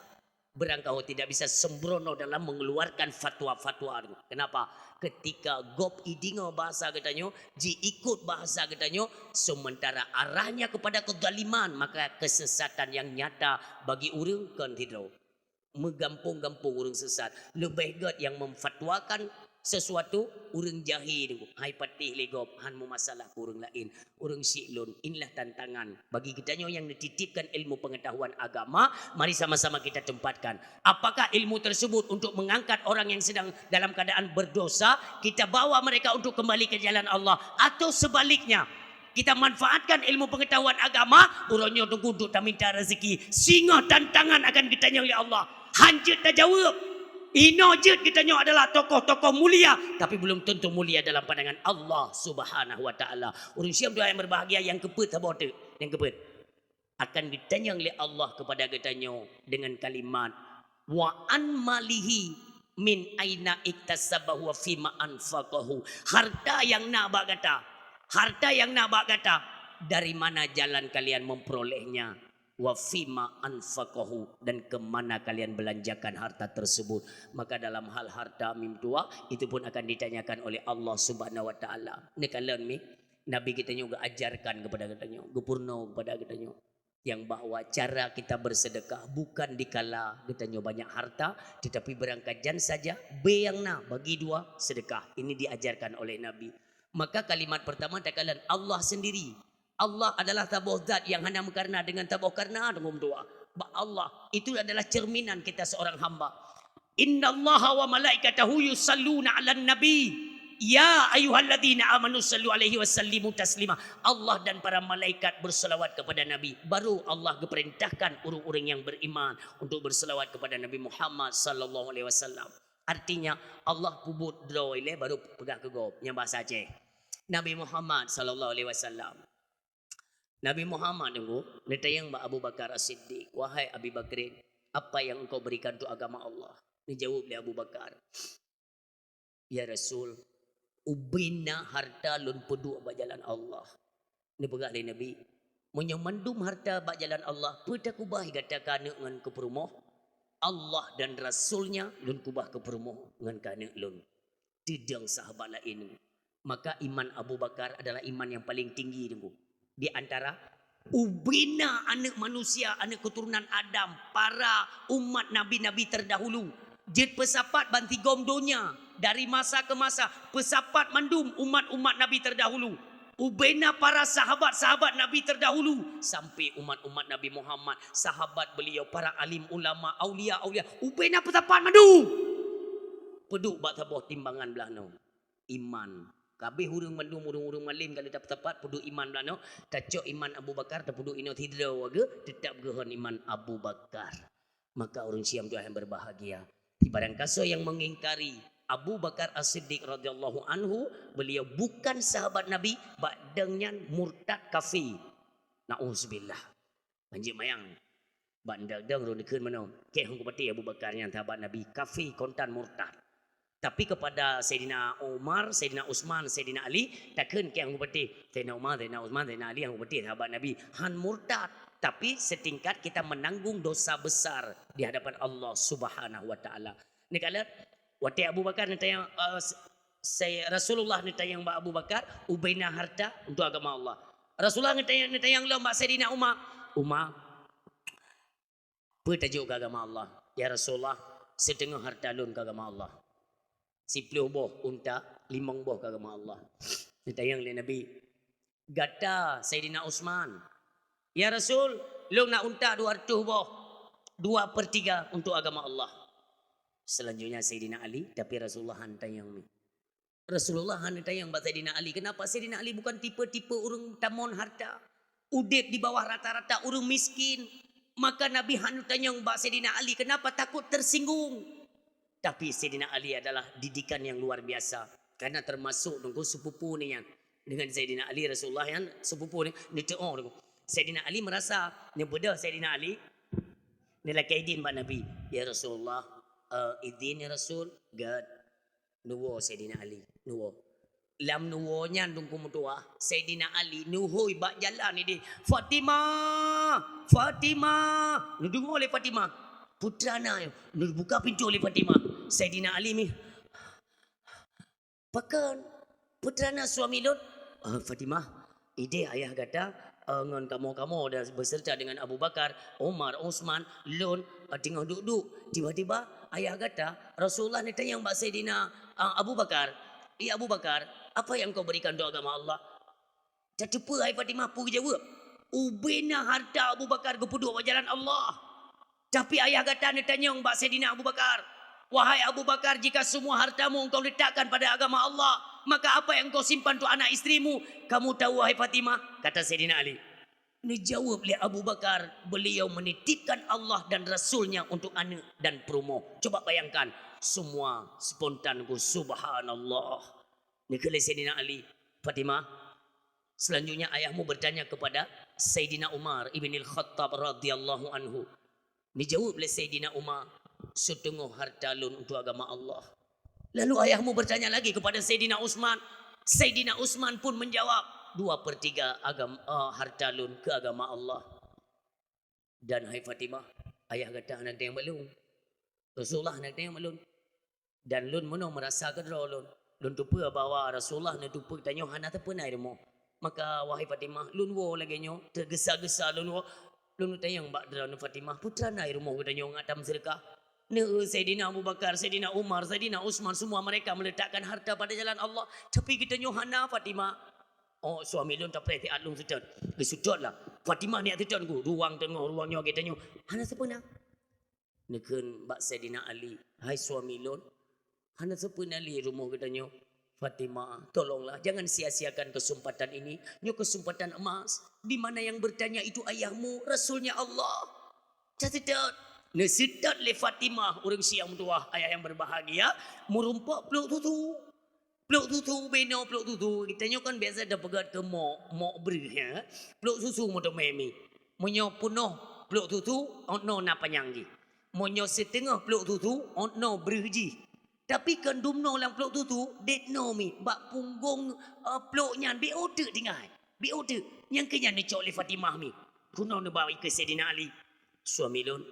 barangkaho tidak bisa sembrono dalam mengeluarkan fatwa-fatwa tu. Kenapa? Ketika gob ideungoe bahasa geutanyoe, jiikot bahasa geutanyoe, sementara arahnya kepada kezaliman, maka kesesatan yang nyata bagi ureuëng kon sidroe. Meugampông-gampông ureuëng sesat. Leubeh gét nyang memfatwakan sesuatu ureuëng jahé nyoe. Hai patéh lé gob, han meumasalah keu ureuëng laén. Ureuëng syiek lôn, inilah tantangan bagi geutanyoe nyang neutitipkan ilmu pengetahuan agama. Mari sama-sama kita tempatkan. Apakah ilmu tersebut untuk mengangkat orang yang sedang dalam keadaan berdosa, kita bawa mereka untuk kembali ke jalan Allah, atau sebaliknya, kita manfaatkan ilmu pengetahuan agama, uroe nyoe Teungku untuk taminta rezeki. Singoh tantangan akan geutanyong lé Allah. Han jeuet tajaweueb. Inoe jeuet geutanyoe adalah tokoh-tokoh mulia, tapi belum tentu mulia dalam pandangan Allah Subhanahu wa Taala. Ureuëng syiek tuha nyang berbahagia, nyang keupeuet saboh teuk, nyang keupeuet. Akan geutanyong lé Allah kepada geutanyoe dengan kalimat, "Wa an malihi min aina iktasabahu wa fima anfaqahu." Harta yang na bak gata, harta yang na bak gata, dari mana jalan kalian memperolehnya? "Wa fima anfaqahu," dan ke mana kalian belanjakan harta tersebut? Maka dalam hal harta mim tuha, itu pun akan ditanyakan oleh Allah Subhanahu wa Taala. Neukalon mi, Nabi geutanyoe geuajarkan kepada geutanyoe, geupeurunoe kepada geutanyoe, yang bahwa cara kita bersedekah bukan dikala geutanyoe banyak harta, tetapi barangkajan saja, bée nyang na bagi dua sedekah. Ini diajarkan oleh Nabi. Maka kalimat pertama takalon Allah sendiri. Allah adalah saboh zat yang hana meukarna dengan saboh karna, teungku meutuah. Bak Allah, itu adalah cerminan kita seorang hamba. "Innallaha wa malaikatahu yusalluna 'alan nabi. Ya ayyuhalladzina amanu sallu 'alaihi wa sallimu taslima." Allah dan para malaikat berselawat kepada Nabi. Baru Allah geuperintahkan ureuëng-ureuëng yang beriman untuk berselawat kepada Nabi Muhammad sallallahu alaihi wasallam. Artinya, Allah peubuet droe ilée baru peugah keu gob, nyang bahasa Aceh. Nabi Muhammad sallallahu alaihi wasallam. Nabi Muhammad teungku neutanyong bak Abu Bakar As-Siddiq, "Wahai Abi Bakrin, apa yang engkau berikan untuk agama Allah?" Neujaweueb lé Abu Bakar, "Ya Rasul, ubena harta lôn peuduek bak jalan Allah." Neupeugah lé Nabi, "Meunyoe mandum harta bak jalan Allah, peue takubah gata keu aneuk ngon keu peurumoh? Allah dan Rasul-Nya lôn kubah keu peurumoh ngon keu aneuk lôn." Teudong sahabat laén. Maka iman Abu Bakar adalah iman yang paling tinggi teungku. Di antara ubena aneuk manusia, aneuk keturunan Adam, para umat nabi-nabi terdahulu. Jeuet peusapat bansigom donya, dari masa ke masa, peusapat mandum umat-umat nabi terdahulu. Ubena para sahabat-sahabat Nabi terdahulu, sampai umat-umat Nabi Muhammad, sahabat beliau, para alim ulama, aulia-aulia, ubena peusapat mandum. Peuduek bak saboh timbangan blaih noe. Iman. Kabeh ureuëng mandum, ureuëng-ureuëng malem ka lheueh tapeusapat, peuduek iman blaih noe, tacok iman Abu Bakar, tapeuduek inoe sidroe geuh, teutap geuhon iman Abu Bakar. Maka ureuëng syiek tuha nyang berbahagia, sibarang kasoe yang mengingkari Abu Bakar As-Siddiq radhiyallahu anhu, beliau bukan sahabat Nabi, bak dang nyan murtad kafé. Nauzubillah. Banjir mayang. Bak dang-dang ureuëng dikheun meunoe, "Keh hong kupatéh Abu Bakar nyan sahabat Nabi, kafé kontan murtad." Tapi kepada Saidina Umar, Saidina Utsman, Saidina Ali, takheun keh hong kupatéh. Saidina Umar, Saidina Utsman, Saidina Ali hong kupatéh sahabat Nabi. Han murtad. Tapi setingkat kita menanggung dosa besar di hadapan Allah Subhanahu wa Taala. Neukalon, watée Abu Bakar neutanyong, eh, s-, Say-, Rasulullah neutanyong bak Abu Bakar, ubena harta untuk agama Allah. Rasulullah neutanyong, neutanyong lom bak Saidina Umar, "Umar, peue tajok keu agama Allah?" "Ya Rasulullah, siteungoh harta lôn keu agama Allah. Siploh boh unta, limong boh keu agama Allah." Neutanyong lé Nabi, "Gata, Saidina Utsman?" "Ya Rasul, lôn na unta dua reutôh boh, dua per tiga untuk agama Allah." Selanjutnya Saidina Ali, tapi Rasulullah han tanyong ni. Rasulullah han tanyong bak Saidina Ali. Kenapa? Saidina Ali bukan tipe-tipe ureuëng tamon harta. Udeb di bawah rata-rata ureuëng miskin. Maka Nabi han tanyong bak Saidina Ali. Kenapa? Takut tersinggung. Tapi Saidina Ali adalah didikan yang luar biasa. Karena termasuk teungku sepupu ni nyan. Dengan Saidina Ali, Rasulullah nyan sepupu ni, neuteu'oh teungku. Saidina Ali merasa, nyan beudôh Saidina Ali. Neulakée idin bak Nabi, "Ya Rasulullah, eh, idin ya Rasul, gét." Neuwoe Saidina Ali, neuwoe. Lam neuwoe nyan Teungku meutuah, Saidina Ali neuhôi bak jalan idéh, "Fatimah! Fatimah!" Neudeungoe lé Fatimah. Peue teuma na nyoe? Neubuka pintoe lé Fatimah. Saidina Ali mi, "Pakon? Peue teuma na suami lôn?" "Ah, Fatimah, idéh ayah gata, eh, ngon kamoe-kamoe dan beserta dengan Abu Bakar, Umar, Utsman, lôn, eh, teungoh duek-duek. Tiba-tiba ayah gata, Rasulullah, neutanyong bak Saidina, eh, Abu Bakar, 'Ya Abu Bakar, apa yang kau berikan untuk agama Allah?'" Tateupeue hai Fatimah peue geujaweueb? "Ubena harta Abu Bakar geupeuduek bak jalan Allah. Tapi ayah gata neutanyong bak Saidina Abu Bakar, 'Wahai Abu Bakar, jika semua hartamu engkau letakkan pada agama Allah, maka apa yang engkau simpan untuk anak istrimu?' Kamu tahu, wahai Fatimah?" Kata Saidina Ali. Neujaweueb lé Abu Bakar, "Beliau menitipkan Allah dan Rasulnya untuk aneuk dan peurumoh." Coba bayangkan, semua spontan ku, "Subhanallah." Neukheun lé Saidina Ali, "Fatimah, selanjutnya ayahmu bertanya kepada Saidina Umar ibnil Khattab radhiyallahu anhu." Neujaweueb lé Saidina Umar, "Siteungoh harta lôn untuk agama Allah." Lalu ayahmu bertanya lagi kepada Saidina Utsman. Saidina Utsman pun menjawab, "Dua per tiga agam-, eh, harta lôn keu agama Allah." Dan hai Fatimah, ayah gata hana geutanyong bak lôn. Rasulullah hana geutanyong bak lôn. Dan lôn meunoe meurasa keudroe lôn. Lôn teupeue bahwa Rasulullah neuteupeue geutanyoe hana teupeuna i rumoh. Maka, wahai Fatimah, lôn woe lagée nyoe, teugesa-gesa lôn woe. Lôn tanyong bak droeneuh Fatimah, "Peue teuma na i rumoh geutanyoe ngat tameuseudeukah?" Neu Saidina Abu Bakar, Saidina Umar, Saidina Utsman, semua mereka meletakkan harta pada jalan Allah. Tapi geutanyoe hana, Fatimah. Oh, suami lôn tapreh siat lôn seutôt. Geuseutôt lah. Fatimah niet seutôt ku, ruwang teungoh, ruwang nyoe geutanyoe. Hana teupeuna. Neukheun bak Saidina Ali, "Hai suami lôn, hana teupeuna lé rumoh geutanyoe." "Fatimah, tolonglah, jangan sia-siakan kesempatan ini. Nyoe kesempatan emas. Di mana yang bertanya itu ayahmu, Rasulnya Allah." Catat. Neuseutôt lé Fatimah, ureuëng syiek meutuah, ayah yang berbahagia, meurumpok pluek susu. Pluek susu, binoe pluek susu, geutanyoe kan biasa tapeugét keu mok, mok breuh, ya. Pluek susu meuteumé mi. Meunyoe peunoh pluek susu, oh noe na panyang jih. Meunyoe siteungoh pluek susu, oh noe breuh jih. Tapi kon dumnoe lam pluek susu, det noe mi, bak punggong, eh, pluek nyan, bék teuk tinggai. Bék teuk. Nyang keu nyan neucok lé Fatimah mi. Keunoe neuba ikeue Saidina Ali. "Suami lôn,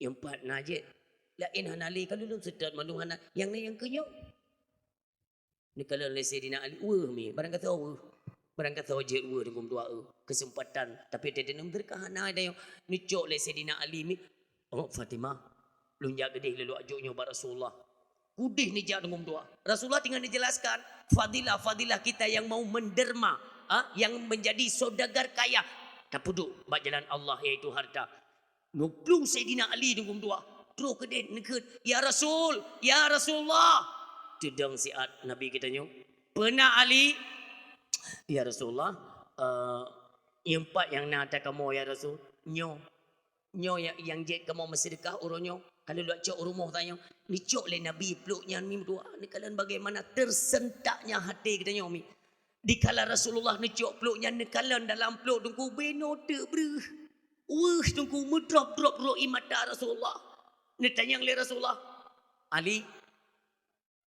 nyang pat na jeuet. Laén hana lé, ka lôn seutôt mandum hana. Nyang na nyang keu nyoe." Neukalon lé Saidina Ali, "Weueh mi, barangkasoe weueh. Barangkasoe jeuet weueh, Teungku meutuah, weueh. Keuseumpatan, tapi teudeuneueng teuka hana tanyoe." Neucok lé Saidina Ali mi, "Oh, Fatimah, lôn jak keudeh lôn jak jok nyoe bak Rasulullah." Keudeh neujak, Teungku meutuah. Rasulullah teungoh neujelaskan fadilah-fadilah kita yang mau menderma, ha, yang menjadi saudagar kaya. Tapeuduek bak jalan Allah, yaitu harta. Neuplueng Saidina Ali, Teungku meutuah. Troh keudeh neukheun, "Ya Rasul, ya Rasulullah." Teudong siat Nabi geutanyoe. "Peue na Ali?" "Ya Rasulullah, eh, nyang pat nyang na atra kamoe, ya Rasul. Nyoe, nyoe nyang, nyang jeuet kamoe meuseudeukah uroe nyoe. Ka lôn jak cok u rumoh tanyoe." Neucok lé Nabi pluek nyan mi meutuah. Neukalon bagaimana tersentaknya hati geutanyoe mi. Dikala Rasulullah neucok pluek nyan neukalon dalam pluek, Teungku, binoe teuk breuh. Weueh, Teungku, meudrop-drop rot ie mata Rasulullah. Neutanyong lé Rasulullah, "Ali,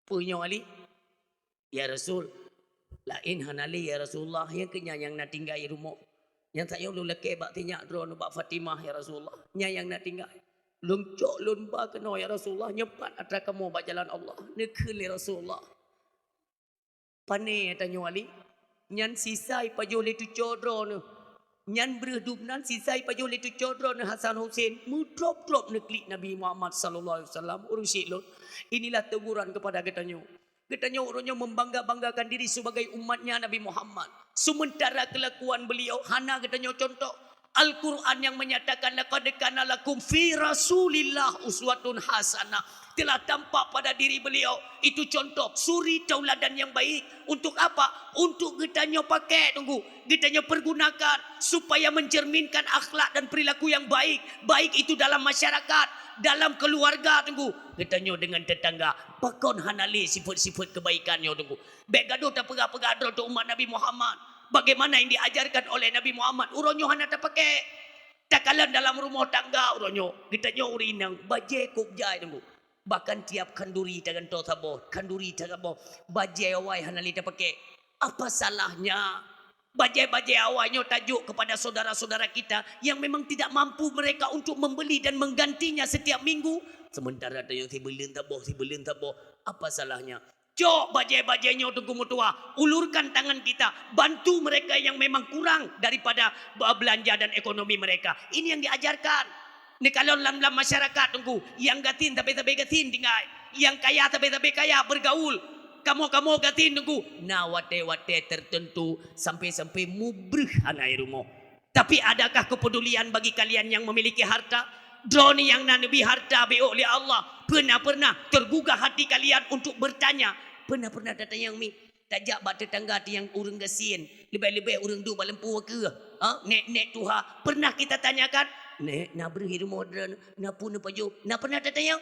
peue nyoe Ali?" "Ya Rasul, laén hana lé ya Rasulullah, nyang keu nyan nyang na tinggai rumoh. Nyang tanyoe lôn lakée bak sinyak droeneuh bak Fatimah ya Rasulullah, nyan nyang na tinggai. Lôn cok lôn ba keunoe ya Rasulullah, nyoe pat atra kamoe bak jalan Allah." Neukheun lé Rasulullah, "Pane tanyoe Ali?" "Nyan sisai pajoh lé tucoe droeneuh. Nyan breuh dum nan sisai pajoh lé tucoe droeneuh Hasan Husein." Meudrop-drop neuklik Nabi Muhammad sallallahu alaihi wasallam, ureuëng syiek lôn. Inilah teguran kepada geutanyoe. Geutanyoe uroe nyoe membangga-banggakan diri sebagai umatnya Nabi Muhammad. Sementara kelakuan beliau hana geutanyoe contoh. Al-Quran yang menyatakan, "Laqad kana lakum fi Rasulillah uswatun hasanah." Telah tampak pada diri beliau itu contoh suri tauladan yang baik. Untuk apa? Untuk geutanyoe pakai, Teungku. Geutanyoe pergunakan supaya mencerminkan akhlak dan perilaku yang baik, baik itu dalam masyarakat, dalam keluarga, Teungku. Geutanyoe dengan tetangga, pakon hana lé sifat-sifat kebaikan nyoe, Teungku. Bék gadoh tapeugah-peugah droe teuh umat Nabi Muhammad. Bagaimana yang diajarkan oleh Nabi Muhammad, uroe nyoe hana tapakai. Takalon dalam rumoh tangga uroe nyoe, geutanyoe ureueng inong, bajèe kôb jai Teungku. Bahkan tiap khanduri tagantoe saboh, khanduri tasaboh, bajèe awai hana lé tapakèk. Apa salahnya? Bajèe-bajèe awai nyoe tajok kepada saudara-saudara kita yang memang tidak mampu mereka untuk membeli dan menggantinya setiap minggu. Sementara tanyoe sibeuleuen saboh, sibeuleuen saboh. Apa salahnya? Cok bajèe-bajèe nyoe Teungku meutuah, ulurkan tangan kita, bantu mereka yang memang kurang daripada be-, belanja dan ekonomi mereka. Ini yang diajarkan. Neukalon lam, lam masyarakat Teungku, nyang gasien sabe-sabe gasien tinggai, nyang kaya sabe-sabe kaya bergaul. Kamoe-kamoe gasien Teungku, na watèe-watèe tertentu sampai-sampai mubreuh hana i rumoh. Tapi adakah kepedulian bagi kalian yang memiliki harta? Droeneuh nyang na neubri harta beuôk lé Allah, peue na pernah tergugah hati kalian untuk bertanya? Peue na pernah tatanyong mi? Tajak bak tetangga nyang ureueng gasien, leubeh-leubeh ureueng duek bak lampu keuh, ha? Nèk-nèk tuha, pernah kita tanyakan? "Nèk, na breuh i rumoh droeneuh, na peue neupajoh?" Na pernah tatanyong?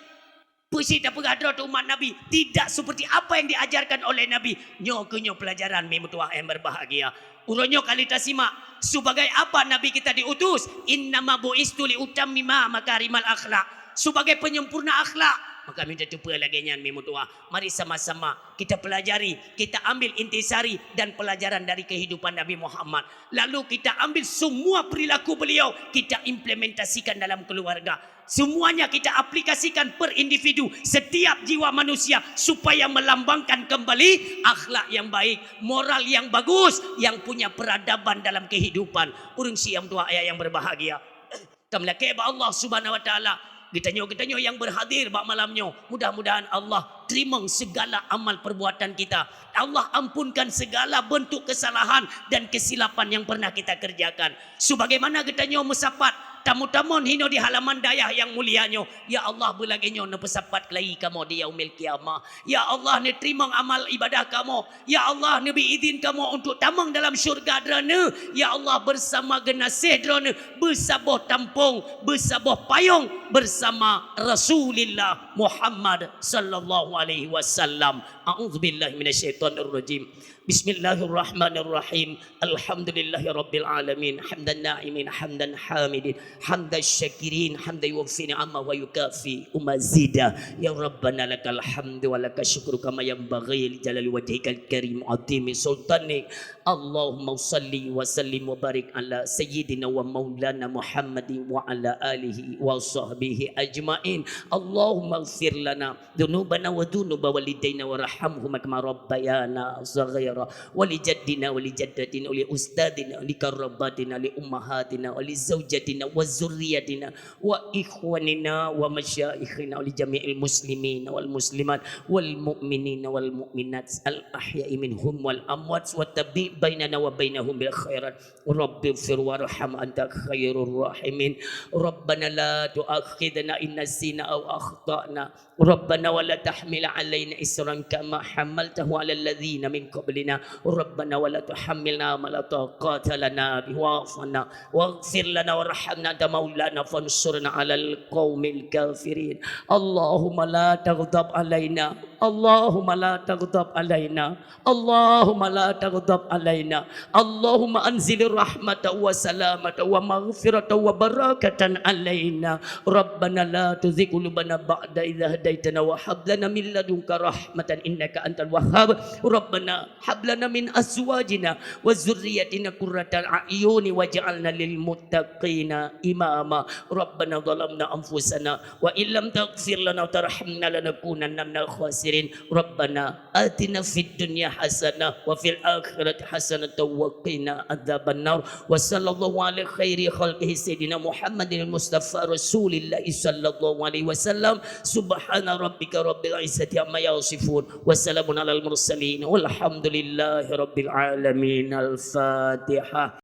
Peue cit tapeugah droe teuh umat Nabi tidak seperti apa yang diajarkan oleh Nabi. Nyoe keuh nyoe pelajaran mi meutuah nyang berbahagia. Uroe nyoe ka lheueh tasimak, sebagai apa Nabi kita diutus? "Innama bu'istu liutammima makarimal akhlak." Sebagai penyempurna akhlak. Maka minta teupeue lagèe nyan mi meutuah. Mari sama-sama kita pelajari, kita ambil intisari dan pelajaran dari kehidupan Nabi Muhammad. Lalu kita ambil semua perilaku beliau, kita implementasikan dalam keluarga. Semuanya kita aplikasikan per individu, setiap jiwa manusia, supaya melambangkan kembali akhlak yang baik, moral yang bagus, yang punya peradaban dalam kehidupan. Ureueng syiah meutuah ayah yang berbahagia. Tameulakèe bak Allah Subhanahu wa Taala. Geutanyoe-geutanyoe nyang berhadir bak malam nyoe, mudah-mudahan Allah teurimong segala amal perbuatan kita. Allah ampunkan segala bentuk kesalahan dan kesilapan yang pernah kita kerjakan. Sebagaimana geutanyoe meusapat, tamu-tamu hino di halaman dayah yang mulia nyoe, ya Allah, beulagèe nyoe neupeusapat lagi kamoe di yaumil qiyamah. Ya Allah, neuteurimong amal ibadah kamoe. Ya Allah, neubri idhin kamoe untuk tamong dalam syurga Droeneuh. Ya Allah, bersama geunaséh Droeneuh, beusaboh tampông, beusaboh payông bersama Rasulillah Muhammad sallallahu alaihi wasallam. A'udzubillahi minasyaitonirrajim. Bismillahirrahmanirrahim. Alhamdulillahirabbil alamin. Hamdan na'imin, hamdan hamidin. Hamdan syakirin, hamdan yuwafi ni'amahu wa yukafi mazida. Ya Rabbana lakal hamdu wa lakal syukru kama yanbaghi li jalali wajhikal karim wa azimi sultanik. Allahumma shalli wa sallim wa barik ala sayyidina wa maulana Muhammadin wa ala alihi wa sahbihi ajmain. Allahumma ighfir lana dzunubana wa dzunuba walidaina warhamhuma kama rabbayana shaghira. Wa li jaddina wa li jaddatina wa li ustadzina wa li qarabatina wa li ummahatina wa li zaujatina wa dzurriyyatina wa ikhwanina wa masyaikhina wa li jami'il muslimina wal muslimat wal mu'minina wal mu'minat al ahya'i minhum wal amwat wa tabi' bainana wa bainahum bil khairat. Rabbighfir warham anta khairur rahimin. Rabbana la tu'akhidna in nasina aw akhtana. Rabbana wa la tahmil alaina isran kama hamaltahu alal ladzina min qablina. Rabbana wa la tuhammilna ma la taqata lana bih wa'fu anna waghfir lana warhamna anta maulana fansurna alal qaumil kafirin. Allahumma la taghdab alaina. Allahumma la taghdab alaina. Allahumma la taghdab alaina. Allahumma anzilir rahmata wa salamata wa maghfirata wa barakatan alaina. Rabbana la tuzigh qulubana ba'da idh hadaitana wa hab lana min ladunka rahmatan innaka antal wahhab. Rabbana hab lana min azwajina wa dzurriyyatina qurrata a'yuni waj'alna lil muttaqina imama. Rabbana zalamna anfusana wa illam taghfir lana wa tarhamna lanakunanna minal khasirin. Rabbana atina fid dunya hasanah wa fil akhirati hasanatan wa qina adzabannar. Wa sallallahu ala khairi khalqihi sayyidina Muhammadin Mustafa Rasulillah sallallahu alaihi wasallam. Subhana rabbika rabbil izzati amma yasifun. Wa salamun alal mursalin. Walhamdulillahi rabbil alamin. Al-Fatihah.